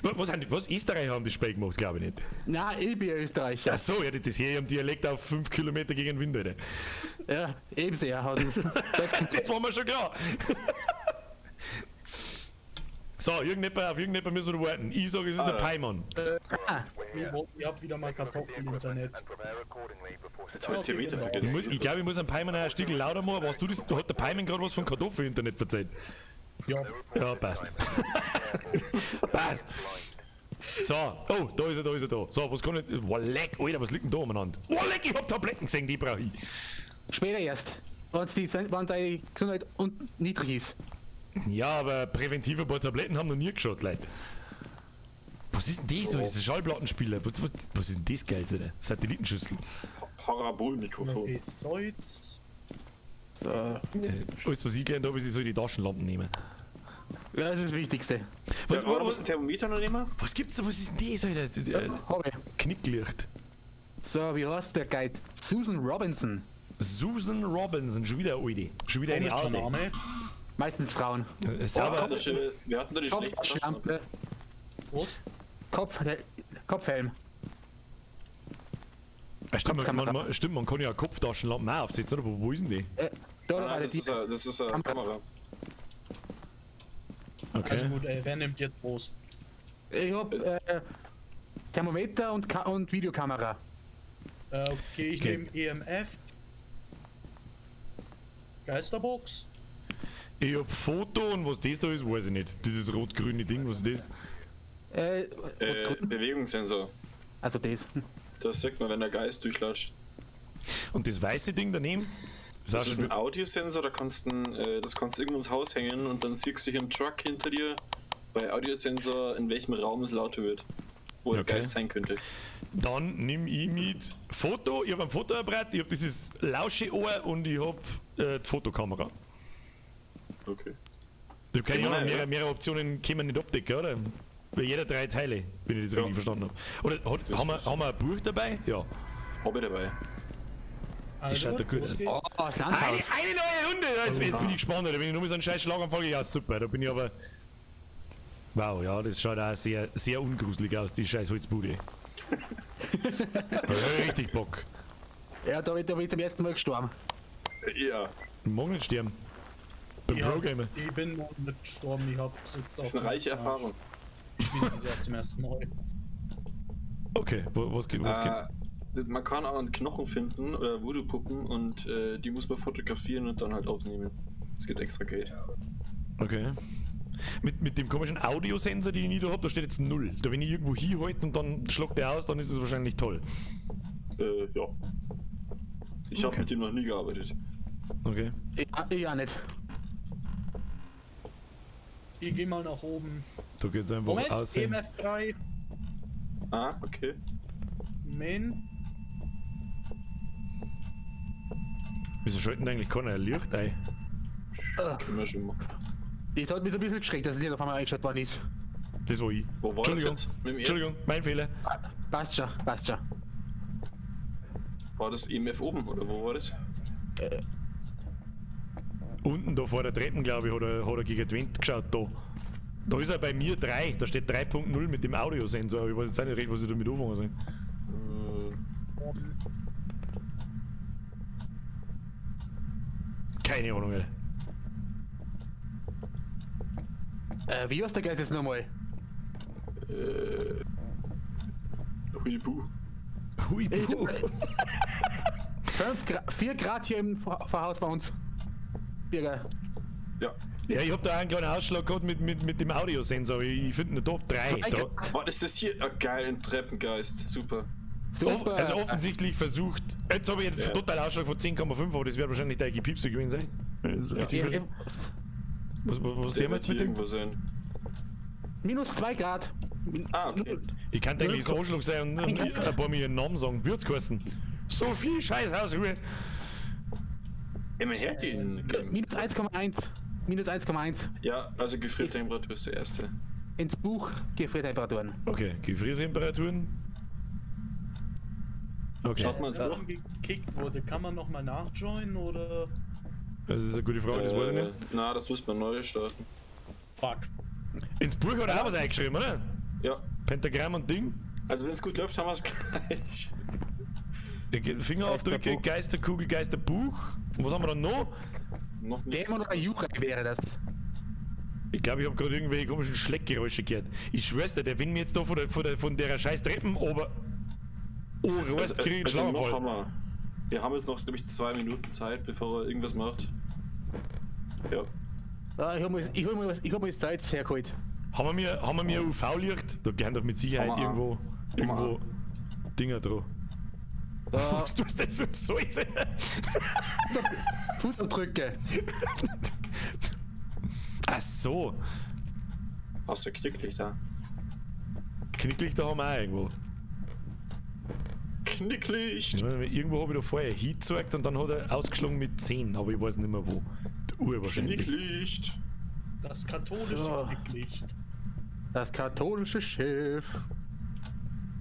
Was Österreicher haben das Spiel gemacht, glaube ich nicht. Na, ich bin Österreicher. Ach so, ja, das hier im Dialekt auf 5 Kilometer gegen den Wind, Alter. Ja, eben sehr. Das war mir schon klar. So, irgendjemand, auf irgendjemand müssen wir warten. Ich sage, es ist der Paimon. Ah, Ich hab wieder mal Kartoffelinternet. Jetzt hab ich Thermometer genau. Ich, vergessen. muss, ich glaube, ich muss am Paimon ein Stück lauter machen. Warst du das? Da hat der Paimon gerade was von Kartoffelinternet verzeiht. Ja, Ja, passt. Passt. So, oh, da ist er, da ist er, da. So, was kann ich. Oh, leck, Alter, was liegt denn da umeinander? Oh, leck, ich hab Tabletten gesehen, die brauche ich. später erst. Wenn deine Gesundheit niedrig ist. Ja, aber präventive paar Tabletten haben noch nie geschaut, Leute. Was ist denn das? So? Das ist ein Schallplattenspieler. Was ist denn das geil, Alter? Satellitenschüssel. Parabolmikrofon. okay, Zeutz. So. Alles, was ich gelernt habe, ist, ich soll die Taschenlampen nehmen. Ja, das ist das Wichtigste. Was, Ja, oder was, musst du ein Thermometer noch nehmen? was gibt's da? Was ist denn das, Alter? Hab ich. Knicklicht. So, wie heißt der Geist? Susan Robinson. Susan Robinson, schon wieder eine alte. Schon wieder eine Komischer alte. Name. Meistens Frauen. Sauber. Wir hatten da die schlechte Kopfschlampe. Was? Kopfhelm. Ah, stimmt, Kopfkamera. stimmt, man kann ja Kopftaschenlampen auch aufsetzen, oder? Wo ist denn die? Da, Nein, bei der das ist eine, das ist eine Kamera. Okay. Also gut, ey, wer nimmt jetzt was? Ich hab Thermometer und Videokamera. Okay, ich Okay. nehme EMF. Geisterbox. Ich hab Foto und was das da ist, weiß ich nicht. Dieses rot-grüne Ding, was ist das? Bewegungssensor. Also das. Das sieht man, wenn der Geist durchlatscht. Und das weiße Ding daneben? Ist auch Das ist schon ein Audiosensor, da kannst du, das kannst du irgendwo ins Haus hängen und dann siehst du hier einen Truck hinter dir bei Audiosensor, in welchem Raum es lauter wird. Wo der Okay. Geist sein könnte. Dann nimm ich mit Foto, ich hab ein Fotoapparat, ich hab dieses Lauscheohr und ich hab die Fotokamera. Okay. Ich hab keine Genau, Ahnung, ja. mehrere Optionen können wir nicht abdecken, oder? Bei jeder 3 Teile, wenn ich das richtig verstanden hab. Oder haben wir ein Buch dabei? Ja. Hab ich dabei. Also schaut doch gut los aus. geht's. Oh, das Eine, Landhaus. eine neue Runde! Ja, jetzt bin ich gespannt, Alter. Wenn ich nur mit so einem scheiß Schlaganfall, ja super, da bin ich aber. Wow, ja, das schaut auch sehr, sehr ungruselig aus, die scheiß Holzbude. Richtig Bock. Ja, da bin ich zum ersten Mal gestorben. Ja, Ich mag nicht sterben. Beim Ich Pro-Gamer. Ich bin noch nicht gestorben, ich hab's jetzt auch das ist eine zum reiche ersten Mal. Erfahrung. Ich spiele es auch zum ersten Mal. Okay, was geht? Was geht? Man kann auch einen Knochen finden oder Voodoo-Puppen und die muss man fotografieren und dann halt aufnehmen. Es gibt extra Geld. Okay. Mit dem komischen Audiosensor, den ich nie da hab, da steht jetzt 0. Da wenn ich irgendwo hinhalte und dann schlagt der aus, dann ist es wahrscheinlich toll. Ja. Ich habe Okay. mit dem noch nie gearbeitet. Okay. Ich auch nicht. Ich geh mal nach oben. Da geht's einfach Moment, aus. EMF 3. Ah, okay. Moment. Wieso schalten eigentlich keiner ein Licht ein? Können wir schon machen. Das hat mich so ein bisschen geschreckt, dass es nicht auf einmal eingeschaltet worden ist. Das war ich. Wo war das Entschuldigung. jetzt? Mit dem E- Entschuldigung, mein Fehler. Passt schon, passt schon. War das EMF oben oder wo war das? Unten da vor der Treppen, glaube ich, hat er gegen die Wand geschaut. Da. Da ist er bei mir 3. Da steht 3.0 mit dem Audiosensor. Aber ich weiß jetzt auch nicht recht, was ich damit anfangen soll. Keine Ahnung, Alter. Wie heißt der Geist jetzt nochmal? Huibu. Hui, puh. 4 Grad hier im Vorhaus bei uns. Birger. Ja. Ja, ich hab da auch einen kleinen Ausschlag gehabt mit dem Audiosensor. Ich finde ihn Top 3. Zwei Da, Grad. Was ist das hier? Ah, geil, ein Treppengeist. Super. Super. also offensichtlich versucht. Jetzt habe ich einen Ja. totalen Ausschlag von 10,5, aber das wird wahrscheinlich der Gepiepse gewesen sein. Das ist richtig Ja, verstanden. Was Der tun wir wird jetzt mit hier dem? irgendwo sein. Minus 2 Grad. Ah, okay. Ich kann eigentlich das Anschlag sein und ein paar mir ihren Namen sagen. Wird's kosten. So viel Scheiß Hausruhe. Ja, man hört ihn. Minus 1,1. Minus 1,1. Ja, also Gefriertemperatur ist der erste. Ins Buch Gefriertemperaturen. Okay, Gefriertemperaturen. Okay. Schaut mal ins Buch. Gekickt wurde. Kann man nochmal nachjoinen oder? Das ist eine gute Frage, das weiß ich nicht. Na, das muss man neu starten. Fuck. Ins Buch hat er auch was eingeschrieben, oder? Ja. Pentagramm und Ding. Also wenn es gut läuft, haben wir es gleich. Fingerabdrücke, Geisterbuch. Geisterkugel, Geisterbuch. Und was haben wir dann noch? Noch nicht. Dämon oder Jura wäre das. Ich glaube, ich habe gerade irgendwelche komischen Schleckgeräusche gehört. Ich schwör's dir, der wenn mir jetzt da von der scheiß Treppen ober. Oh, Also, krieg ich einen also noch Schlaganfall. haben wir. Wir haben jetzt noch, glaube ich, 2 Minuten Zeit, bevor er irgendwas macht. Ja. Ah, ich hol mir das Salz hergeholt. Haben wir mir UV-Licht? Da gehen doch mit Sicherheit Haben wir auch. irgendwo Dinger dran. Da, Was tust du jetzt mit dem Salz? Fußabdrücke. Ach so. Hast du Knicklichter? Knicklichter haben wir auch irgendwo. Knicklicht! Ich weiß nicht, irgendwo habe ich da vorher hingezeigt und dann hat er ausgeschlagen mit 10, aber ich weiß nicht mehr wo. Die Uhr wahrscheinlich. Knicklicht! Das katholische So. Knicklicht. Das katholische Schiff.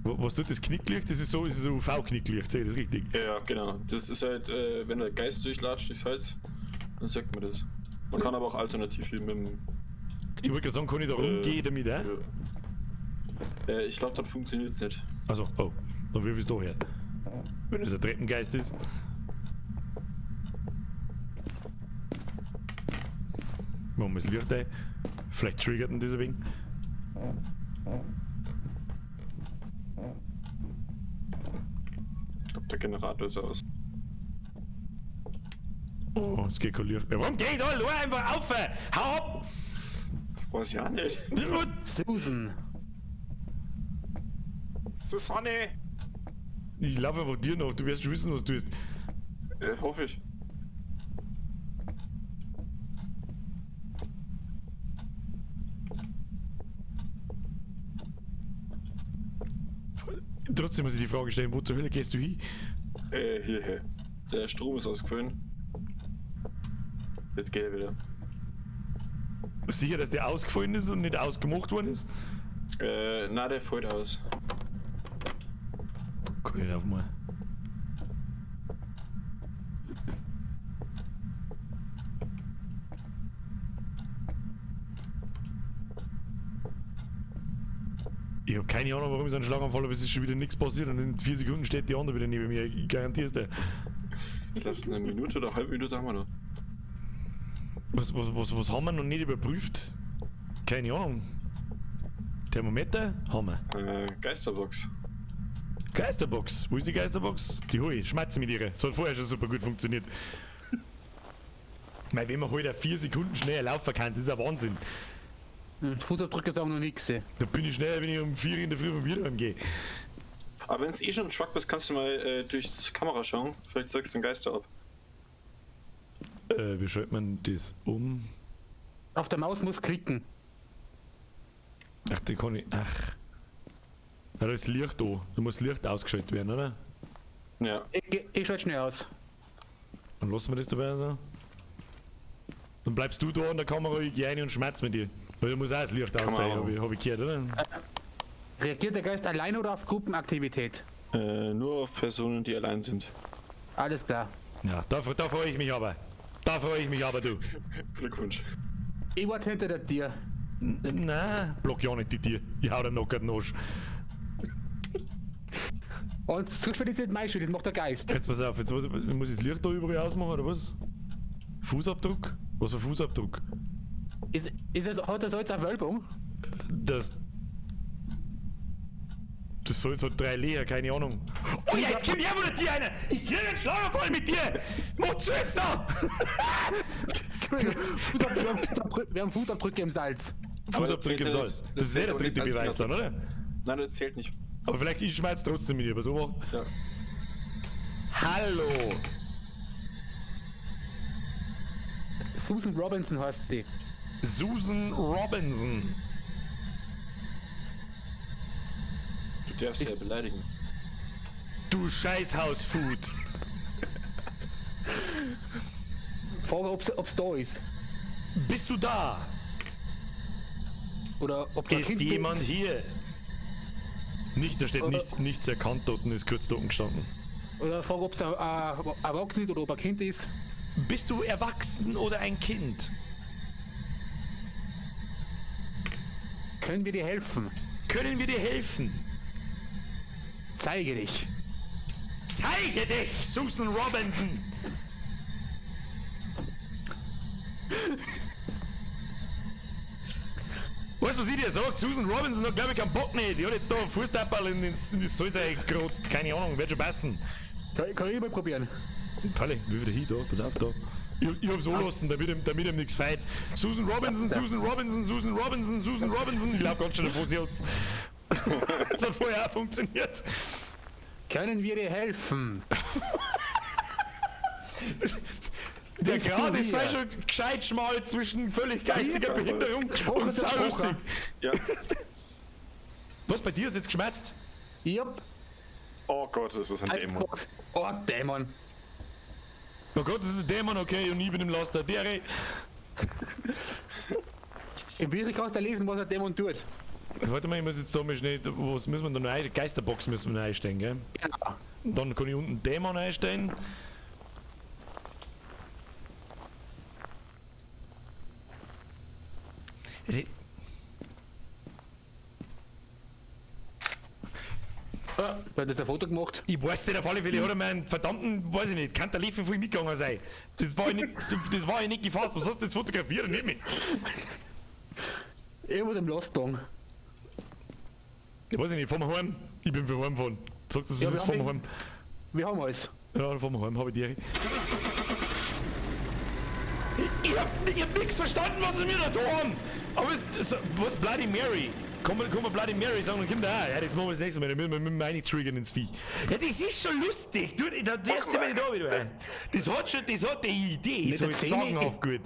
Was tut das Knicklicht? Das ist so, das ist ein UV-Knicklicht, sehe ich das richtig? Ja, ja, genau. Das ist halt, wenn der Geist durchlatscht durchs Salz, dann sagt man das. Man kann aber auch alternativ hier mit dem. Ich wollte gerade sagen, kann ich da rumgehen damit, äh? Ja. Ich glaube, dann funktioniert es nicht. Also, oh, dann wirf ich es da her. Wenn es ein Treppengeist ist. Machen wir das Licht ein. Vielleicht triggert ihn das ein wenig. Ich glaube, der Generator ist aus. Oh, es geht kein Licht mehr. Warum geht da einfach auf? Hau ab! Das weiß ich auch nicht. Susan. Susanne! Ich laufe einfach dir noch, du wirst schon wissen, was du tust. Hoffe ich. Trotzdem muss ich die Frage stellen, wo zur Hölle gehst du hin? Hierher. Der Strom ist ausgefallen. Jetzt geht er wieder. Sicher, dass der ausgefallen ist und nicht ausgemacht worden ist? Na, der fällt aus. Kann ich nicht aufmachen. Ich hab keine Ahnung, warum ich so einen Schlaganfall habe, es ist schon wieder nichts passiert und in 4 Sekunden steht die andere wieder neben mir. Ich garantiere es dir. Ich glaube, eine Minute oder eine halbe Minute haben wir noch. Was haben wir noch nicht überprüft? Keine Ahnung. Thermometer haben wir. Geisterbox. Geisterbox. Wo ist die Geisterbox? Die hol ich. Schmatze mit ihr. Das hat vorher schon super gut funktioniert. Mei, wenn man heute halt 4 Sekunden schneller laufen kann, das ist ein Wahnsinn. Fußabdrücke sagen noch nichts. Da bin ich schneller, wenn ich um 4 in der Früh vom Bier gehe. Aber wenn es eh schon ein Truck bist, kannst du mal durch die Kamera schauen. Vielleicht zeigst du den Geister ab. Wie schaltet man das um? Auf der Maus muss klicken. Ach, die kann ich. Ach. Ja, da ist Licht da. Da muss Licht ausgeschaltet werden, oder? Ja. Ich schalte schnell aus. Und lassen wir das dabei so? Dann bleibst du da an der Kamera, ich geh rein und schmerz mit dir. Weil da muss auch das Licht aus sein, man hab ich gehört, oder? Reagiert der Geist allein oder auf Gruppenaktivität? Nur auf Personen, die allein sind. Alles klar. Ja, da freue ich mich aber. Da freue ich mich aber, du. Glückwunsch. Ich warte hinter der Tür. Nein, block ja nicht die Tür. Ich hau dir noch den Arsch. Und zurückspielen ist nicht mein Schuld, das macht der Geist. Jetzt pass auf, jetzt muss ich das Licht da überall ausmachen, oder was? Fußabdruck? Was für Fußabdruck? Hat das jetzt eine Wölbung? Das soll so 3 Leer, keine Ahnung. Oh ja, jetzt kommt her von der Tür einer! Ich krieg einen Schlaganfall mit dir! Mach zu jetzt da! Entschuldigung, wir haben Fußabdrücke im Salz. Fußabdrücke im Salz. Das ist ja der dritte Beweis dann, oder? Nein, das zählt nicht. Aber vielleicht ich schmerz trotzdem mit dir, aber so. Ja. Hallo! Susan Robinson heißt sie. Susan Robinson. Du darfst ja beleidigen. Du Scheißhausfood. Frage, ob's da ist. Bist du da? Oder ob da Ist Kind jemand hier? Nicht, da steht Oder- nichts erkannt dort und ist kurz da unten gestanden. Oder frage, ob's erwachsen ist oder ob ein Kind ist. Bist du erwachsen oder ein Kind? Können wir dir helfen? Können wir dir helfen? Zeige dich. Zeige dich, Susan Robinson! Weißt du, was ich dir sag? Susan Robinson hat, glaub ich, keinen Bock nicht. Die hat jetzt da einen Fußtapperl in das Salz eingerotzt. Keine Ahnung, wird schon passen. Kann ich mal probieren? Falle, wie wieder hin da, pass auf da. Ich hab's anlassen, damit ihm nichts feit. Susan Robinson, Susan Robinson, Susan Robinson, Susan Robinson. Ich lauf ganz schön davor, sie aus. Das hat vorher auch funktioniert. Können wir dir helfen? Der Bist du Grad ist hier? fast schon gescheit schmal zwischen völlig geistiger Behinderung Gesprochen und der saulustig. Sprocher. Ja. Was, bei dir ist jetzt geschmerzt? Jupp. Oh Gott, das ist ein Dämon. Oh, Dämon. Oh Gott, das ist ein Dämon, okay, und ich bin im Laster. Der, Im Bücher kannst du lesen, was der Dämon tut. Warte mal, ich muss jetzt da mal schnell, was müssen wir da noch ein, Geisterbox müssen wir noch einstellen, gell? Genau. Und dann kann ich unten Dämon einstellen. Wer hat das ein Foto gemacht? Ich weiß nicht, auf alle Fälle hat er meinen verdammten, weiß ich nicht, kann der Liefer voll mitgegangen sein. Das war ja nicht, das war ja nicht gefasst. Was hast du jetzt fotografiert und nicht mich? Irgendwo im Lastwagen. Ich weiß nicht, fahren wir heim. Ich bin für heimfahren. Sagst du, was Ja, ist, wir fahren wir haben heim. Wir haben alles. Ja, fahren wir heim, hab ich die. Ich hab nichts verstanden, was sie mir da tun. Aber was Bloody Mary? Komm mal Bloody Mary sagen und komm da. Ja, das machen wir das nächste Mal. Da müssen wir mit dem reintriggern ins Viech. Ja, das ist schon lustig. Du, da wärst du mir nicht da wieder. Das hat schon, das hat die Idee. Mit So der jetzt Zähne- sagenhaft gut.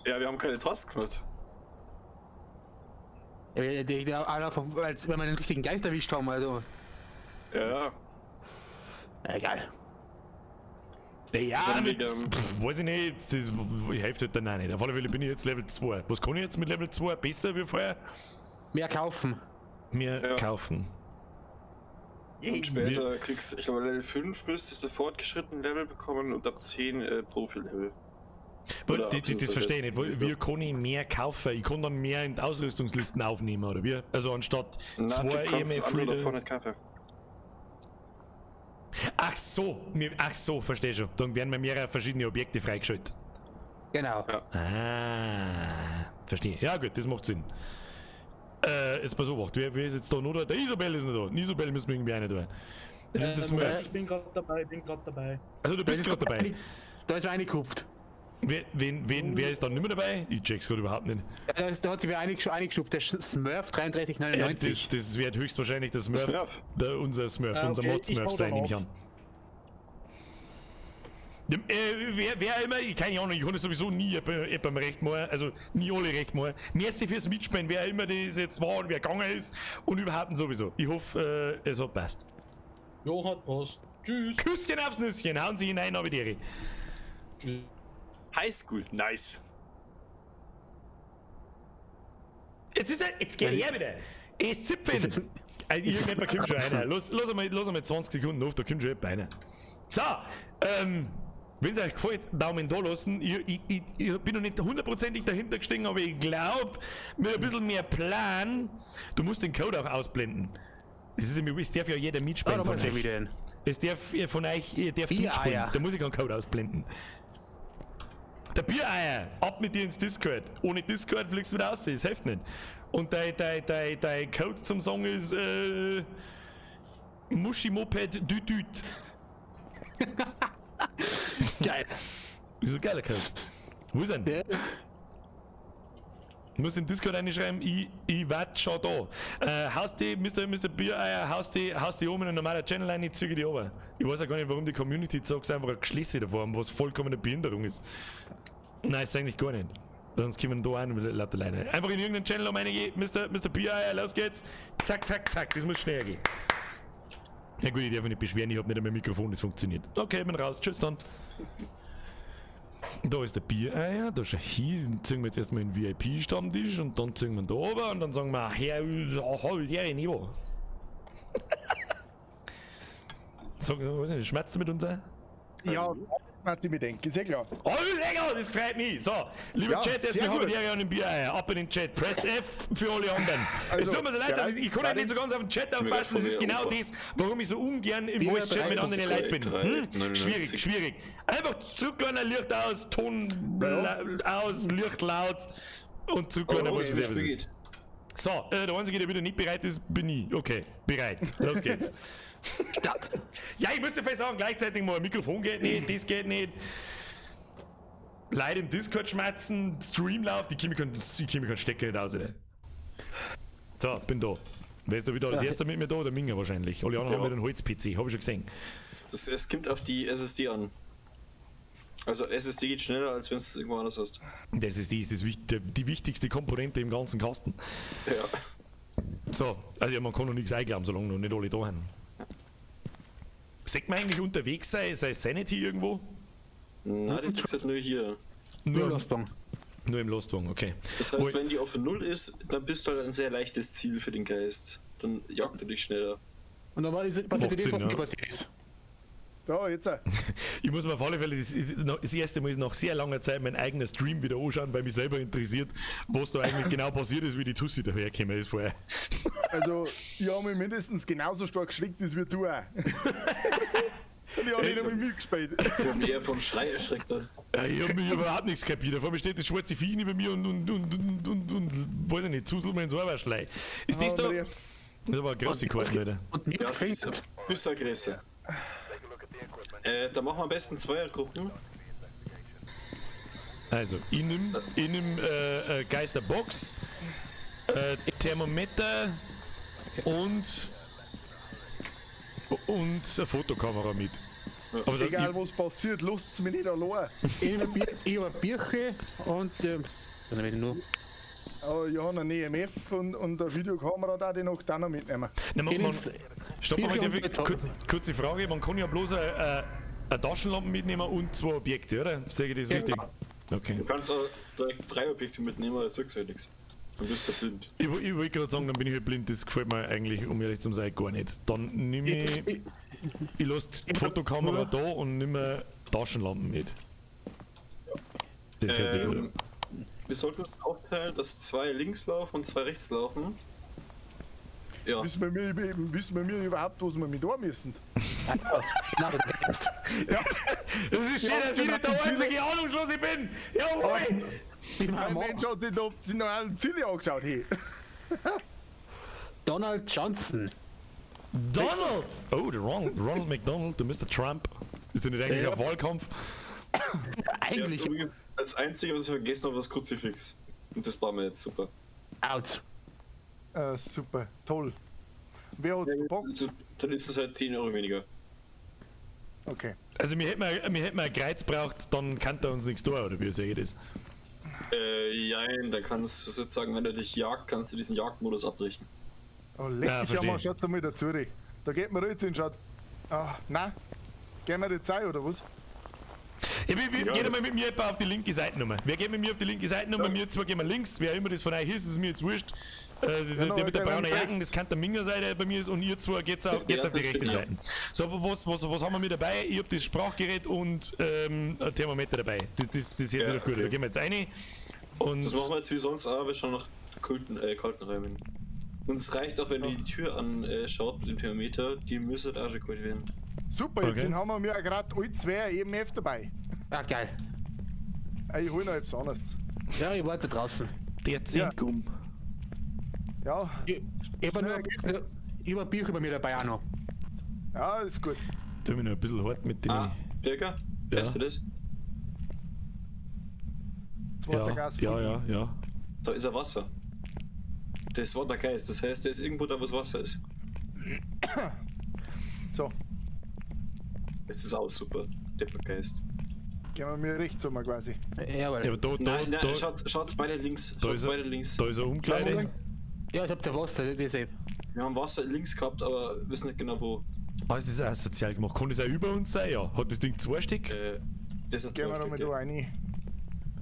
Ja, wir haben keine Task gemacht. Ja, als wenn wir den richtigen Geist erwischt haben, also. Ja. Egal. Ja, Dann mit, wegen, pff, weiß ich nicht, das hilft halt dann auch nicht. Auf alle Fälle bin ich jetzt Level 2. Was kann ich jetzt mit Level 2 besser wie vorher? Mehr kaufen. Mehr Ja. kaufen. Und später kriegst du, ich glaube, Level 5 müsstest du fortgeschritten Level bekommen und ab 10 Profi-Level. Oder Das absolut verstehe ich nicht. versetzt. Wie kann ich mehr kaufen? Ich kann dann mehr in die Ausrüstungslisten aufnehmen, oder wie? Also anstatt Nein, 2 du kannst EMF andere Reader. davon nicht kaufen. Ach so, ach so, verstehe schon. Dann werden mir mehrere verschiedene Objekte freigeschaltet. Genau. Ja. Ah, verstehe. Ja gut, das macht Sinn. Jetzt pass auf, wer ist jetzt da noch da? Der Isobel ist noch da. Isobel müssen wir irgendwie eine da. Das ist der Smurf. Ich bin gerade dabei, Also du bist gerade dabei. Da ist wer reingekupft. Wer ist dann nicht mehr dabei? Ich check's gerade überhaupt nicht. Ja, da hat sich wer reingeschupft, der Smurf 3399. Ja, das wird höchstwahrscheinlich der Smurf. Smurf. Unser Smurf, Ah, unser okay, Mod-Smurf ich hau sein, dann nehme ich auf. an. Ja, wer immer, ich keine Ahnung, ich kann das sowieso nie jemandem recht machen, also nie alle recht machen. Merci fürs Mitspielen, wer immer das jetzt war und wer gegangen ist und überhaupt sowieso. Ich hoffe, es hat passt. Jo, hat passt. Tschüss. Küsschen aufs Nüsschen, hauen Sie hinein, aber die. Tschüss. Highschool, nice. Jetzt ist er, jetzt geht er wieder. Es zipfen. Ist jetzt- Also, irgendjemand kommt schon einer. Los, los, einmal, los einmal 20 Sekunden auf, da kommt schon jemand einer. So, wenn es euch gefällt, Daumen da lassen. Ich bin noch nicht hundertprozentig dahinter gestiegen, aber ich glaube, mit ein bisschen mehr Plan, du musst den Code auch ausblenden. Das ist nämlich, es darf ja jeder Ah, mitspielen da von muss ich euch. wieder hin. Es darf ihr von euch, ihr dürft Biereier. mitspielen. Da muss ich keinen Code ausblenden. Der Biereier, ab mit dir ins Discord. Ohne Discord fliegst du wieder raus, das hilft nicht. Und dein Code zum Song ist Muschi Moped Düt Düt. Geil. Das ist ein geiler Code. Wo ist er denn? Ja. Du musst im Discord reinschreiben, ich warte schon da. Haust die, Mr. Biereier, haust die oben in ein normaler Channel rein, ich züge die runter. Ich weiß auch gar nicht, warum die Community sagt, einfach ein Geschlisse davor haben, was vollkommene Behinderung ist. Nein, ist eigentlich gar nicht. Sonst kommen da an mit lauter Leine. Einfach in irgendeinen Channel um reingehen, Mr. Biereier, los geht's. Zack, zack, zack, das muss schneller gehen. Na gut, ich darf mich nicht beschweren, ich hab nicht einmal ein Mikrofon, das funktioniert. Okay, ich bin raus, tschüss dann. Da ist der Biereier, da schau hier, den ziehen wir jetzt erstmal in den VIP-Stammtisch und dann ziehen wir ihn da oben und dann sagen wir, Herr, Herr, Nebo. Sag, weiß ich nicht, schmerzt du mit uns auch? Ja, was ich mir denke, ist ja klar. Oh, lecker, das freut mich. So, lieber Ja, Chat, sehr erstmal habe gut. ich an den Biereier. Ab in den Chat. Press F für alle anderen. Also, Es tut mir so leid, dass ich kann halt nicht so ganz auf den Chat aufpassen. Das ist genau das, warum ich so ungern im Bier Voice-Chat mit drei, anderen Leuten bin. drei, Hm? 99. Schwierig, schwierig. Einfach zurückgehen, Licht aus, Ton aus, Licht laut und zurückgehen, Aber was was es ist. geht. So, der Einzige, der wieder nicht bereit ist, bin ich. Okay, bereit. Los geht's. Start. Ja, ich müsste vielleicht sagen, gleichzeitig mal Mikrofon geht nicht, das geht nicht. Leute im Discord schmerzen, Stream läuft, die Chemie keinen Stecker nicht aus. Alter. So, bin da. Wer ist da wieder als erster mit mir da? Der Minger wahrscheinlich. Alle anderen Ja. haben wieder einen Holz-PC, hab ich schon gesehen. Es kommt auf die SSD an. Also SSD geht schneller, als wenn es irgendwo anders hast. Das ist die wichtigste Komponente im ganzen Kasten. Ja. So, also ja, man kann noch nichts einglauben, solange noch nicht alle da sind. Sagt man eigentlich unterwegs sei Sanity irgendwo? Na, das ist halt nur hier. Nur Lostwagen. Nur im Lostwagen, okay. Das heißt, wenn die auf Null ist, dann bist du halt ein sehr leichtes Ziel für den Geist. Dann jagt er dich schneller. Und dann passiert Macht das, Sinn, was ja. mir passiert ist. Da, jetzt. Ich muss mir auf alle Fälle das erste Mal nach sehr langer Zeit meinen eigenen Stream wieder anschauen, weil mich selber interessiert, was da eigentlich genau passiert ist, wie die Tussi dahergekommen ist vorher. Also, ich habe mich mindestens genauso stark geschreckt, wie du auch. Und ich habe nicht einmal mitgespielt. Ich hab mich eher vom Schrei erschreckt dann. Ja, ich hab mich überhaupt nichts kapiert. Vor mir steht das schwarze Viech neben mir und weiß ich nicht, zuselt mir ins Ohrwaschlei. Ist das da? Das ist aber eine große Karte, Alter. Und mir Ja, gefällt. Bis der Größe. Da machen wir am besten Zweiergruppen. Also, ich nimm Geisterbox, Thermometer und eine Fotokamera mit. Aber da, Egal was passiert, lasst mich nicht allein. Ich hab eine Birche und dann nehme ich nur. Aber ich habe einen EMF und eine Videokamera da, die noch da noch mitnehmen. Nein, Ich man, nehm's- stopp mal, Birche darf und ich, zwei kurze Frage, man kann ja bloß eine Taschenlampe mitnehmen und 2 Objekte, oder? Sehe ich das Ja. richtig? Okay. Du kannst auch direkt 3 Objekte mitnehmen, aber das sagst du halt nichts. Dann bist du blind. Ich wollte gerade sagen, dann bin ich halt blind, das gefällt mir eigentlich, um ehrlich zu sein, gar nicht. Dann nehme ich, ich lasse die Fotokamera da und nehme Taschenlampen mit. Das hört sich gut an. Wir sollten uns aufteilen, dass 2 links laufen und 2 rechts laufen. Ja. Wissen wir überhaupt, was wir mit da müssen? Genau, das ist. Ja. Das ist schön, dass ich nicht der einzige Ahnungslose bin! Jawohl! Kein Mensch hat sich da die normalen Ziele angeschaut. Hey. Donald Johnson. Donald! Oh, der Ronald McDonald, der Mr. Trump. Ist ja nicht eigentlich Ja. ein Wahlkampf? Eigentlich. Ja, übrigens, das Einzige, was ich vergessen habe, war das Kruzifix. Und das war mir jetzt super. Out. Super, toll. Wer hat's verbockt? Also, dann ist es halt 10 Euro weniger. Okay. Also, wir hätten ein Kreuz braucht, dann kann er uns nichts tun, oder wie sehe ich das? Jein, da kannst du sozusagen, wenn er dich jagt, kannst du diesen Jagdmodus abbrechen. Oh, leck Ja, mich ja mal, verstehe. schaut da mal dazu. Da geht man jetzt hin, schaut. Ah, nein. Gehen wir jetzt ein, oder was? Geht einmal mit mir etwa auf die linke Seite nochmal. Wer geht mit mir auf die linke Seite nochmal? Wir zwei gehen wir links. Wer immer das von euch ist, ist mir jetzt wurscht. Der mit der braunen Jacken, das kann der Minger sein, der bei mir ist. Und ihr zwei geht's auf die rechte Seite. So, was haben wir mit dabei? Ich hab das Sprachgerät und ein Thermometer dabei. Das hört sich doch gut. Da gehen wir jetzt rein. Und das machen wir jetzt wie sonst auch, wir schauen nach kalten Räumen. Und es reicht auch, wenn ihr die Tür anschaut mit dem Thermometer, die müsste auch schon kalt werden. Super, jetzt haben wir ja gerade alle zwei EMF dabei. Ach geil. Ich hol noch etwas anderes. Ja, ich warte draußen. Der 10 ja. Ja. Ich hab nur ein Bier bei mir dabei auch noch. Ja, ist gut. Tu mich noch ein bisschen hart mit dem. Birger? Ja. Weißt du das? Ja, ja. Da ist ein Wasser. Das war der Geist, das heißt, der ist irgendwo da, wo es Wasser ist. So. Jetzt ist auch super, der Geist. Gehen wir mir rechts um quasi. Jawohl. Ja, aber da, schaut beide links. Da ist, beide links. Da ist eine Umkleide. Ja, ich hab ja Wasser, das ist safe. Wir haben Wasser links gehabt, aber wissen nicht genau wo. Ah, es ist auch sozial gemacht. Kann das auch über uns sein? Ja. Hat das Ding zwei Stück? Das hat Gehen wir nochmal da rein.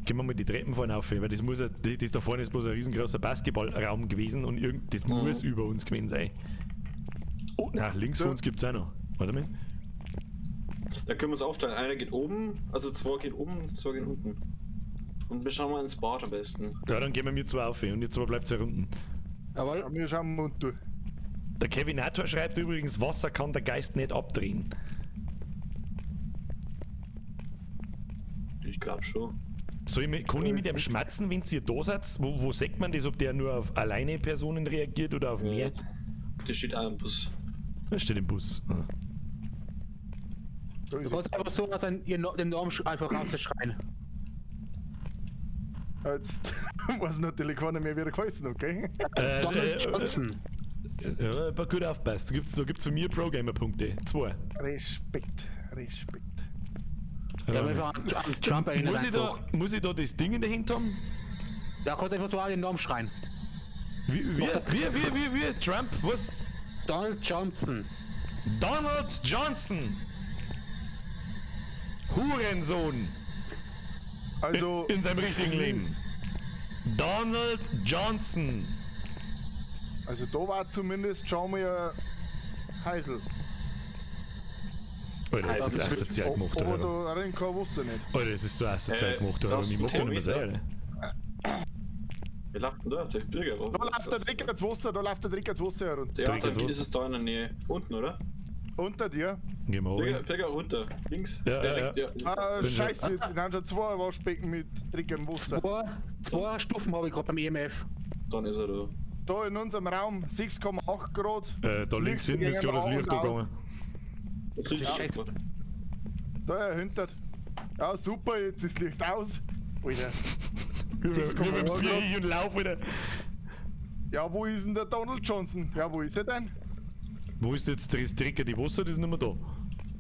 Gehen wir mal die Treppen vorne auf, weil das muss ja, das da vorne ist bloß ein riesengroßer Basketballraum gewesen und das muss über uns gewesen sein. Oh, nein, links von uns gibt es auch noch. Warte mal. Da können wir uns aufteilen. Einer geht oben, also zwei gehen oben, zwei gehen unten. Und wir schauen mal ins Bad am besten. Ja, dann gehen wir mir zwei auf und ihr zwei bleibt ja unten. Jawohl. Ja, wir schauen unten. Der Kevinator schreibt übrigens, Wasser kann der Geist nicht abdrehen. Ich glaube schon. Soll ich, kann ich mit dem schmatzen, wenn ihr da seid? Wo sagt man das, ob der nur auf alleine Personen reagiert oder auf mehr? Der steht auch im Bus. Der steht im Bus. Ah. Du kannst einfach so aus den Namen einfach rausschreien. Jetzt weiß natürlich keiner mehr, wie der geheißen, okay? Donald Johnson. Ja, aber gut aufpasst. Da gibt's von mir Pro-Gamer-Punkte. 2. Respekt, Respekt. Ja, einfach an Trump erinnern. Muss ich da das Ding in der Hand haben? Ja, kannst einfach so den Namen schreien. Wie, Trump, was? Donald Johnson. Donald Johnson! Hurensohn! Also. In seinem richtigen Leben. Donald Johnson! Also da war zumindest schon mal Heisel. Alter, das ist asozial gemacht, Alter. Aber da rein kann, wusste nicht. Alter, das ist so asozial gemacht, Alter. Ich mag da nicht mehr sein, Alter. Wer lacht denn da? Der Bürger. Da läuft der Dreck ins Wasser, da läuft der Dreck ins Wasser herunter. Ja, dann ist es da in der Nähe. Unten, oder? Unter dir. Gehen wir hoch. Bürger runter. Links. Ja, ja. Ah, scheiße, jetzt sind schon zwei Waschbecken mit Dreck im Wasser. Zwei Stufen habe ich gerade beim EMF. Dann ist er da. Da in unserem Raum 6,8 Grad. Da links hinten ist gerade das Licht da gegangen. Das Licht Scheiße. Da, hinter. Ja, super, jetzt ist das Licht aus. Alter. 6,8 Grad. Und lauf, Alter. Ja, wo ist denn der Donald Johnson? Ja, wo ist er denn? Wo ist jetzt das Drecker, die Wasser, das ist nicht mehr da.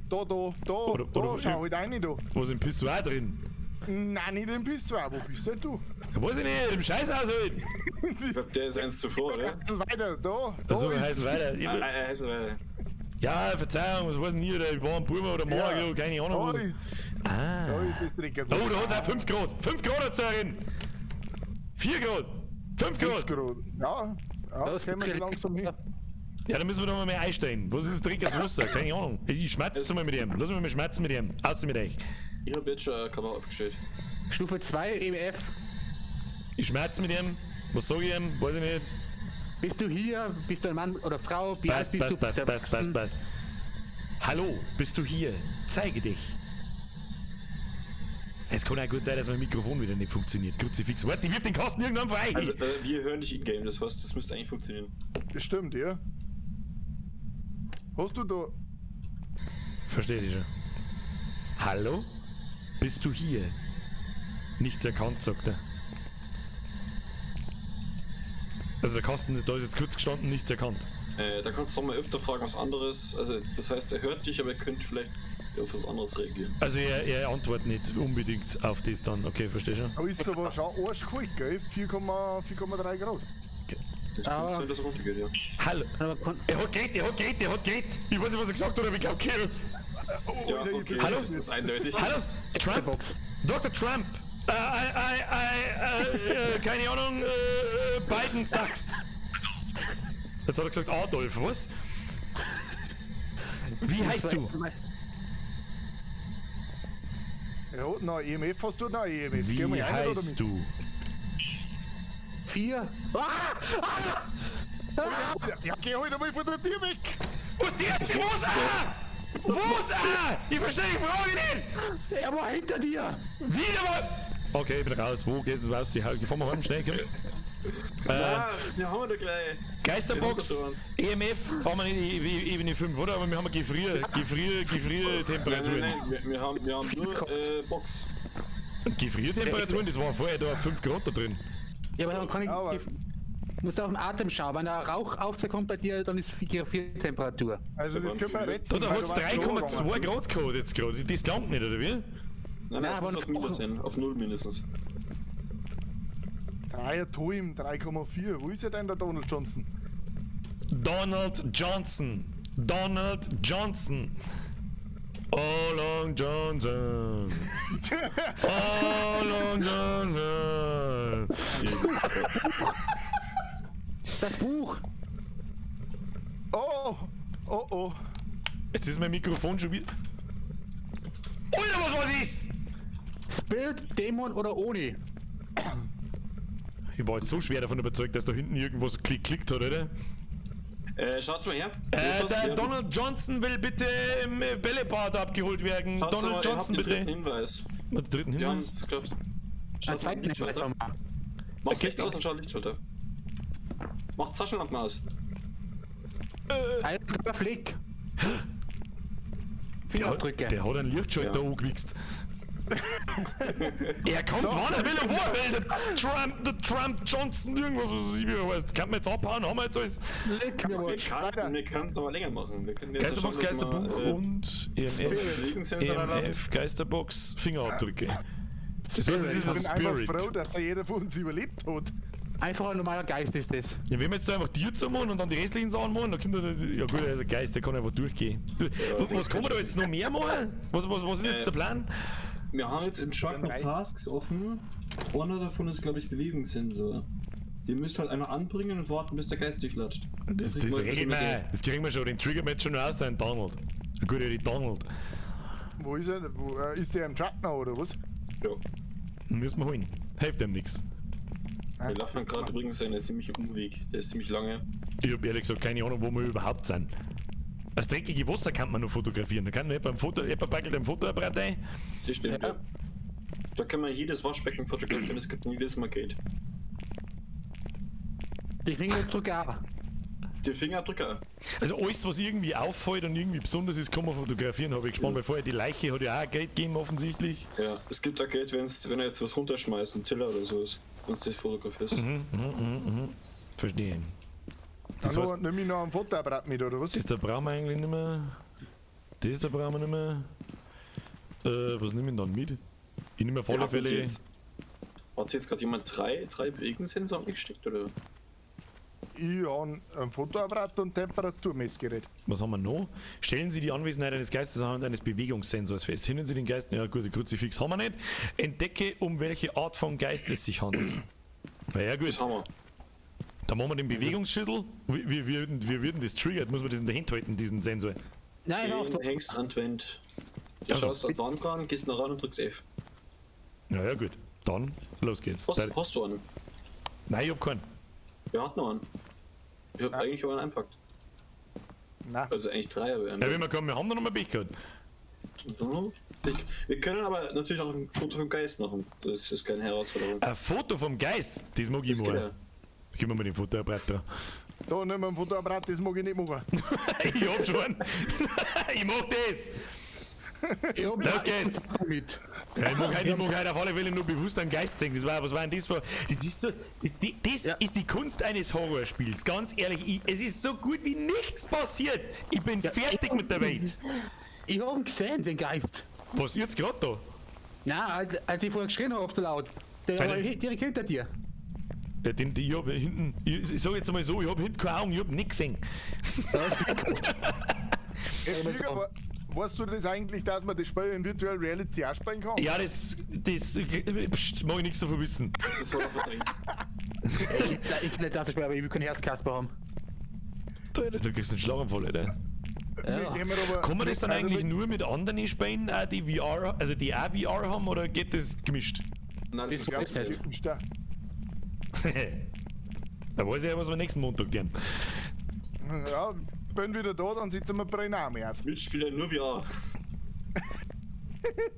Da, oder schau halt rein da. Was im Pissoir drin? Nein, nicht im Pissoir. Wo bist denn du? Ja, weiß ich nicht, im Scheißhaus halt. Ich glaub, der ist eins zuvor, oder? Weiter, da. Also, heißen weiter. Heißen weiter. Ja, Verzeihung, was weiß denn hier, ich war ein Burma oder Morgen, ja, keine Ahnung. Da ist, da ist das Drecker. Oh, da hat's auch 5 Grad. 5 Grad hat's da drin. 4 Grad. 5 Grad. 5 Grad. Ja, ja, das können wir langsam hin. Ja, da müssen wir doch mal mehr einsteigen. Was ist das Dreck als Wasser? Keine Ahnung. Ich schmatze jetzt mal mit ihm. Lass mich mal schmatzen mit ihm. Außer mit euch. Ich hab jetzt schon eine Kamera aufgestellt. Stufe 2 EMF. Ich schmerze mit ihm. Was sag ich ihm? Weiß ich nicht. Bist du hier? Bist du ein Mann oder Frau? Wie alt Passt, bist du? passt, Bist du passt, passt, erwachsen? passt. Hallo, bist du hier? Zeige dich. Es kann auch gut sein, dass mein Mikrofon wieder nicht funktioniert. Kruzifix. Warte, ich wirf den Kasten irgendwann frei. Also, wir hören dich in-game, das heißt, das müsste eigentlich funktionieren. Das stimmt, ja. Hast du da. Verstehe dich schon. Hallo? Bist du hier? Nichts erkannt, sagt er. Also der Kasten, da ist jetzt kurz gestanden, nichts erkannt. Da kannst du doch mal öfter fragen, was anderes. Also, das heißt, er hört dich, aber er könnte vielleicht auf was anderes reagieren. Also er antwortet nicht unbedingt auf das dann. Okay, verstehe schon. Da ist aber schon arschkalt, gell? 4,3 Grad. Das kann sein, dass er runtergeht, ja. Hallo. Aber Er hat geredet, er hat geredet, er hat geredet. Ich weiß nicht, was er gesagt hat, aber ich glaub, Kill. Oh, Ja, Alter, ich okay, bin- Hallo? Das ist eindeutig. Hallo? Trump? Box. Dr. Trump! Keine Ahnung, Biden sucks. Jetzt hat er gesagt Adolf, was? Wie heißt du? Ja, na, EMF hast du? Nein, EMF. Wie Geh mal rein, oder heißt mit? du? 4. Ah! Ah! Ja, geh halt einmal von der Tür weg! Was die jetzt? Was? Ah! Was? Ah! Ich verstehe die Frage nicht! Er war hinter dir! Wieder mal! Okay, ich bin raus. Wo geht's raus? Die Fahren wir heim, schnell, komm. Ah, die haben wir doch gleich. Geisterbox, EMF, haben wir nicht Ebene 5, oder? Aber wir haben Gefriertemperaturen. Nein, nein, nein, wir haben nur Box. Gefriertemperaturen, das war vorher da auf 5 Grad da drin. Ja, aber dann kann ich. Aber- Musst auf den Atem schauen. Wenn da Rauch aufkommt bei dir, dann ist Gefriertemperatur. Also, das können wir retten. Da, da weil hat's du warst schon 3,2 Grad gehabt jetzt gerade. Das langt nicht, oder wie? Nein, nein, Nein, es aber muss auf Minus sein, auf 0 mindestens. 3 Toim, 3,4. Wo ist ja denn der Donald Johnson? Donald Johnson. Donald Johnson. All long Johnson. All long Johnson. Das Buch! Oh, oh, oh. Jetzt ist mein Mikrofon schon wieder. Alter, was war das? Spirit, Dämon oder Oni? Ich war jetzt so schwer davon überzeugt, dass da hinten irgendwas geklickt hat, oder? Schaut mal her. Der Donald Johnson will bitte im Bällebad abgeholt werden. Schaut Donald mal, Johnson ihr habt den bitte. dritten Hinweis. Den dritten Wir haben Hinweis? es geschafft. Einen Schaut mal, zweiten Hinweis Lichtschalter. haben wir. Macht's Licht aus und schaut Lichtschalter. Macht's Taschenlampen aus. Alter Flick! Fingerabdrücke. Der hat einen Lichtschalter Ja. angewichst. Er kommt, wann er will und wo er will. Der Trump Johnson, irgendwas, was ich wie heißt. Kann man jetzt abhauen, haben wir jetzt alles. Leck mir Wir was. können es aber länger machen. Wir können jetzt Geisterbox, schauen, dass wir, Geisterbuch und EMF, Bewegungssensor EMF, Geisterbox, Fingerabdrücke. Das heißt, es ist Ich ein bin einfach Spirit. froh, dass da jeder von uns überlebt hat. Einfach ein normaler Geist ist das. Ja, wenn wir jetzt da einfach Tier zu machen und dann die restlichen Sachen machen, dann kommt er, ja gut, er ist ein Geist, der kann einfach durchgehen. Was kann man da jetzt noch mehr machen? Was ist jetzt der Plan? Wir haben jetzt im Truck noch Tasks offen. Einer davon ist, glaube ich, Bewegungssensor. Den müsst halt einer anbringen und warten, bis der Geist durchlatscht. Das kriegen wir ein regeln bisschen mehr wir, Geld. das kriegen wir schon, den triggern wir jetzt schon raus, den Donald. Gut, ja, die Donald. Wo ist er? Wo, ist der im Truck noch, oder was? Ja. Müssen wir holen. Hilft dem nix. Wir laufen gerade übrigens einen ziemlichen Umweg. Der ist ziemlich lange. Ich hab ehrlich gesagt keine Ahnung, wo wir überhaupt sind. Das dreckige Wasser kann man noch fotografieren. Da kann man jemand ein Fotoapparat ein. Das stimmt, Ja. ja. Da können wir jedes Waschbecken fotografieren, es gibt jedes Mal Geld. Die Fingerabdrücke auch. Die Fingerabdrücke. Also alles, was irgendwie auffällt und irgendwie besonders ist, kann man fotografieren, habe ich gespannt, weil vorher die Leiche hat ja auch Geld gegeben offensichtlich. Ja, es gibt auch Geld, wenn er jetzt was runterschmeißt, einen Tiller oder so ist, wenn du das fotografierst. Verstehe. Das Hallo, heißt, nimm ich noch ein Fotoapparat mit, oder was? das da brauchen wir eigentlich nicht mehr. Das da brauchen wir nicht mehr. Was nehme ich denn dann mit? Ich nehme auf alle Ja, Fälle. Hat sich jetzt gerade jemand drei Bewegungssensoren eingesteckt, oder? Ich habe ein Fotoapparat und Temperaturmessgerät. Was haben wir noch? Stellen Sie die Anwesenheit eines Geistes anhand eines Bewegungssensors fest. Hindern Sie den Geist. Ja gut, Kruzifix haben wir nicht. Entdecke, um welche Art von Geist es sich handelt. Na ja gut, Das haben wir. dann machen wir den Bewegungsschüssel. Wie würden das triggert? Muss man das in der Hand halten, diesen Sensor? Nein, auf Den hängst an die Wand. Du Also. schaust an die Wand ran, gehst nach ran und drückst F. Ja, ja gut. Dann, los geht's. Was hast du einen? Nein, ich hab keinen. Wer hat noch einen? Ich hab eigentlich auch einen einpackt. Na, Also eigentlich drei, aber Ja, wenn wir kommen, wir haben da noch mal Pech gehabt. Wir können aber natürlich auch ein Foto vom Geist machen. Das ist keine Herausforderung. Ein Foto vom Geist, das mag ich Das geht mal. ja. Gib mir mal den Fotoapparat da. da nimm ein Fotoapparat, das mag ich nicht machen. Ich hab schon. Ich mach das. Los geht's. Mit. Ja, ich mag heute auf alle Fälle nur bewusst einen Geist sehen. Das war, was war denn das für. Das ist so. Das Ja. ist die Kunst eines Horrorspiels. Ganz ehrlich, es ist so gut wie nichts passiert. Ich bin fertig mit der Welt. Ich hab ihn gesehen, den Geist. Was jetzt gerade da? Na, als ich vorher geschrien habe, so laut. Der war Alter. direkt hinter dir. Ja, ich hab hinten. Ich sag jetzt einmal so, ich hab hinten keine Augen, ich hab nichts gesehen. Ey, Flieger, Weißt du das eigentlich, dass man das Spiel in Virtual Reality auch spielen kann? Ja, das pst, mag ich nichts davon wissen. Das war doch verdrängt. Ich will nicht das spielen, aber ich will kein Herzkasper haben. Alter, du kriegst einen Schlaganfall, Alter. Ja. Wir aber, Kann man das dann also eigentlich nur mit anderen spielen, auch die VR, also die auch VR haben, oder geht das gemischt? Nein, das ist Das ganz nicht. nicht. Da. Da weiß ich ja, was wir nächsten Montag tun. Ja, bin wieder da, dann sitzen wir Brenname auf. Mitspieler nur VR.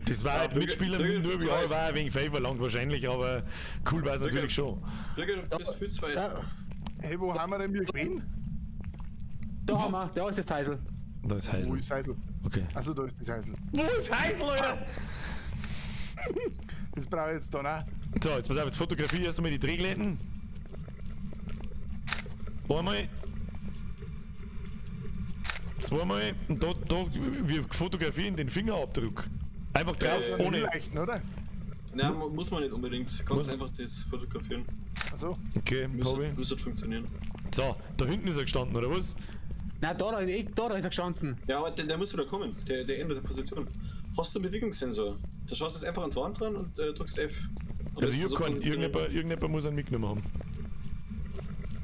Das war halt Bürger- Mitspieler Bürger nur zu VR zweit. war ein wenig viel verlangt wahrscheinlich, aber cool war es natürlich schon. Bürger, du bist viel zu weit. Ja, Hey, wo haben wir denn wir gewesen? da haben wir, da ist das Heisel. Da ist Wo Heisel. ist Heisel? Okay. Also da ist das Heisel. Wo ist Heisel, Alter? Das brauche ich jetzt da auch. So, jetzt pass auf, jetzt fotografiere ich erst einmal die Drehglätten. Einmal. Zweimal. Und da, wir fotografieren den Fingerabdruck. Einfach drauf, Ja, ohne. Leichten, oder? Nein, muss man nicht unbedingt. Du kannst einfach das fotografieren. Also, Okay, hab ich. Müsste funktionieren. So, da hinten ist er gestanden, oder was? Nein, da ist er gestanden. Ja, aber der muss wieder kommen. Der ändert die Position. Hast du einen Bewegungssensor? Da schaust du jetzt einfach an die Wand ran und drückst F. Und Also das ich ist hab so keinen, irgendjemand muss einen mitgenommen haben.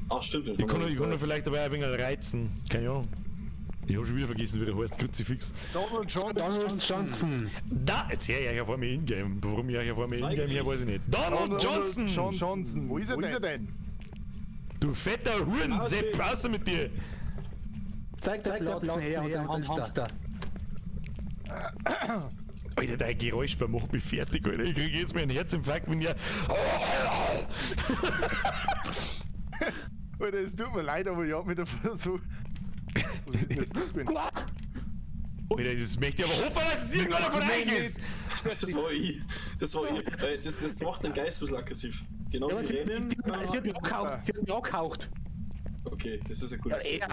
Ach stimmt. Ich kann nur vielleicht dabei ein wenig reizen. Keine Ahnung. Ich hab schon wieder vergessen, wie der heißt. Kruzifix. Donald Johnson. Donald Johnson. Da, jetzt hör ich euch auf einmal ingame. Warum ich euch auf einmal Zeig ingame mich. her, weiß ich nicht. Donald Johnson! Johnson. Wo ist er denn? Du fetter Hurensepp, raus mit dir! Zeig der Platz her und am Hamster. Alter, dein Geräusch macht mich fertig, Alter. Ich krieg jetzt mal einen Herzinfarkt, wenn ich. Alter, es tut mir leid, aber ich hab mich da versucht. Was ist denn jetzt das gewesen? Alter, das möchte ich aber hoffen, dass es irgendeiner von euch ist! Das war ich. Das war ich. Weil das macht den Geist ein bisschen aggressiv. Genau Ja, aber wie sie, Rennen. sie hat mich angehaucht. Sie hat mich angehaucht. Okay, das ist ja cool. Ja, er. Ja,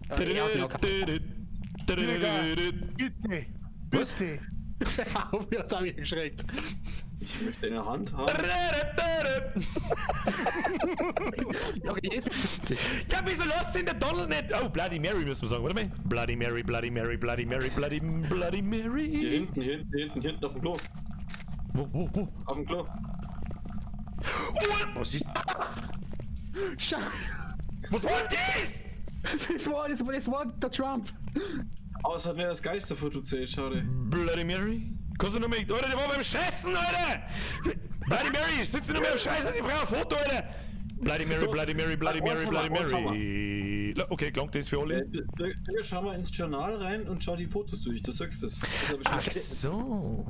er hat mich angehaucht. Bitte! Was? Bitte! Auf, jetzt hab ich geschreckt. Ich möchte eine Hand haben. Okay, jetzt ist witzig. Ja, wieso lässt denn der Donald nicht? Oh, Bloody Mary müssen wir sagen, warte mal. Bloody Mary, Bloody Mary, Bloody Mary, Bloody, Bloody Mary. Hier hinten, hier hinten, hier hinten, hier hinten auf dem Klo. Wo? Auf dem Klo. What? Was ist. Scheiße. Was war das? Das war der Trump. Aber es hat mir das Geisterfoto zählt, schade. Bloody Mary? Kannst du noch mal. Alter, der war beim Scheißen, Alter! Bloody Mary, sitzt du noch mehr am Scheißen? Ich brauche ein Foto, Alter! Bloody Mary, Bloody Mary, Bloody Mary, Bloody Mary. Okay, klangt das für alle? Schau mal ins Journal rein und schau die Fotos durch, du sagst es. Ach so.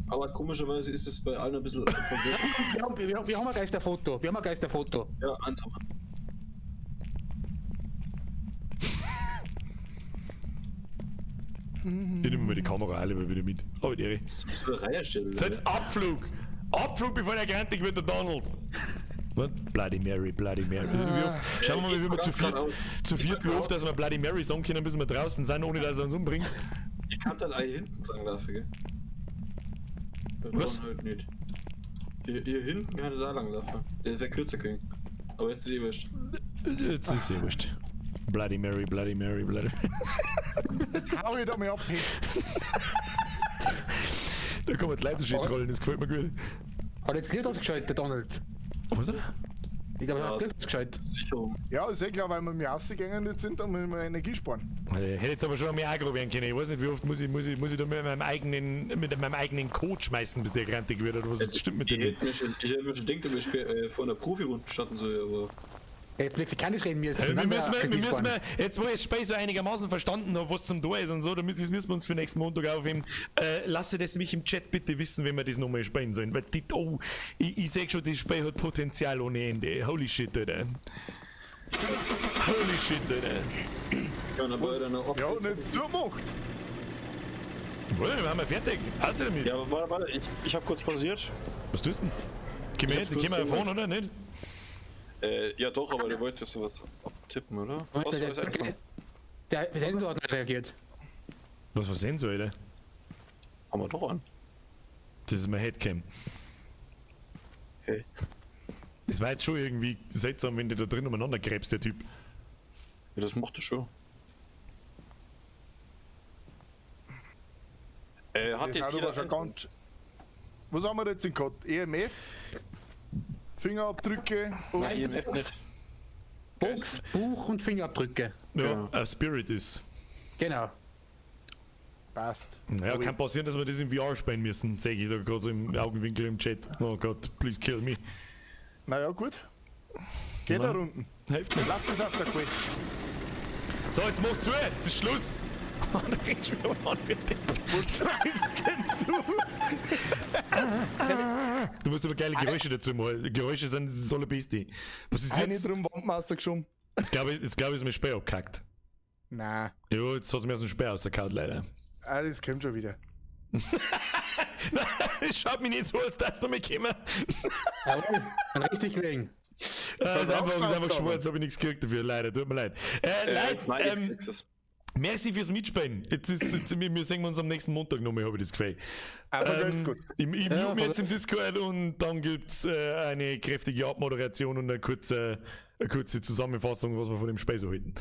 Aber komischerweise ist es bei allen ein bisschen. Wir haben ein Geisterfoto. Wir haben ein Geisterfoto. Ja, eins haben wir. Ich nehme mal die Kamera alle mal wieder mit. Aber die Ehre. Das ist eine Reihe stellen. So, jetzt Abflug! Abflug, bevor der grantig wird, der Donald! What? Bloody Mary, Bloody Mary. Wie oft, schauen wir mal, wie wir zu viert, wie oft, dass wir Bloody Mary sagen können, bis wir draußen sind, ohne dass er uns umbringt. Ich kann dann alle hinten langlaufen, gell? Was? Halt nicht. Hier hinten kann ich da langlaufen. Der wäre kürzer gewesen. Aber jetzt ist eh wurscht. Jetzt ist eh wurscht. Bloody Mary, Bloody Mary, Bloody Mary. Jetzt hau ich da mal ab, hey. Da kann man die Leute so schön trollen, das gefällt mir gut. Hat jetzt Licht ausgeschaltet, der Donald. Was hat er? Ich glaube, er Ja. hat das Licht ausgeschaltet. Sicherung. Ja, ist eh klar, weil wir mir rausgegangen jetzt sind, dann müssen wir Energie sparen. Hätte jetzt aber schon mehr aggro werden können. Ich weiß nicht, wie oft muss ich da mit meinem eigenen Code schmeißen, bis der grantig wird oder was das stimmt mit dem Ich nicht. hätte mir schon gedacht, ob ich vor einer Profi-Runde starten soll, aber. Jetzt mexikanisch reden müssen. Wir müssen, jetzt wo ich das Spiel so einigermaßen verstanden habe, was zum Tor ist und so, da müssen wir uns für nächsten Montag aufheben. Lasse das mich im Chat bitte wissen, wenn wir das nochmal spielen sollen. Weil die, oh, ich sehe schon, das Spiel hat Potenzial ohne Ende. Holy shit, Alter. Holy shit, Alter. Das kann aber einer noch. Ja, und jetzt zugemacht. Warte, wir haben ja fertig. Hast du damit? Ja, aber warte, warte, ich hab kurz pausiert. Was tust du denn? Können wir erfahren, oder? Nicht? Ja doch, aber der wollte sowas abtippen, oder? Was Der, der Sensor hat nicht reagiert. Was für Sensor, Alter? Haben wir doch an. Das ist mein Headcam. Hey. Das war jetzt schon irgendwie seltsam, wenn der da drin umeinander gräbst, der Typ. Ja, das macht er schon. Hat Das jetzt sind jeder aber schon ganz. Was haben wir jetzt in gehabt? EMF, Fingerabdrücke und. Nein, EMF nicht. Box, Buch und Fingerabdrücke. Ja, Genau. a Spirit ist. Genau. Passt. Ja, kann passieren, dass wir das im VR spielen müssen, sehe ich da gerade so im Augenwinkel im Chat. Oh Gott, please kill me. Naja, gut. Geht Na. da unten. Hilft nicht. Lass es auf der Quest. So, jetzt mach zu, jetzt ist Schluss. Da redest du mir an, wie Depp. Wo treibst denn du? Du musst aber geile Geräusche dazu machen. Geräusche sind das Allerbeste. Was ist Eine jetzt? drum Wandmaster geschoben. Jetzt glaube ich, jetzt glaub ich, ist mir Speer abgekackt. Nein. Jo, jetzt hat es mir aus dem Speer rausgehauen, leider. Ah, das kommt schon wieder. Es schaut mich nicht so, als das noch mal kommen. Jawohl, dann richtig gelegen. Ist einfach schwarz, habe ich nichts gekriegt dafür, leider. Tut mir leid. Leute, Nein, jetzt kriegst du's. Merci fürs Mitspielen. Jetzt ist, jetzt, wir sehen uns am nächsten Montag nochmal, habe ich das Gefühl. Aber ganz gut. Ich Ja, mute mich jetzt im voll. Discord und dann gibt es eine kräftige Abmoderation und eine kurze Zusammenfassung, was wir von dem Spiel so halten.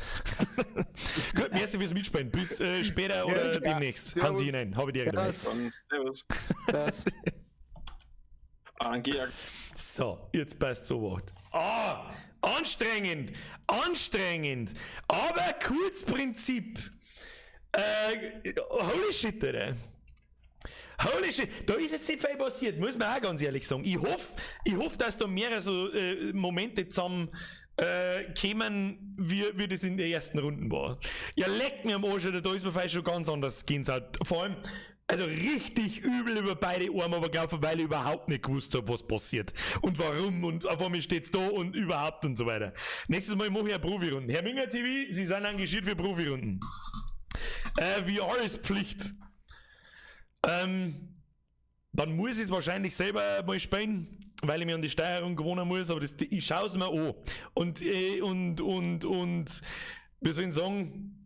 Gut, merci fürs Mitspielen. Bis später oder Ja, demnächst. servus. Hansi hinein. Habe die Ehre dabei. Das, Dann, servus. das. Ah, dann geh ja. So, jetzt passt so was. Ah, anstrengend, anstrengend, aber cooles Prinzip. Holy shit, Alter. Holy shit, da ist jetzt nicht viel passiert, muss man auch ganz ehrlich sagen. Ich hoff, dass da mehrere so Momente zusammen kämen, wie das in den ersten Runden war. Ja, leckt mir am Arsch, Alter, da ist mir vielleicht schon ganz anders Gänsehaut. Vor allem, also richtig übel über beide Arme aber gelaufen, weil ich überhaupt nicht gewusst habe, was passiert. Und warum und auf einmal steht's da und überhaupt und so weiter. Nächstes Mal mache ich eine Profi-Runden. Herr Minger TV, Sie sind engagiert für Profi-Runden. VR ist Pflicht. Dann muss ich es wahrscheinlich selber mal spielen, weil ich mir an die Steuerung gewöhnen muss, aber ich schaue es mir an. Und wir sollen sagen,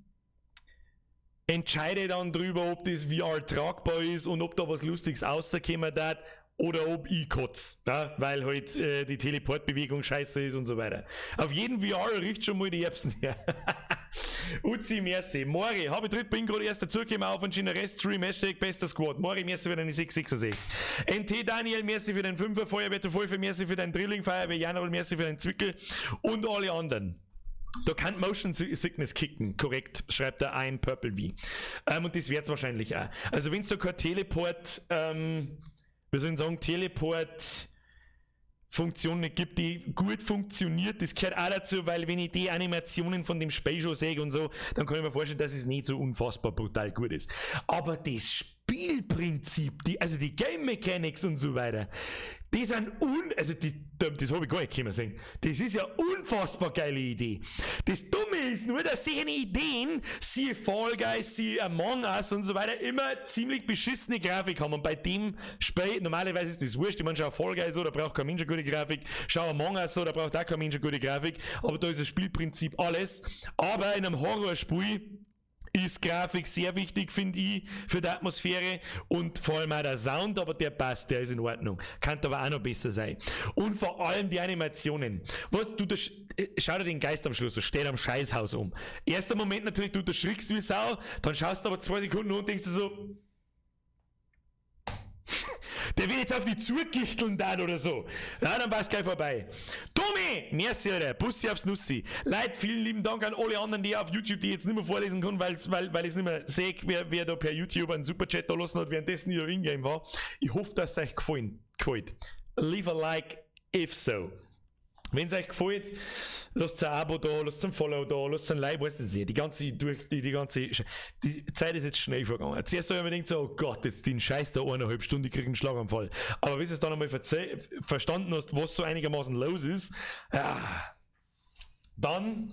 entscheide dann drüber, ob das VR tragbar ist und ob da was Lustiges rauskommen hat oder ob ich kotz, ja, weil halt die Teleportbewegung scheiße ist und so weiter. Auf jeden VR riecht schon mal die Erbsen her. Uzi, merci. Mori, habe ich dritt, bin gerade erst dazugekommen auf und schon Rest-Stream, #BesterSquad. Mori, merci für deine 666. NT Daniel, merci für den 5er, Feuerwehr Teufel, merci für deinen Drilling, Feuerwehr Januar, merci für deinen Zwickel und alle anderen. Da kann Motion Sickness kicken, korrekt, schreibt der ein Purple V. Und das wird's wahrscheinlich auch. Also wenn es da kein Teleport, wir sollen sagen, Teleport Funktion nicht gibt, die gut funktioniert, das gehört auch dazu, weil wenn ich die Animationen von dem Spiel schon sehe und so, dann kann ich mir vorstellen, dass es nicht so unfassbar brutal gut ist. Aber das Spielprinzip, also die Game Mechanics und so weiter, die sind also das habe ich gar nicht können sehen. Das ist ja unfassbar geile Idee. Das Dumme ist nur, dass solche Ideen, siehe Fall Guys, siehe Among Us und so weiter, immer ziemlich beschissene Grafik haben. Und bei dem Spiel, normalerweise ist das wurscht, ich meine, schau Fall Guys so, da braucht kein Mensch eine gute Grafik, schau Among Us so, da braucht auch kein Mensch eine gute Grafik, aber da ist das Spielprinzip alles. Aber in einem Horrorspiel ist Grafik sehr wichtig, finde ich, für die Atmosphäre und vor allem auch der Sound, aber der passt, der ist in Ordnung. Kann aber auch noch besser sein. Und vor allem die Animationen. Was, du, das, schau dir den Geist am Schluss, so steht am Scheißhaus um. Erster Moment natürlich, du erschrickst wie Sau, dann schaust du aber 2 Sekunden und denkst dir so, der wird jetzt auf die zugichteln dann oder so. Ja, dann war's gleich vorbei. Tommy, merci, Alter. Bussi aufs Nussi. Leute, vielen lieben Dank an alle anderen, die auf YouTube, die ich jetzt nicht mehr vorlesen kann, weil ich es nicht mehr sehe, wer da per YouTube einen Superchat da lassen hat, währenddessen ich da in-game war. Ich hoffe, dass es euch gefällt. Leave a like if so. Wenn es euch gefällt, lasst ein Abo da, lasst ein Follow da, lasst ein Like, weißt du nicht, die ganze, durch, die, die ganze, die Zeit ist jetzt schnell vergangen. Zuerst habe ich mir gedacht, so, oh Gott, jetzt den Scheiß da eineinhalb Stunden, ich krieg einen Schlaganfall. Aber bis du es dann einmal verstanden hast, was so einigermaßen los ist, ja, dann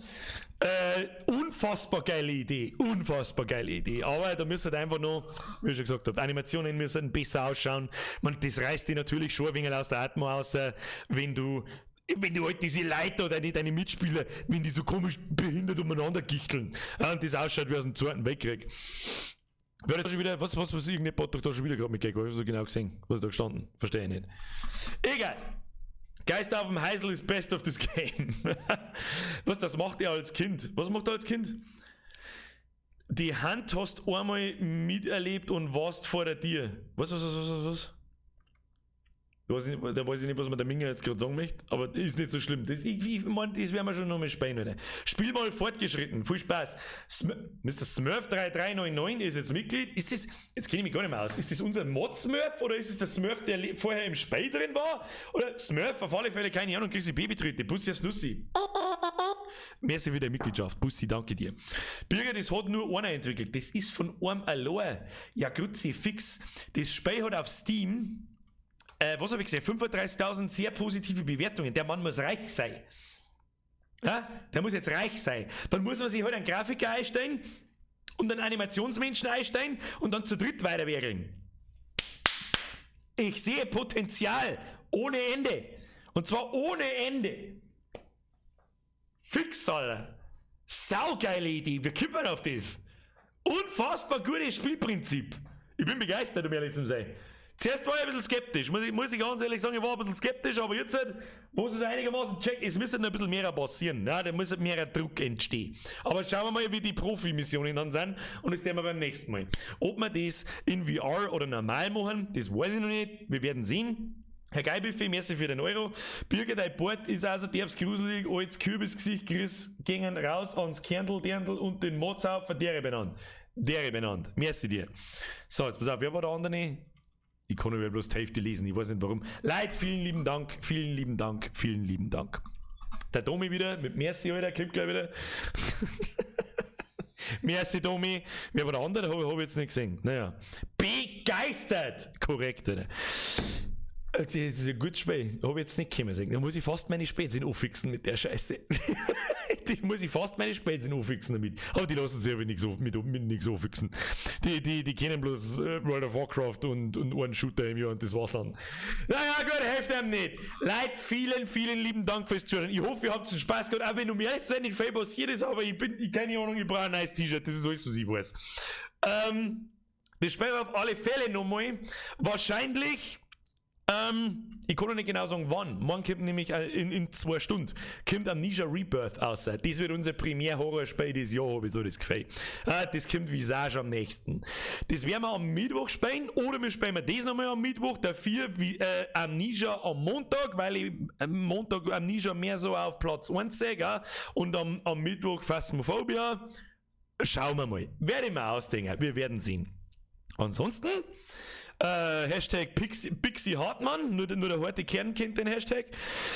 unfassbar geile Idee, unfassbar geile Idee. Aber da müsste halt einfach noch, wie ich schon gesagt habe, Animationen müssen besser ausschauen. Man, das reißt dich natürlich schon ein wenig aus der Atmo aus, wenn du halt diese Leute oder deine Mitspieler, wenn die so komisch behindert umeinander gichteln. Ja, und das ausschaut wie aus dem Zweiten Weltkrieg. Wer hat da schon wieder, was, irgendjemand hat doch da schon wieder gerade mitgekriegt, hab ich so genau gesehen, was ist da gestanden? Verstehe ich nicht. Egal. Geist auf dem Heisel ist best of this game. Was, das macht er als Kind? Was macht er als Kind? Die Hand hast einmal miterlebt und warst vor der Tür. Was, was, was, was, was, was? Da weiß ich nicht, was man der Minger jetzt gerade sagen möchte, aber ist nicht so schlimm. Ich mein, das werden wir schon noch mal spielen, Alter. Spiel mal fortgeschritten, viel Spaß. Sm Mr. Smurf 3399 ist jetzt Mitglied. Ist das, jetzt kenne ich mich gar nicht mehr aus, ist das unser Mod-Smurf oder ist es der Smurf, der vorher im Spiel drin war? Oder Smurf, auf alle Fälle, keine Ahnung, kriegst du Babytröte, Bussi aufs Nussi. Merci für die Mitgliedschaft. Bussi, danke dir. Birger, das hat nur einer entwickelt. Das ist von einem allein. Ja, Grüezi, fix. Das Spiel hat auf Steam, was habe ich gesehen? 35.000 sehr positive Bewertungen. Der Mann muss reich sein. Ja? Der muss jetzt reich sein. Dann muss man sich halt einen Grafiker einstellen und einen Animationsmenschen einstellen und dann zu dritt weiterwerkeln. Ich sehe Potenzial ohne Ende. Und zwar ohne Ende. Fix, Alter. Saugeile Idee. Wir kippen auf das. Unfassbar gutes Spielprinzip. Ich bin begeistert, um ehrlich zu sein. Zuerst war ich ein bisschen skeptisch, muss ich ganz ehrlich sagen, ich war ein bisschen skeptisch, aber jetzt, halt, wo es einigermaßen checkt, es müsste noch ein bisschen mehr passieren, ja, da muss halt mehr Druck entstehen. Aber schauen wir mal, wie die Profi-Missionen dann sind und das sehen wir beim nächsten Mal. Ob wir das in VR oder normal machen, das weiß ich noch nicht, wir werden sehen. Herr Geilbuffet, merci für den Euro. Birger, dein Bord ist also derbs gruselig, altes Kürbisgesicht, Chris, gingen raus ans Kerndl, Dirndl und den Modsaufer, dere benannt. Dere benannt. Merci dir. So, jetzt pass auf, wer war der andere? Ich kann aber bloß die Hälfte lesen, ich weiß nicht warum. Leute, vielen lieben Dank, vielen lieben Dank, vielen lieben Dank. Der Domi wieder, mit Merci, Alter, kommt gleich wieder. Merci, Domi. Wer war der andere? Habe ich jetzt nicht gesehen. Naja. Begeistert! Korrekt, Alter. Das ist ein gutes Spiel. Habe ich jetzt nicht kommen sehen. Da muss ich fast meine Spätzchen anfixen mit der Scheiße. Das muss ich fast meine Spätzchen anfixen damit. Aber die lassen sich aber nichts mit nichts anfixen. Die kennen bloß World of Warcraft und einen Shooter im Jahr und das war's dann. Naja, gut, helft einem nicht. Leute, vielen, vielen lieben Dank fürs Zuhören. Ich hoffe, ihr habt einen Spaß gehabt, auch wenn um ehrlich zu sein nicht viel passiert ist, aber keine Ahnung, ich brauche ein neues T-Shirt, das ist alles, was ich weiß. Das spielen wir auf alle Fälle nochmal. Wahrscheinlich. Ich kann noch nicht genau sagen, wann. Morgen kommt nämlich in 2 Stunden kommt Amnesia Rebirth aus. Das wird unser Primär-Horrorspiel dieses Jahr, habe ich so das Gefühl. Das kommt Visage am nächsten. Das werden wir am Mittwoch spielen oder wir spielen das nochmal am Mittwoch, dafür wie Amnesia am Montag, weil ich am Montag Amnesia mehr so auf Platz 1 sehe, gell? Und am Mittwoch Phasmophobia. Schauen wir mal. Werde ich mir ausdenken. Wir werden sehen. Ansonsten, Hashtag Pixie Hartmann, nur der harte Kern kennt den Hashtag.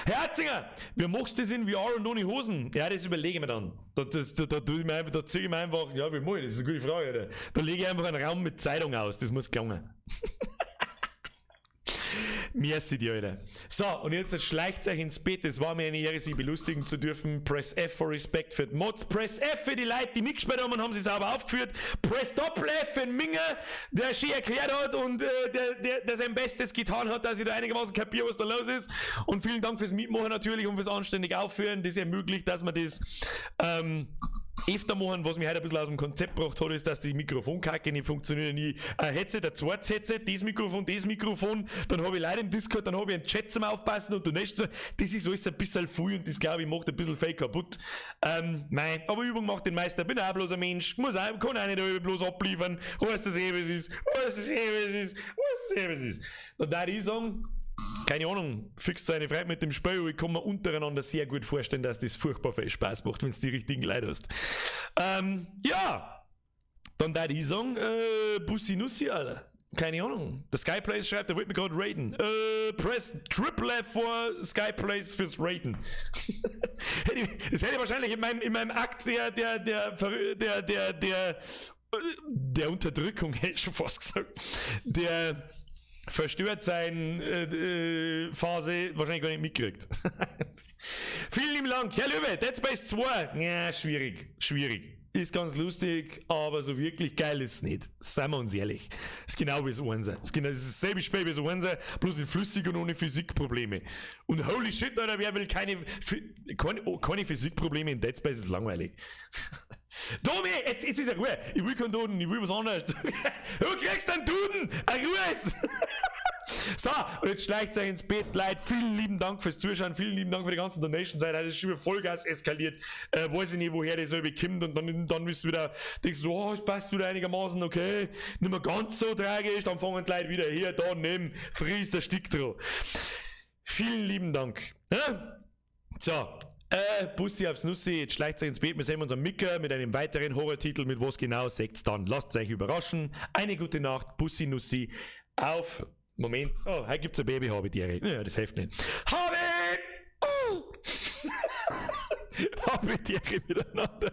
Herr Hatzinger, wie machst du das in VR und ohne Hosen? Ja, das überlege ich mir dann. Da, tu ich mir einfach, da ziehe ich mir einfach, ja, wie mach ich das? Das ist eine gute Frage, Alter. Da lege ich einfach einen Raum mit Zeitung aus, das muss gelingen. Merci dir, Alter. So, und jetzt schleicht euch ins Bett. Es war mir eine Ehre, Sie belustigen zu dürfen. Press F for Respect für die Mods. Press F für die Leute, die mitgespielt haben und haben sie sauber aufgeführt. Press Doppel F für den Minger, der schön erklärt hat und der sein Bestes getan hat, dass ich da einigermaßen kapiere, was da los ist. Und vielen Dank fürs Mitmachen natürlich und fürs anständig Aufführen. Das ermöglicht, dass man das öfter machen. Was mich heute ein bisschen aus dem Konzept gebracht hat, ist, dass die Mikrofonkacke nicht funktioniert. Ich ein Headset, ein zweites Headset, das Mikrofon, dann habe ich Leute im Discord, dann habe ich einen Chat zum Aufpassen und du nicht so. Das ist alles ein bisschen viel und das, glaube ich, macht ein bisschen viel kaputt. Mei, aber Übung macht den Meister. Bin auch bloß ein Mensch, muss auch, kann auch nicht bloß abliefern. Was das eh, was ist, was das eh, was ist, was das eh, was ist. Dann darf ich sagen, keine Ahnung, fix seine Freude mit dem Spiel, aber ich kann mir untereinander sehr gut vorstellen, dass das furchtbar viel Spaß macht, wenn du die richtigen Leute hast. Ja, dann darf ich sagen, Bussi Nussi, Alter. Keine Ahnung. Der Skyplace schreibt, er wollte mich gerade raiden. Press Triple F for Skyplace fürs Raiden. Das hätte ich wahrscheinlich in meinem Akt der Unterdrückung, hätte ich schon fast gesagt, der verstört sein Phase wahrscheinlich gar nicht mitgekriegt. Vielen lieben Dank. Herr Löwe, Dead Space 2. Ja, schwierig. Schwierig. Ist ganz lustig, aber so wirklich geil ist es nicht. Seien wir uns ehrlich. Ist genau wie das Einser. Ist genau, es ist dasselbe Spiel wie das Einser, bloß in flüssig und ohne Physikprobleme. Und holy shit, Alter, wer will keine Physikprobleme in Dead Space, ist langweilig. Domi, jetzt ist er Ruhe. Ich will keinen Duden, ich will was anderes. Du kriegst einen Duden! Eine Ruhe ist! So, und jetzt schleicht euch ins Bett, Leute. Vielen lieben Dank fürs Zuschauen, vielen lieben Dank für die ganzen Donations. Heute ist schon wieder Vollgas eskaliert. Weiß ich nicht, woher das so kommt. Und dann bist du wieder, denkst du, oh, es passt wieder einigermaßen, okay. Nicht mehr ganz so tragisch. Dann fangen die Leute wieder hier, da, nimm, friss der Stick drauf. Vielen lieben Dank. Ja? So, Bussi aufs Nussi, jetzt schleicht euch ins Bett. Wir sehen uns am Micker mit einem weiteren Horrortitel. Mit was genau, seht's dann. Lasst euch überraschen. Eine gute Nacht, Bussi Nussi. Auf. Moment. Oh, heute gibt's ein Baby, habe die. Ja, das hilft nicht. Habe! Habe die miteinander.